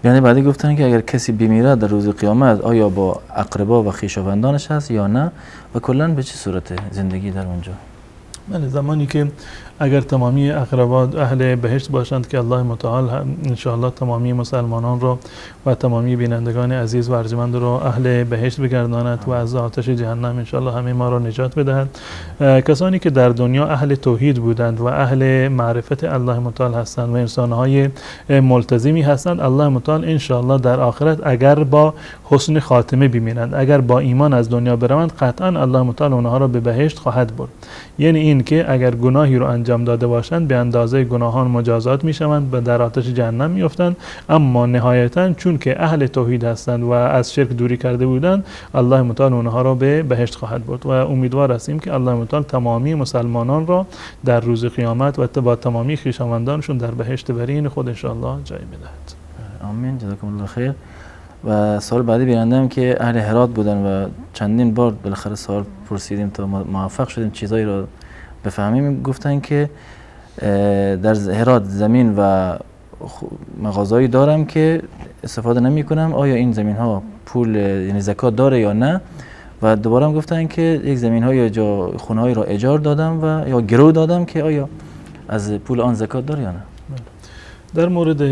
یعنی بعدی گفتن که اگر کسی بمیرد در روز قیامت آیا با اقربا و خویشاوندانش هست یا نه و کلا به چه صورت زندگی در اونجا؟ بله، زمانی که اگر تمامی اقربا اهل بهشت باشند که الله متعال انشاءالله تمامی مسلمانان را و تمامی بینندگان عزیز و ارجمند را اهل بهشت بگرداند و از آتش جهنم انشاءالله همه ما را نجات بدهد. کسانی که در دنیا اهل توحید بودند و اهل معرفت الله متعال هستند و انسانهای ملتزمی هستند، الله متعال انشاءالله در آخرت اگر با حسن خاتمه بمیرند، اگر با ایمان از دنیا بروند، قطعا الله متعال اونها را به بهشت خواهد برد. یعنی این که اگر گناهی رو انجام داده باشند به اندازه گناهان مجازات میشوند و در آتش جهنم میافتند، اما نهایتا چون که اهل توحید هستند و از شرک دوری کرده بودند، الله متعال اونها را به بهشت خواهد برد. و امیدوار هستیم که الله متعال تمامی مسلمانان را در روز قیامت و با تمامی خویشاوندانشون در بهشت برین خود انشاءالله جای بدهد. آمین. جزاکم الله خیر. و سوال بعدی بیننده هم که اهل هرات بودن و چندین بار بالاخره سوال پرسیدیم تا موفق شدیم چیزایی را بفهمیم، گفتن که در هرات زمین و مغازه‌ای دارم که استفاده نمی کنم، آیا این زمین ها پول یعنی زکات داره یا نه؟ و دوباره هم گفتن که یک زمین های یا خونه های را اجار دادم و یا گرو دادم که آیا از پول آن زکات داره یا نه؟ در مورد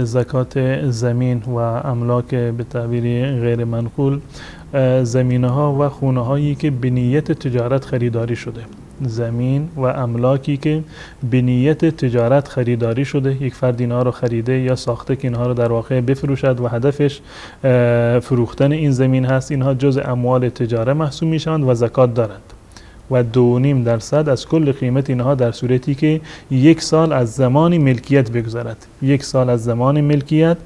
زکات زمین و املاک به تعبیر غیر منقول، زمینه ها و خونه هایی که به نیت تجارت خریداری شده، زمین و املاکی که به نیت تجارت خریداری شده، یک فرد اینها رو خریده یا ساخته که اینها رو در واقع بفروشد و هدفش فروختن این زمین هست، اینها جزء اموال تجاره محسوب میشوند و زکات دارند و 2.5% از کل قیمت اینها در صورتی که 1 سال از زمان ملکیت بگذرد، 1 سال از زمان ملکیت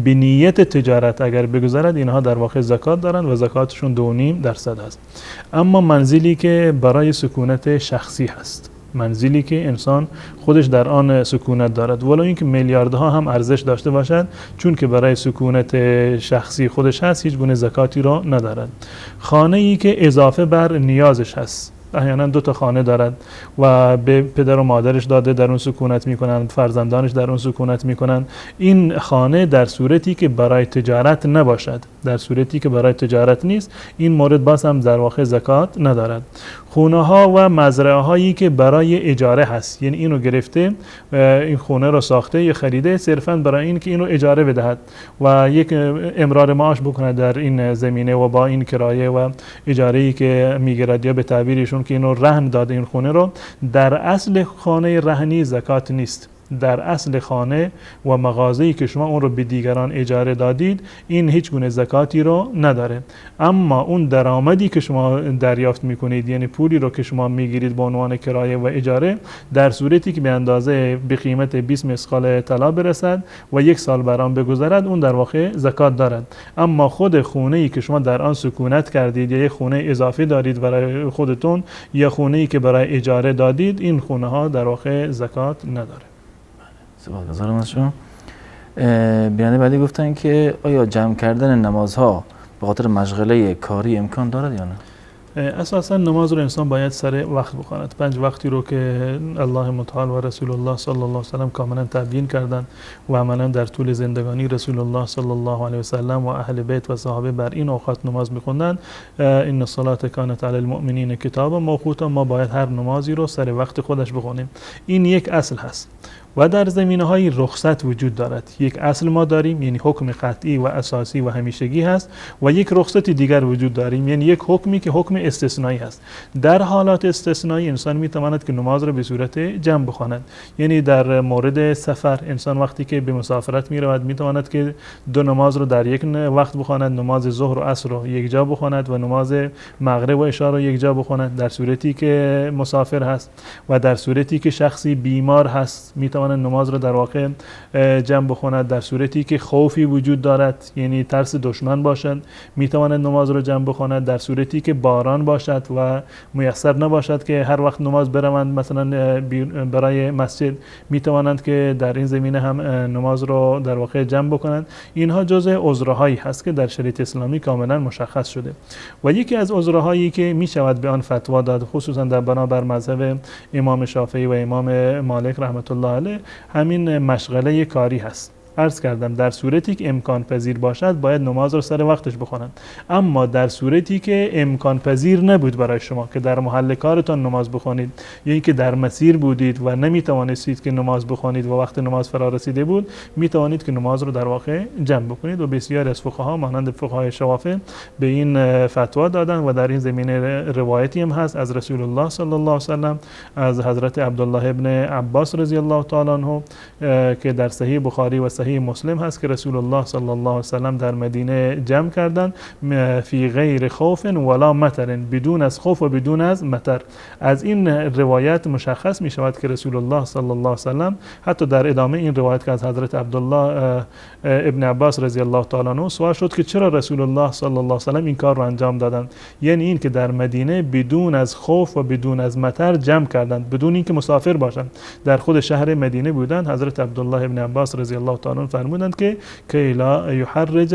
به نیت تجارت اگر بگذرد، اینها در واقع زکات دارند و زکاتشون 2.5% است. اما منزلی که برای سکونت شخصی هست، منزلی که انسان خودش در آن سکونت دارد، ولو اینکه میلیاردها هم ارزش داشته باشد، چون که برای سکونت شخصی خودش هست هیچ گونه زکاتی را ندارد. خانه ای که اضافه بر نیازش هست، احیانا 2 تا خانه دارد و به پدر و مادرش داده در اون سکونت میکنند، فرزندانش در اون سکونت میکنند، این خانه در صورتی که برای تجارت نباشد، در صورتی که برای تجارت نیست، این مورد باز هم در واقع زکات ندارد. خونه ها و مزرعه هایی که برای اجاره هست، یعنی اینو گرفته، این خونه رو ساخته یا خریده صرفا برای این که اینو اجاره بدهد و یک امرار معاش بکنه در این زمینه و با این کرایه و اجاره که میگیرد یا به تعبیرشون که اینو رهن داده این خونه رو، در اصل خانه رهنی زکات نیست. در اصل خانه و مغازه‌ای که شما اون رو به دیگران اجاره دادید، این هیچ گونه زکاتی رو نداره. اما اون درآمدی که شما دریافت میکنید، یعنی پولی رو که شما میگیرید به عنوان کرایه و اجاره، در صورتی که به اندازه به قیمت 20 مثقال طلا برسد و 1 سال بر آن بگذرد، اون در واقع زکات دارد. اما خود خونه‌ای که شما در آن سکونت کردید یا یک خونه اضافی دارید برای خودتون یا خونه‌ای که برای اجاره دادید، این خونه ها در واقع زکات نداره. سپاسگزارم از شما. بیننده بعدی گفتن که آیا جمع کردن نمازها به خاطر مشغله کاری امکان دارد یا نه؟ اساسا نماز رو انسان باید سر وقت بخواند. 5 وقتی رو که الله متعال و رسول الله صلی الله علیه و سلم کاملا تبیین کردند و عملا در طول زندگانی رسول الله صلی الله علیه و سلم و اهل بیت و صحابه بر این اوقات نماز میخوندند. ان الصلاه کانت علی المؤمنین کتابا موقوتا، ما باید هر نمازی رو سر وقت خودش بخونیم. این یک اصل هست و در زمینه های رخصت وجود دارد. یک اصل ما داریم، یعنی حکم قطعی و اساسی و همیشگی هست، و یک رخصت دیگر وجود داریم، یعنی یک حکمی که حکم استثنایی هست. در حالات استثنایی انسان میتواند که نماز را به صورت جمع بخواند، یعنی در مورد سفر انسان وقتی که به مسافرت میرود میتواند که 2 نماز را در یک وقت بخواند، نماز ظهر و عصر را یک جا بخواند و نماز مغرب و عشا را یک جا بخواند در صورتی که مسافر هست، و در صورتی که شخصی بیمار هست میتواند نماز را در واقع جمع بخواند. در صورتی که خوفی وجود دارد، یعنی ترس دشمن باشد، میتواند نماز را جمع بخواند. در صورتی که باران باشد و میسر نباشد که هر وقت نماز بروند مثلا برای مسجد، میتوانند که در این زمینه هم نماز را در واقع جمع بکنند. اینها جزء عذرهایی هست که در شریعت اسلامی کاملا مشخص شده. و یکی از عذرهایی که میشود به آن فتوا داد، خصوصا در بنابر مذهب امام شافعی و امام مالک رحمت الله علیه، همین مشغله کاری هست. عرض کردم در صورتی که امکان پذیر باشد باید نماز رو سر وقتش بخوانند، اما در صورتی که امکان پذیر نبود برای شما که در محل کارتان نماز بخوانید یا اینکه در مسیر بودید و نمیتوانستید که نماز بخوانید و وقت نماز فرا رسیده بود، میتوانید که نماز رو در واقع جمع بکنید. و بسیاری از فقها مانند فقهای شوافع به این فتوا دادن و در این زمینه روایتی هم هست از رسول الله صلی الله علیه و سلم، از حضرت عبدالله ابن عباس رضی الله تعالی عنه که در صحیح بخاری و صحیح مسلم هست که رسول الله صلی الله علیه و سلم در مدینه جمع کردند فی غیر خوف ولا مطر، بدون از خوف و بدون از مطر. از این روایت مشخص می شود که رسول الله صلی الله علیه و سلم حتی در ادامه این روایت که از حضرت عبدالله ابن عباس رضی الله تعالی عنه سوال شد که چرا رسول الله صلی الله علیه و سلم این کار رو انجام دادند، یعنی این که در مدینه بدون از خوف و بدون از مطر جمع کردند، بدون اینکه مسافر باشند، در خود شهر مدینه بودند. حضرت عبدالله ابن عباس رضی الله تعالی فرمودند که کی لا یحرج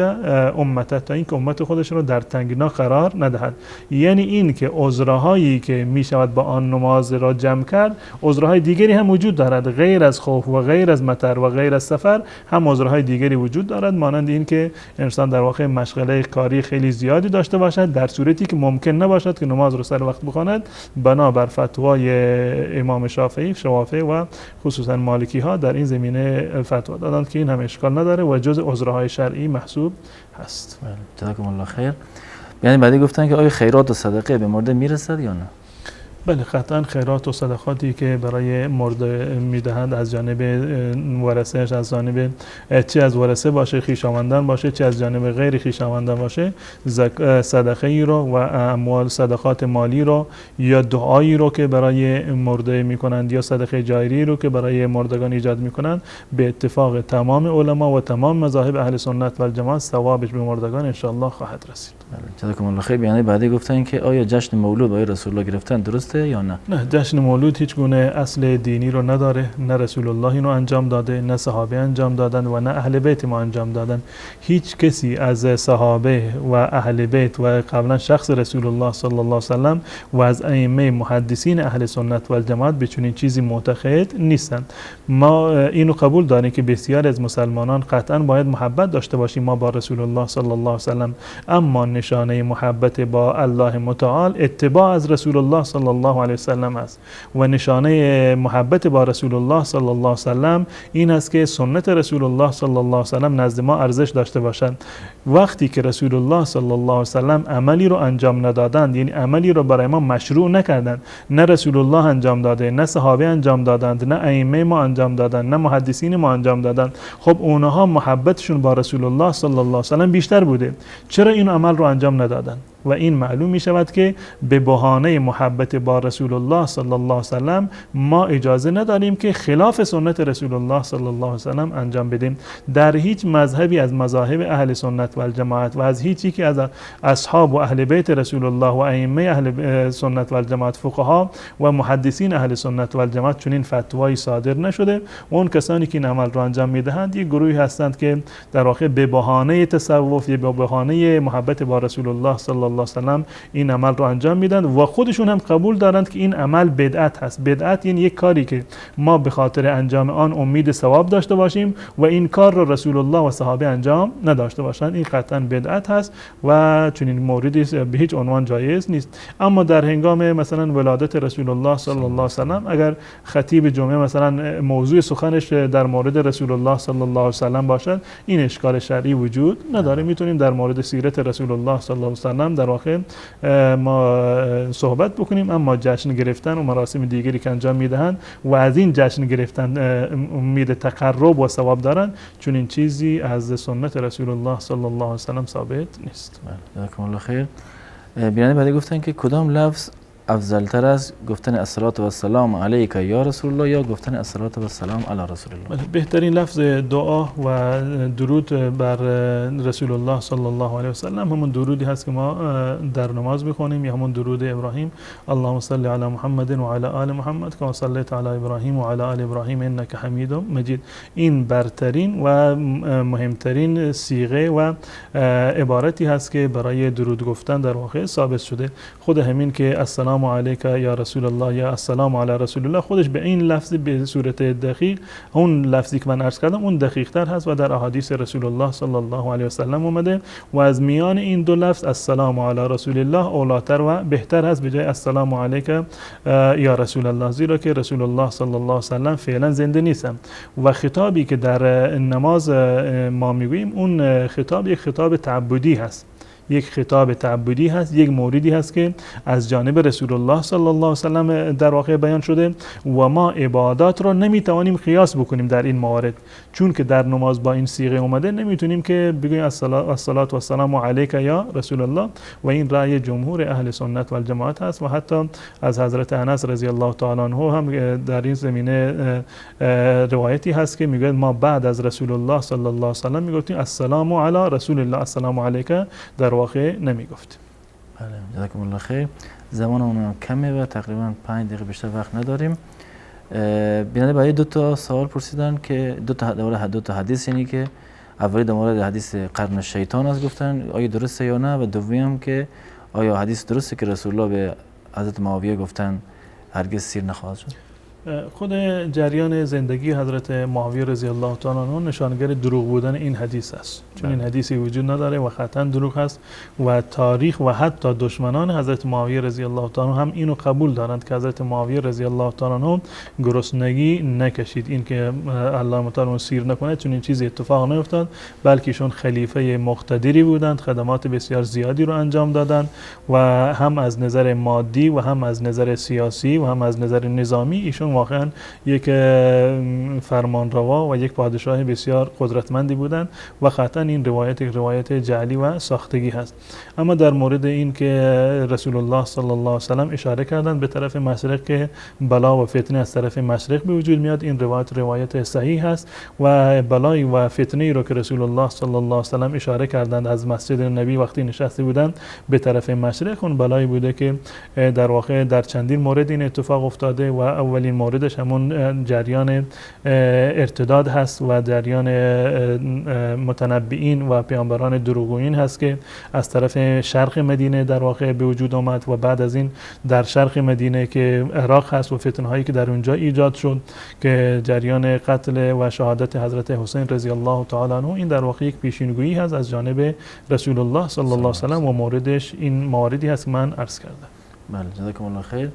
امته، تا اینکه امت خودش رو در تنگنا قرار ندهد. یعنی این که عذرهایی که می شود با آن نماز را جمع کرد، عذرهای دیگری هم وجود دارد، غیر از خوف و غیر از مطر و غیر از سفر هم عذرهای دیگری وجود دارد، مانند این که انسان در واقع مشغله کاری خیلی زیادی داشته باشد، در صورتی که ممکن نباشد که نماز رو سر وقت بخواند. بنابر فتوای امام شافعی، شوافع و خصوصا مالکی ها در این زمینه فتوا دادند که این هم اشکال نداره و جز عذرهای شرعی محسوب هست. جزاکم الله خیر. یعنی بعدی گفتن که آیا خیرات و صدقه به مرده میرسد یا نه؟ بله، قطعا خیرات و صدقاتی که برای مرده میدهند از جانب ورثه‌اش، از جانب چه از ورثه باشه، خویشاوندان باشه، چه از جانب غیر خویشاوندان باشه، صدقه ای رو و اموال صدقات مالی رو یا دعایی رو که برای مرده میکنند یا صدقه جاری رو که برای مردگان ایجاد میکنند، به اتفاق تمام علما و تمام مذاهب اهل سنت و الجماعت ثوابش به مردگان ان شاء الله خواهد رسید. جزاکم الله خیر. یعنی بعدی گفتن که آیا جشن مولود برای رسول الله گرفتن درسته یا نه؟ نه، جشن مولود هیچ گونه اصل دینی رو نداره، نه رسول الله اینو انجام داده، نه صحابه انجام دادن و نه اهل بیت ما انجام دادن. هیچ کسی از صحابه و اهل بیت و قبلا شخص رسول الله صلی الله علیه و سلم و از ائمه محدثین اهل سنت و الجماعت به چنین چیزی معتقد نیستند. ما اینو قبول داریم که بسیار از مسلمانان قطعا باید محبت داشته باشیم ما با رسول الله صلی الله علیه و سلم، اما نشانه محبت با الله متعال اتباع از رسول الله صلی الله علیه و سلم است و نشانه محبت با رسول الله صلی الله علیه و سلم این است که سنت رسول الله صلی الله علیه و سلم نزد ما ارزش داشته باشند. وقتی که رسول الله صلی الله علیه و سلم عملی رو انجام ندادند، یعنی عملی رو برای ما مشروع نکردند، نه رسول الله انجام داده، نه صحابه انجام دادند، نه ائمه ما انجام دادند، نه محدثین ما انجام دادند، خب اونها محبتشون با رسول الله صلی الله علیه و سلم بیشتر بوده، چرا این عمل رو انجام ندادند؟ و این معلوم می شود که به بهانه محبت با رسول الله صلی الله علیه و سلم ما اجازه نداریم که خلاف سنت رسول الله صلی الله علیه و سلم انجام بدیم. در هیچ مذهبی از مذاهب اهل سنت و الجماعت و از هیچ یکی از اصحاب و اهل بیت رسول الله و ائمه اهل سنت و الجماعت، فقها و محدثین اهل سنت و الجماعت چنین فتوایی صادر نشده. اون کسانی که این عمل را انجام میدهند یک گروهی هستند که در واقع به بهانه تصوف یا به بهانه محبت با رسول الله صلی الله وسلم این عمل رو انجام میدن و خودشون هم قبول دارند که این عمل بدعت هست. بدعت یعنی یک کاری که ما به خاطر انجام آن امید ثواب داشته باشیم و این کار رو رسول الله و صحابه انجام نداشته باشند، این قطعا بدعت هست و چنین موردی به هیچ عنوان جایز نیست. اما در هنگام مثلا ولادت رسول الله صلی الله علیه و سلم، اگر خطیب جمعه مثلا موضوع سخنش در مورد رسول الله صلی الله علیه و سلم باشد، این اشکال شرعی وجود نداره. میتونیم در مورد سیرت رسول الله صلی الله علیه و سلم در واقع ما صحبت بکنیم، اما جشن گرفتن و مراسم دیگری که انجام میدهند و از این جشن گرفتن امید تقرب و ثواب دارن، چون این چیزی از سنت رسول الله صلی الله علیه و سلم ثابت نیست. جزاکم الله خیر. بیننده بعدی گفتن که کدام لفظ افضلتر است، گفتن الصلاة و السلام علیک یا رسول الله یا گفتن الصلاة و السلام علی رسول الله؟ بهترین لفظ دعا و درود بر رسول الله صلی الله علیه و سلم همون درودی هست که ما در نماز میخوانیم، یا همون درود ابراهیم، اللهم صل علی محمد و علی آل محمد کما صلیت علی ابراهیم و علی آل ابراهیم انک حمید مجید. این برترین و مهمترین صیغه و عبارتی هست که برای درود گفتن در واقع ثابت شده. خود همین که السلام السلام علیک یا رسول الله یا السلام علی رسول الله، خودش به این لفظ به صورت دقیق اون لفظی که من عرض کردم اون دقیق تر هست و در احادیث رسول الله صلی الله علیه و سلم اومده و از میان این دو لفظ السلام علی رسول الله اولاتر و بهتر هست به جای السلام علیک یا رسول الله، زیرا که رسول الله صلی الله علیه و سلم فعلا زنده نیستن و خطابی که در نماز ما میگوییم اون خطاب یک خطاب تعبدی هست، یک خطاب تعبدی هست، یک موردی هست که از جانب رسول الله صلی الله علیه و سلم در واقع بیان شده و ما عبادات را نمیتوانیم قیاس بکنیم در این موارد، چون که در نماز با این صیغه اومده نمیتونیم که بگوییم الصلاة و السلام علیک یا رسول الله و این رأی جمهور اهل سنت و الجماعت هست و حتی از حضرت انس رضی الله تعالی عنه هم در این زمینه روایتی هست که میگوید ما بعد از رسول الله صلی الله علیه و سلم میگفتیم السلام علی رسول الله، السلام علیک در واقع نمیگفت. بله، جزاکم الله خیر. زمان اونم کمه و تقریبا 5 دقیقه بیشتر وقت نداریم. بیننده بعدی دو تا سوال پرسیدن که دو تا حدیث، یعنی که اولی در مورد حدیث قرن شیطان است گفتن آیا درسته یا نه، و دومی هم که آیا حدیث درسته که رسول الله به حضرت معاویه گفتن هرگز سیر نخواهد شد؟ خود جریان زندگی حضرت معاویه رضی الله تعالی عنه نشانگر دروغ بودن این حدیث است، چون این حدیثی وجود نداره و قطعا دروغ هست و تاریخ و حتی دشمنان حضرت معاویه رضی الله تعالی عنه هم اینو قبول دارند که حضرت معاویه رضی الله تعالی عنه گرسنگی نکشید، این که الله متعال سیر نکنه چون این چیزی اتفاق نیفتاد، بلکه ایشون خلیفه مقتدری بودند، خدمات بسیار زیادی رو انجام دادند و هم از نظر مادی و هم از نظر سیاسی و هم از نظر نظامی ایشون واقعا یک فرمانروا و یک پادشاه بسیار قدرتمندی بودند و قطعا این روایت یک روایت جعلی و ساختگی هست. اما در مورد این که رسول الله صلی الله علیه و سلم اشاره کردند به طرف مشرق که بلا و فتنه از طرف مشرق به وجود میاد، این روایت روایت صحیح هست و بلای و فتنه رو که رسول الله صلی الله علیه و سلم اشاره کردند از مسجد نبی وقتی نشسته بودند به طرف مشرق، اون بلایی بوده که در واقع در چندین مورد این اتفاق افتاده و اولین موردش همون جریان ارتداد هست و جریان متنبئین و پیامبران دروغگویین هست که از طرف شرق مدینه در واقع به وجود آمد و بعد از این در شرق مدینه که عراق هست و فتنه هایی که در اونجا ایجاد شد که جریان قتل و شهادت حضرت حسین رضی الله تعالی عنه، این در واقع یک پیشینگویی هست از جانب رسول الله صلی الله علیه و سلم و موردش این مواردی هست که من عرض کردم. بله، جزاکم الله خیر.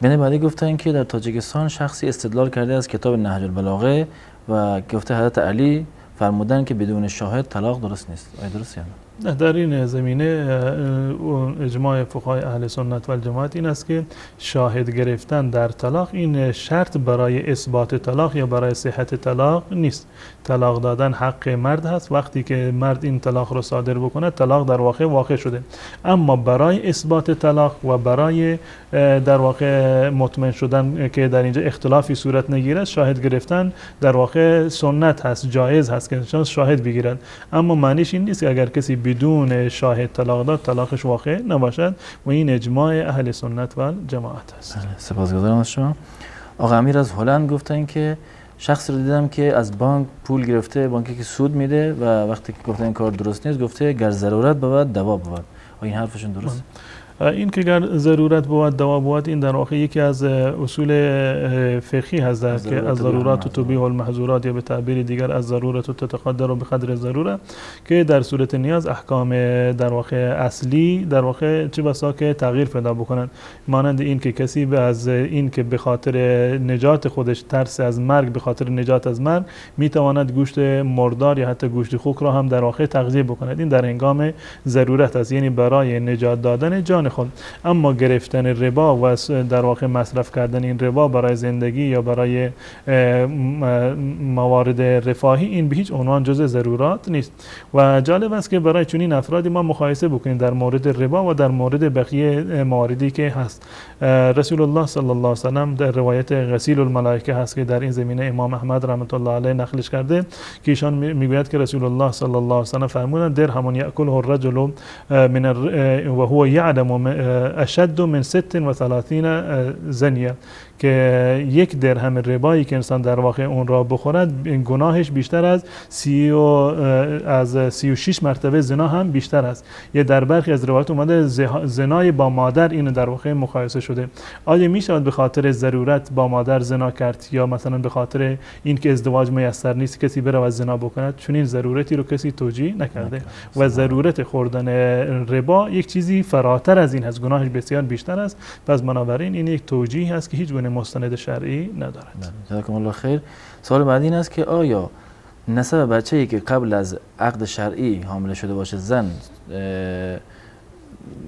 بیننده بعدی گفتن که در تاجیکستان شخصی استدلال کرده از کتاب نهج البلاغه و گفته حضرت علی فرمودن که بدون شاهد طلاق درست نیست. آیا درست یا نه؟ در این زمینه اجماع فقهای اهل سنت و الجماعت این است که شاهد گرفتن در طلاق این شرط برای اثبات طلاق یا برای صحت طلاق نیست. طلاق دادن حق مرد هست، وقتی که مرد این طلاق رو صادر بکنه طلاق در واقع واقع شده، اما برای اثبات طلاق و برای در واقع مطمئن شدن که در اینجا اختلافی صورت نگیرد شاهد گرفتن در واقع سنت هست، جایز هست که انسان شاهد بگیرد، اما معنیش این نیست که اگر کسی بدون شاهد طلاق داد طلاقش واقع نباشد و این اجماع اهل سنت و جماعت است. سپاسگزارم از شما. آقا امیر از هلند گفتن که شخصی رو دیدم که از بانک پول گرفته، بانکی که سود میده، و وقتی که گفته این کار درست نیست گفته گر ضرورت بود دوا بود. این حرفشون درست؟ این که گر ضرورت بود دوا بود این در واقع یکی از اصول فقهی هست که از ضرورات تبیح المحظورات یا به تعبیر دیگر از ضرورت تتقدر به قدر ضروره، که در صورت نیاز احکام در واقع اصلی در واقع چه بسا که تغییر پیدا بکنند، مانند این که کسی از این که به خاطر نجات خودش ترس از مرگ، به خاطر نجات از مرگ میتواند گوشت مردار یا حتی گوشت خوک را هم در واقع تغذیه بکند، این در هنگام ضرورت است، یعنی برای نجات دادن جان خود. اما گرفتن ربا و در واقع مصرف کردن این ربا برای زندگی یا برای موارد رفاهی این به هیچ عنوان جزء ضرورات نیست. و جالب است که برای چنین افرادی ما مقایسه بکنیم در مورد ربا و در مورد بقیه مواردی که هست. رسول الله صلی الله علیه و سلم در روایت غسیل الملائکه هست که در این زمینه امام احمد رحمت الله علیه نقلش کرده که ایشان میگوید که رسول الله صلی الله علیه و سلم فرمودند درهم یاکله الرجل من و هو یعلم اشد من 36 زنیه، که 1 درهم ربایی که انسان در واقع اون را بخورد گناهش بیشتر از 36 مرتبه زنا هم بیشتر است. یا در برخی از روایات اومده زنای با مادر این در واقع مقایسه شده. آیا میشود به خاطر ضرورت با مادر زنا کرد یا مثلا به خاطر اینکه ازدواج میسر نیست کسی بره و زنا بکند؟ چون این ضرورتی رو کسی توجیه نکرده و ضرورت خوردن ربا یک چیزی فراتر از این هست، گناهش بسیار بیشتر است. پس بنابراین این یک توجیه است که هیچ گونه مستند شرعی ندارد. جزاکم الله خیر. سوال بعدی این است که آیا نسب بچه‌ای که قبل از عقد شرعی حامله شده باشه، زن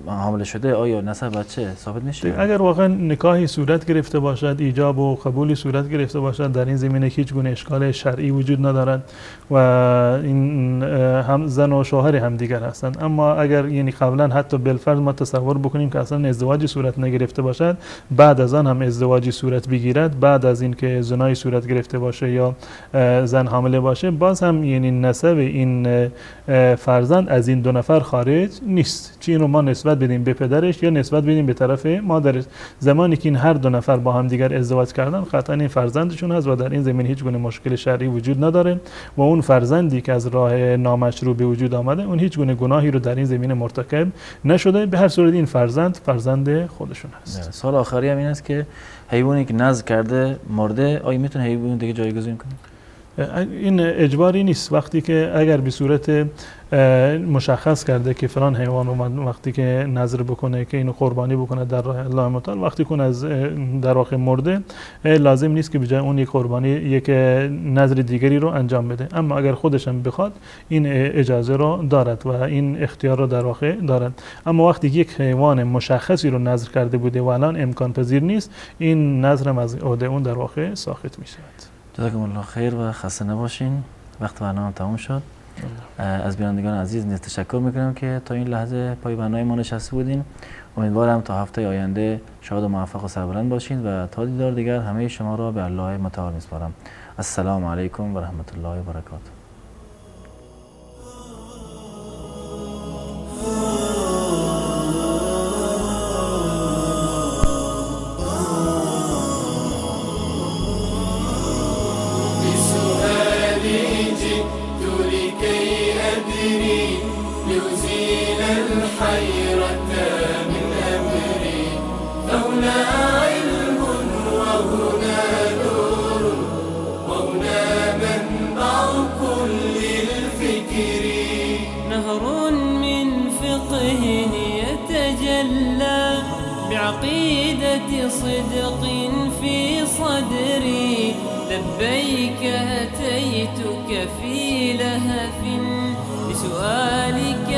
حامله شده، آیا نسب بچه ثابت میشه؟ اگر واقعا نکاحی صورت گرفته باشد، ایجاب و قبولی صورت گرفته باشد، در این زمینه هیچ گونه اشکال شرعی وجود ندارد و این هم زن و شوهر هم دیگر هستند. اما اگر یعنی قبلا حتی بالفرض ما تصور بکنیم که اصلا ازدواجی صورت نگرفته باشد، بعد از آن هم ازدواجی صورت بگیرد، بعد از اینکه زنای صورت گرفته باشه یا زن حامله باشه، باز هم یعنی نسب این فرزند از این دو نفر خارج نیست. چی اینو ما نسبت بدیم به پدرش یا نسبت بدیم به طرف مادرش، زمانی که این هر دو نفر با هم دیگر ازدواج کردن قطعا این فرزندشون هست و در این زمین هیچ گونه مشکل شرعی وجود نداره و اون فرزندی که از راه نامشروع به وجود آمده اون هیچ گونه گناهی رو در این زمین مرتکب نشده. به هر صورت این فرزند فرزند خودشون هست. سوال آخری هم این است که حیوانی که نذر کرده مرده، آیا میتونه حیوان دیگه جایگزین کنه؟ این اجباری نیست. وقتی که اگر به صورت مشخص کرده که فلان حیوان اومد وقتی که نذر بکنه که اینو قربانی بکنه در راه الله متعال، وقتی که از در واقع مرده لازم نیست که به جای اون یک قربانی یک نذر دیگری رو انجام بده. اما اگر خودش هم بخواد این اجازه رو دارد و این اختیار رو در واقع دارد. اما وقتی یک حیوان مشخصی رو نذر کرده بوده و الان امکان پذیر نیست، این نذر هم از عهده اون در واقع ساقط می شود. جزاکم الله خیر و خسته نباشین. وقت برنامه تموم شد. از بینندگان عزیز نیز تشکر میکنم که تا این لحظه پای برنامه ما نشسته بودین. امیدوارم تا هفته آینده شاد و موفق و سربلند باشین و تا دیدار دیگر همه شما را به الله متعال میسپارم. السلام علیکم و رحمت الله و برکاته. بعقيدة صدق في صدري لبيك أتيتك في لهف لسؤالك.